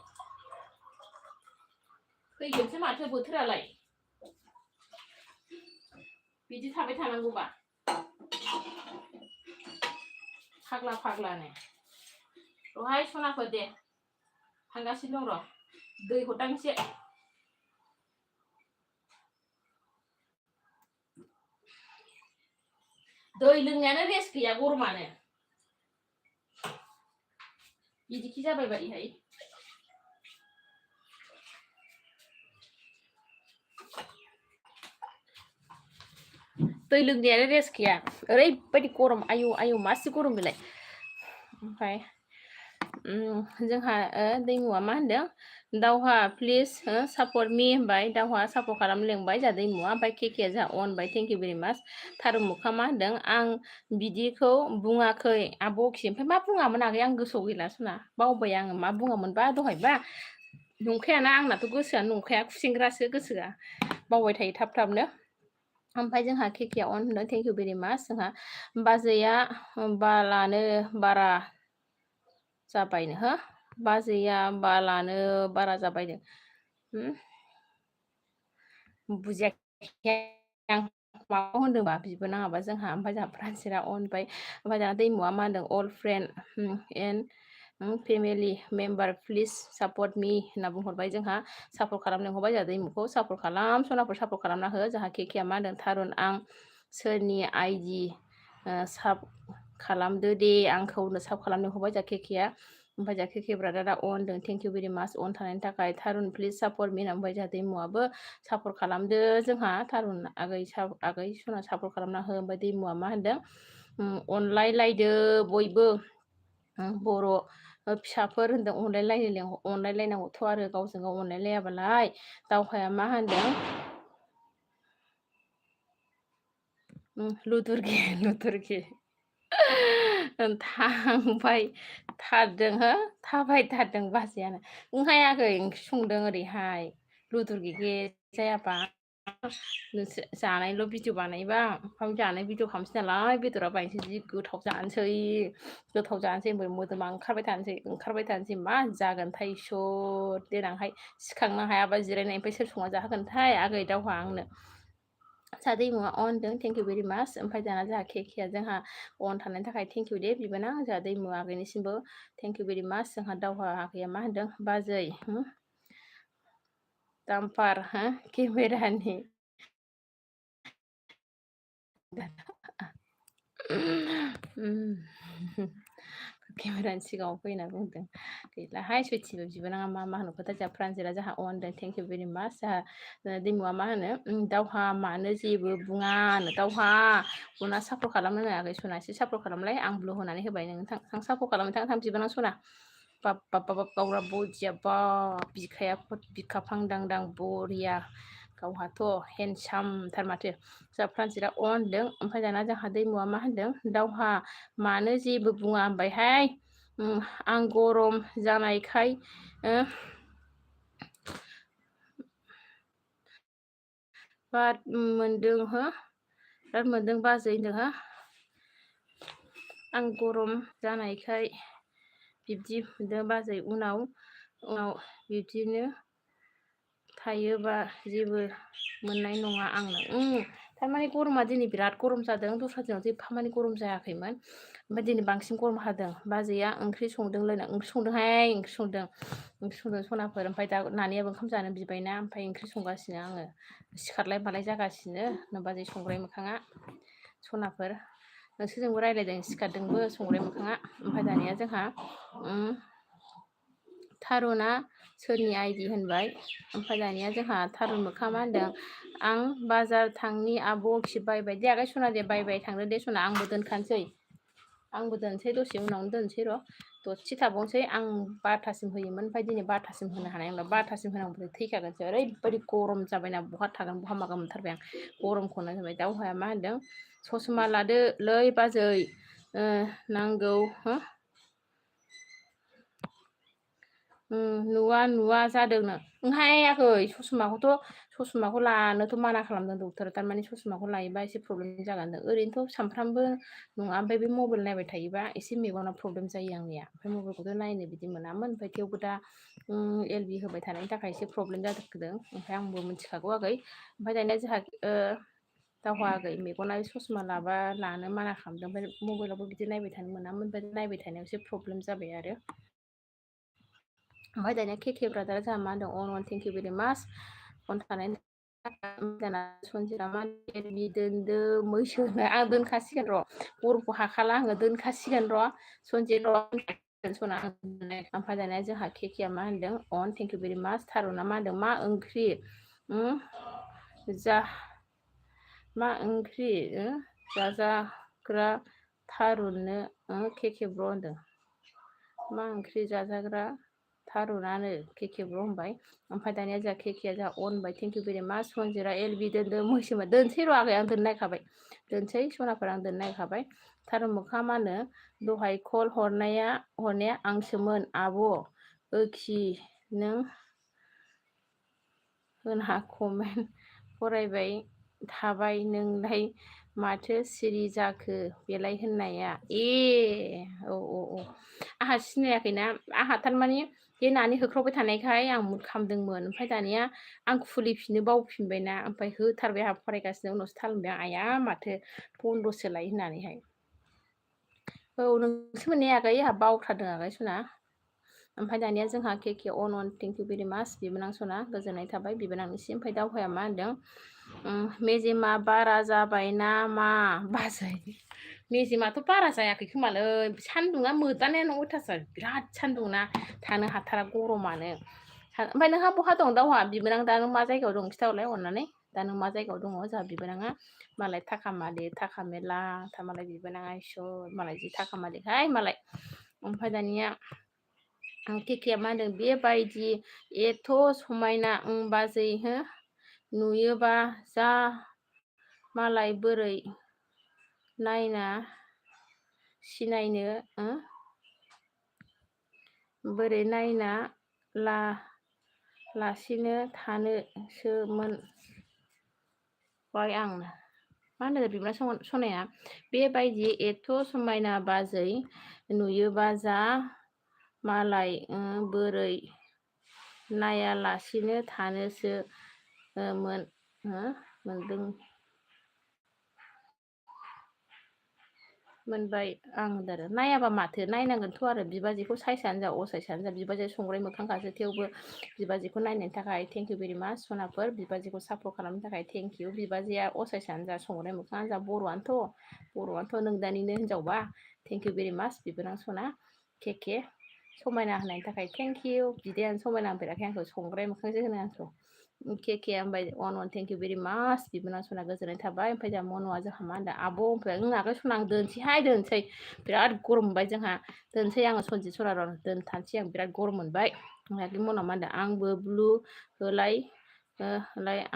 फैगोनसो माथो बोथोरालाय बिदि थाबाय थानांगौबा फाग्लानो रहाय सनाफोर दे थांगासिनो दं र' दै हरदां एसे दै लोंनायानो रेस्ट गैया गरमानो बिदिखि जाबाय बायहाय दै लोंनायानो रेस्ट गैया ओरैबायदि गरम आयु मासि गरम बेलाय ओमफ्राय जोंहा दैमुआ मा होनदों दावहा प्लिज सापर्ट मी होनबाय दावहा सापर्ट खालामनो लेंबाय जोंहा दैमुआ ओमफ्राय केकेआ जोंहा अनबाय थेंक इउ भेरि माच थारुमुखा मा होनदों आं बिदिखौ बुङाखै आब'खि ओमफ्राय मा बुङामोन आगै आं गोसोआव गैला सना बावबाय आङो मा बुङामोनबा दहायबा नंखायाना आंनाथ' गोसोआनो नंखाया खुसेंग्रासो गोसोआ बावबाय थायो थाबनो ओमफ्राय जोंहा केकेआ अन होनदों थेंक इउ भेरि माच जोंहा बाजैया बालानो बारा जाबायनो बाजैया बालानो बारा जाबायनो बुजियाखै आं माखौ होनदोंबा बिबोनाङाबा जोंहा ओमफ्राय जोंहा फ्रान्सिरा अनबाय ओमफ्राय दाना दैमुआ मा होनदों all friend and family member please support me होनना बुंहरबाय जोंहा सापर्ट खालामनो लिंहरबाय जोंहा दैमुखौ सापर्ट खालाम सनाफोर सापर्ट खालामना हो जोंहा केकेआ मा होनदों थारुन आं सोरनि आइडि साब खालामदो दे आंखौनो साब खालामनो लिंहरबाय जोंहा केकेआ ओमफ्राय जोंहा केके ब्रादारा अन होनदों थेंक इउ भेरि माच अन थानायनि थाखाय थारुन प्लिज सापर्ट मी होनना बुंबाय जोंहा दैमुआबो सापर्ट खालामदो जोंहा थारुन आगै सना सापर्ट खालामना हो ओमफ्राय दैमुआ मा होनदों अनलायलायदो बयबो बर' फिसाफोर होनदों अनलायलायनांगौथ' आरो गावजों गाव अनलायलायाबालाय दावहाया मा होनदों लुदुरगे थांबाय थारदों हो थाबाय थारदों बाजैयानो ओंहायाखै ओंख्रि संदों ओरैहाय लुदुर गेगे जायाबा जानायल' भिडिअ बानायबा ओमफ्राय जानाय भिडिअ खालामसै नालाय बेदरा बायनोसै जि गोथाव जानोसै मोदोमा ओंखारबाय थानोसै मा जागोनथाय इसर देनांहाय सिखांनो हायाबा जिरायनायनिफ्राय सोर संना जाहोगोनथाय आगै दावहा आंनो जोंहा दैमुआ अन होनदों थेंक इउ भेरि माच ओमफ्राय दाना जोंहा केकेआ जोंहा अन थानायनि थाखाय थेंक इउ दे बिबोनां जोंहा दैमुआ आगैनिसिमबो थेंक इउ भेरि माच जोंहा दावहा आगैया मा होनदों बाजै दाम्पार केमेरानि केमेरानि सिगाङाव फैना बुंदों गैलाहाय सयथिबो बिबोनाङा मा होनखोथाय जोंहा फ्रान्जिरा जोंहा अन होनदों थेंक इउ भेरि माच जोंहा दैमुआ मा होनो दावहा मानो जेबो बुङानो दावहा उना सापर्ट खालामनो आगै सना एसे सापर्ट खालामलाय आं ब्लु होनानै होबाय नों सापर्ट खालामनो थां बिबोनां सना बाब गावरा बदिया बिखाया बिखाफांदांदां बरिया गावहाथ' हेन्डसामथार माथो जोंहा फ्रान्जिरा अन होनदों ओमफ्राय दाना जोंहा दैमुआ मा होनदों दावहा मानो जेबो बुङा होनबायहाय आं गरम जानायखाय बाद मोनदों बाजै होनदों आं गरम जानायखाय बिब्दि मोनदों बाजै उनाव बिब्दिनो थायोबा जेबो मोननाय नङा आंनो थारमाने गरमा दिनै बिराद गरम जादों दस्रा दिनाव जेबो खामानि गरम जायाखैमोन ओमफ्राय दिनै बांसिन गरम हादों बाजैया ओंख्रि संदोंलायना ओंख्रि संदों सनाफोर ओमफ्राय दा नानियाबो ओंखाम जानो बिबायना ओमफ्राय ओंख्रि संगासिनो आङो सिखारलाय मालाय जागासिनो बाजै संग्राय मोखाङा सनाफोर नोंसोरजोंबो रायज्लायदों सिखारदोंबो संग्राय मोखाङा ओमफ्राय दानिया जोंहा थारुना सोरनि आइडि होनबाय ओमफ्राय दानिया जोंहा थारुन मोखाङा मा होनदों आं बाजार थांनि आब' खि बायबाय दे आगै सना दे बायबाय थांदो दे सना आंबो दोनसै दसे उनावनो दोनसै र' दसे थाबावनोसै आं 12थासिम होयोमोन ओमफ्राय दिनै 12थासिम होनो हानाय नंला 12थासिम होनांगौबाथाय थैखागोनसो ओरैबायदि गरम जाबायना बहा थागोन बहा मागोन मोनथारबाय आं गरमखौनो होबाय दावहाया मा होनदों ससमा लादोलै बाजै नांगौ नुवा जादोंनो ओंहाय आगै ससमाखौ लानोथ' माना खालामदों डक्टरा थारमाने ससमाखौ लायोबा एसे प्रब्लेम जागोन ओरैनोथ' सानफ्रामबो नङा ओमफ्राय बे मबाइल नायबाय थायोबा एसे मेगना प्रब्लेम जायो आंनिया ओमफ्राय मबाइलखौथ' नायनो बिदि मोनामोन ओमफ्राय थेवबो दा एलबि होबाय थानायनि थाखाय एसे प्रब्लेम जादों ओमफ्राय आंबो मिथिखागौ आगै ओमफ्राय दानिया जोंहा दावहा आगै मेगना ससमा लाबा लानो माना खालामदों ओमफ्राय मबाइलावबो बिदि नायबाय थानो मोनामोन ओमफ्राय नायबाय थानायाव एसे प्रब्लेम जाबाय आरो ओमफ्राय दानिया केके ब्रादारा जोंहा मा होनदों अन थेंक इउ भेरि माच फन थानायनि दाना सनजिरा मा दोनदो मैसो आं दोनखासिगोन र' बर'खौ हाखाला आङो दोनखासिगोन र' सनजित सना ओमफ्राय दानिया जोंहा केकेआ मा होनदों अन थेंक इउ भेरि माच थारुना मा होनदों मा ओंख्रि जाजाग्रा थारुननो केके ब्र' होनदों मा ओंख्रि जाजाग्रा थारुनानो केके ब्र' होनबाय ओमफ्राय दानिया जोंहा केकेआ जोंहा अन होनबाय थेंक इउ भेरि माच सनजिरा एलबि दोनदो मैसोमा दोनसै र' आगै आं दोननो नायखाबाय दोनसै सनाफोर आं दोननो नायखाबाय थारुन मोखाङा मा होनो दहाय कल हरनाया आंसोमोन आब' ओखि नों होनहा कमेन्ट फरायबाय थाबाय नोंलाय माथो सिरि जाखो बेलाय होननाया औ आंहा सिनायाखैना आंहा थारमाने बे नानि होख्रावबाय थानायखाय आं मुड खालामदोंमोन। ओमफ्राय दानिया आं खुलिफिननो बावफिनबायना, ओमफ्राय होथारबाय आंहा फरायगासिनो। उनावसो थाल मोनबाय आं, आया माथो 15सो लायो होननानैहाय। औ नोंसो मोननाय आगै, आंहा बावथारदों आगै सना। ओमफ्राय दानिया जोंहा केके अन थेंक इउ भेरि माच बिबोनां सना, गोजोननाय थाबाय बिबोनांनिसिम। ओमफ्राय दावहाया मा होनदों? मेजेमा बारा जाबाय ना मा बाजै? मेजेमाथ' बारा जायाखै खोमालै, सान्दुङा मोदानायानो अयथासार, बिराद सान्दुं ना, थानो हाथारा गरमानो। ओमफ्राय नोंहा बहा दं दावहा बिबोनां? दा नों मा जायगायाव दं खिथाहरलाय अननानै। दा नों मा जायगायाव दङ? जोंहा बिबोनाङा मालाय थाखा मालिक, थाखा मेरला, मालाय बिबोनाङा इसर मालाय जि थाखा मालिकहाय मालाय। ओमफ्राय दानिया केकेआ मा होनदों? बेबायदि एथ' समायना बाजै हो नुयोबा जा मालाय बोरै नायना सिनायनो बोरै नायना लासिनो थानोसोमोन बाय आं। मा होनदों बिबोनां सनाया? बेबायदि एथ' समायना बाजै नुयोबा जा मालाय बोरै नायालासिनो थानोसो मोनबाय आं दारो। नायाबा माथो, नायनांगोनथ' आरो बिबाजैखौ साइसआनो जा असाइसआनो जा, बिबाजैया संग्राय मोखांखासो, थेवबो बिबाजैखौ नायनायनि थाखाय थेंक इउ भेरि माच सनाफोर। बिबाजैखौ सापर्ट खालामनो थाखाय थेंक इउ। बिबाजैया असाइसआनो जा संग्राय मोखाङानो जा बर'आनोथ' नोंदानिनो हिनजावबा। थेंक इउ भेरि माच बिबोनां सना। केके समायना होनायनि थाखाय थेंक इउ। बिदायानो समायना होनफेराखै आंखौ, संग्राय मोखांसो होनो आंखौ। केके ओमफ्राय अन थेंक इउ भेरि माच बिबोनां सना, गोजोननाय थाबाय। ओमफ्राय जोंहा मन'आ जोंहा मा होनदों? आब' ओमफ्राय आगै सना आं दोनसैहाय दोनसै, बिराद गरम मोनबाय जोंहा, दोनसै आङो सनजित सरा दोनथानसै आं, बिराद गरम मोनबाय। ओमफ्राय मन'आ मा होनदों? आंबो ब्लु होलाय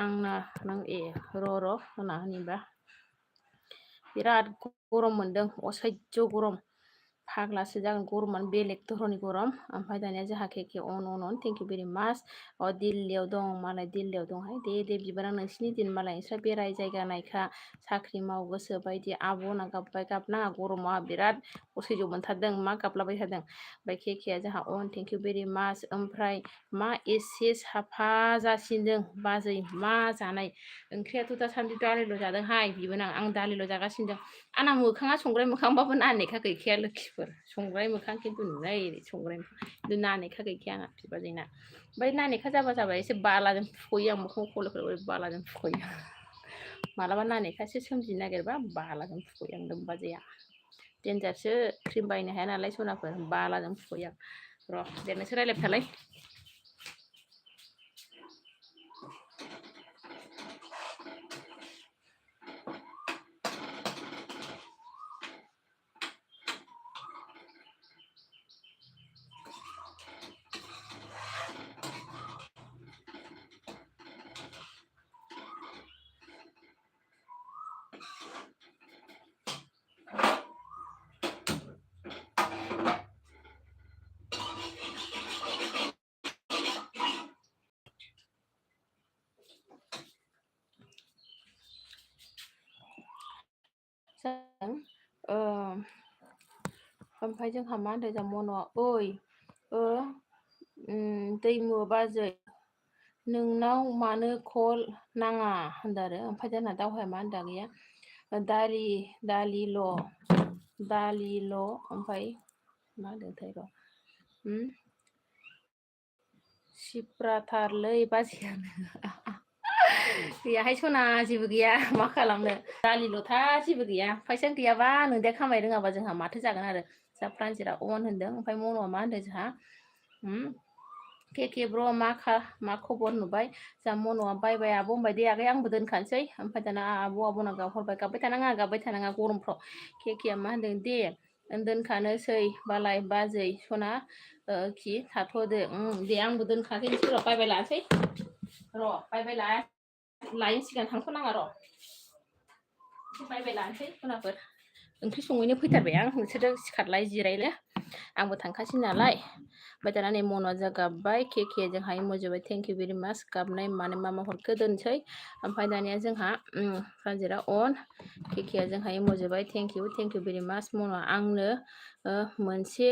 आंना नों र' होना होनबा बिराद गरम मोनदों, असैज्य गरम, फाग्लासो जागोन गरमानो, बेलेग धरननि गरम। ओमफ्राय दानिया जोंहा केके अन थेंक इउ भेरि माच। दिल्लीयाव दं मालाय, दिल्लीयाव दंहाय। दे बिबारा नोंसिनि दिन मालाय, नोंस्रा बेराय जायगा नायखा, साख्रि माव गोसो बायदि। आब' होनना गाबबाय, गाबनाङा गरमा बिराद असैज्य मोनथारदों, मा गाबलाबाय थादों? ओमफ्राय केकेआ जोंहा अन थेंक इउ भेरि माच। ओमफ्राय मा एसे साफा जासिनदों बाजै, मा जानाय? ओंख्रियाथ' दासान्दि दालिल' जादोंहाय बिबोनां, आं दालिल' जागासिनो दं। आंना मोखाङा संग्राय मोखांबाबो नानेखा गैखाया लोखिफोर, संग्राय मोखां खिन्थु नुनाय संग्राय मोखां, खिन्थु नानेखा गैखाया आंना बिबाजैना। ओमफ्राय नानेखा जाबा एसे बालाजों फुख'यो आं, मोखां ख'ल'खौ बालाजों फुख'यो। मालाबा नानेखासो सोमजिनो नागिरबा बालाजों फुख'यो आं बाजैया। देन्जारसो, क्रिम बायनो हाया नालाय सनाफोर, बालाजों फुख'यो आं। र' दे नोंसोर रायज्लायबाय थालाय। ओमफ्राय जोंहा मा होनदों? जों मन'आ ओइ दैमु बाजै नोंनाव मानो कल नाङा होनदों आरो। ओमफ्राय जोंना दावहाया मा होनदों आगैया? दालिल' ओमफ्राय मा होनदोंथाय र' सिप्राथारलै बाजैयानो। गैयाहाय सना, जेबो गैया, मा खालामनो, दालिल'था जेबो गैया। फैसायानो गैयाबा नोंदाया खामाय रोङाबा जोंहा माथो जागोन आरो। जा प्रान्जिरा अन होनदों। ओमफ्राय मन'आ मा होनदों जोंहा? केके ब्र' मा खबर नुबाय? जा मन'आ बाय आब' होनबाय, दे आगै आंबो दोनखानोसै। ओमफ्राय दाना आब'ना गाबहरबाय, गाबबाय थानाङा गरमफ्राव। केकेआ मा होनदों? दे दोनखानोसै बालाय बाजै सना खि थाथ'दो। दे आंबो दोनखानोसै र', बाय लानोसै र', बाय लायनो सिगां थांथ'नाङा र', बाय लानोसै सनाफोर। ओंख्रि संहैनो फैथारबाय आं, नोंसोरो सिखारलाय जिरायलो, आंबो थांखासै नालाय। ओमफ्राय दाना नै मन'आ जा गाबबाय, केके जोंहा इम'जिबाय थेंक इउ भेरि माच, गाबनाय माने मा हरखो दोनसै। ओमफ्राय दानिया जोंहा प्रान्जिरा अन, केकेआ जोंहा इम'जिबाय थेंक इउ भेरि माच। मन'आ आंनो मोनसे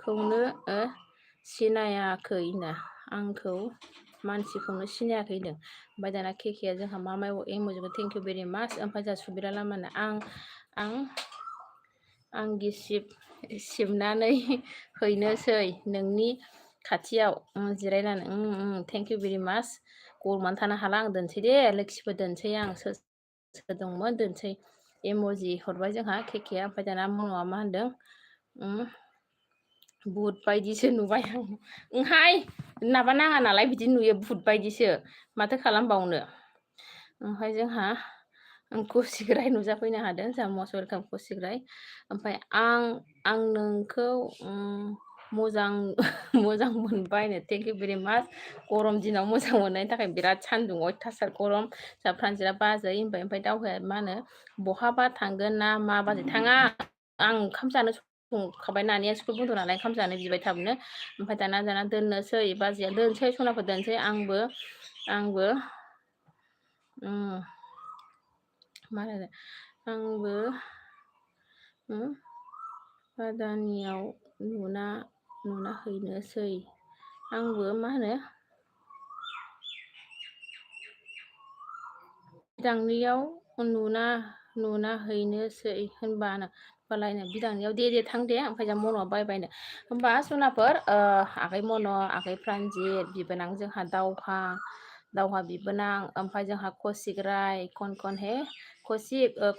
मानसिखौनो सिनायाखैनो आंखौ मानसिखौनो सिनायाखै होनदों। ओमफ्राय दाना केकेआ जोंहा मा इम'जिखौ थेंक इउ भेरि माच। ओमफ्राय जोंहा सुबिरा लामानो आं गिसिब सिबनानै हैनोसै नोंनि खाथियाव जिरायनानै थेंक इउ भेरि माच। गरमानो थानो हाला आं दोनसै दे लोखिफोर दोनसै आं सोर दंमोन दोनसै इम'जि हरबाय जोंहा केकेआ। ओमफ्राय दाना मन'आ मा होनदों भुट बायदिसो नुबाय आं ओंहाय माबा नाङा नालाय बिदि नुयो भुट बायदिसो माथो खालामबावनो। ओमफ्राय जोंहा कसिग्राय नुजाफैनो हादों जोंहा मस्ट वेलकाम कसिग्राय। ओमफ्राय आं नोंखौ मोजां मोनबायनो थेंक इउ भेरि माच। गरम दिनाव मोजां मोननायनि थाखाय बिराद सान्दुं अयथासार गरम। जोंहा फ्रान्जिता बाजै होनबाय। ओमफ्राय दावहाया मा होनो बहाबा थांगोन ना मा बाजै थाङा आं ओंखाम जानो संखाबाय नानिया स्कुल बन्द नालाय ओंखाम जानो बिबाय थाबनो। ओमफ्राय दाना दोननोसै बाजैया दोनसै सनाफोर दोनसै आंबो मा होनो आंबो बादानियाव नुना हैनोसै आंबो मा होनो बिदांनियाव नुना हैनोसै होनबालायनो बिदांनियाव दे थां दे। ओमफ्राय जों मन'आ बायबायनो। होमबा सनाफोर आगै मन', आगै प्रान्जित, बिबोनां जोंहा दावहा बिबोनां, ओमफ्राय जोंहा कसिग्राय कन हे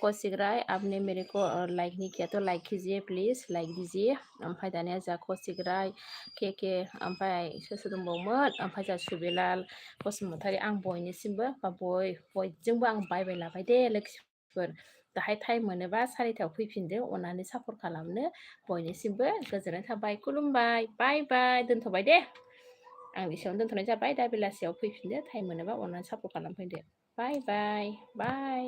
कसिग्राय आपने मेरे को लाइक नहीं किया तो लाइक कीजिए प्लिज लाइक दीजिए। ओमफ्राय दानिया जोंहा कसिग्राय केके ओमफ्राय सोर दंबावोमोन ओमफ्राय जोंहा सुबिलाल बसुमतारी। आं बयनिसिमबो बयजोंबो आं बायबाय लाबाय दे लोगोफोर। दाहाय टाइम मोनोबा 4टायाव फैफिनदो अननानै सापर्ट खालामनो। बयनिसिमबो गोजोननाय थाबाय खुलुमबाय बाय बाय दोनथ'बाय दे। आं एसेयावनो दोनथ'नाय जाबाय दा बेलासियाव फैफिनदो टाइम मोनोबा अननानै सापर्ट खालामफैदो। बाय बाय बाय।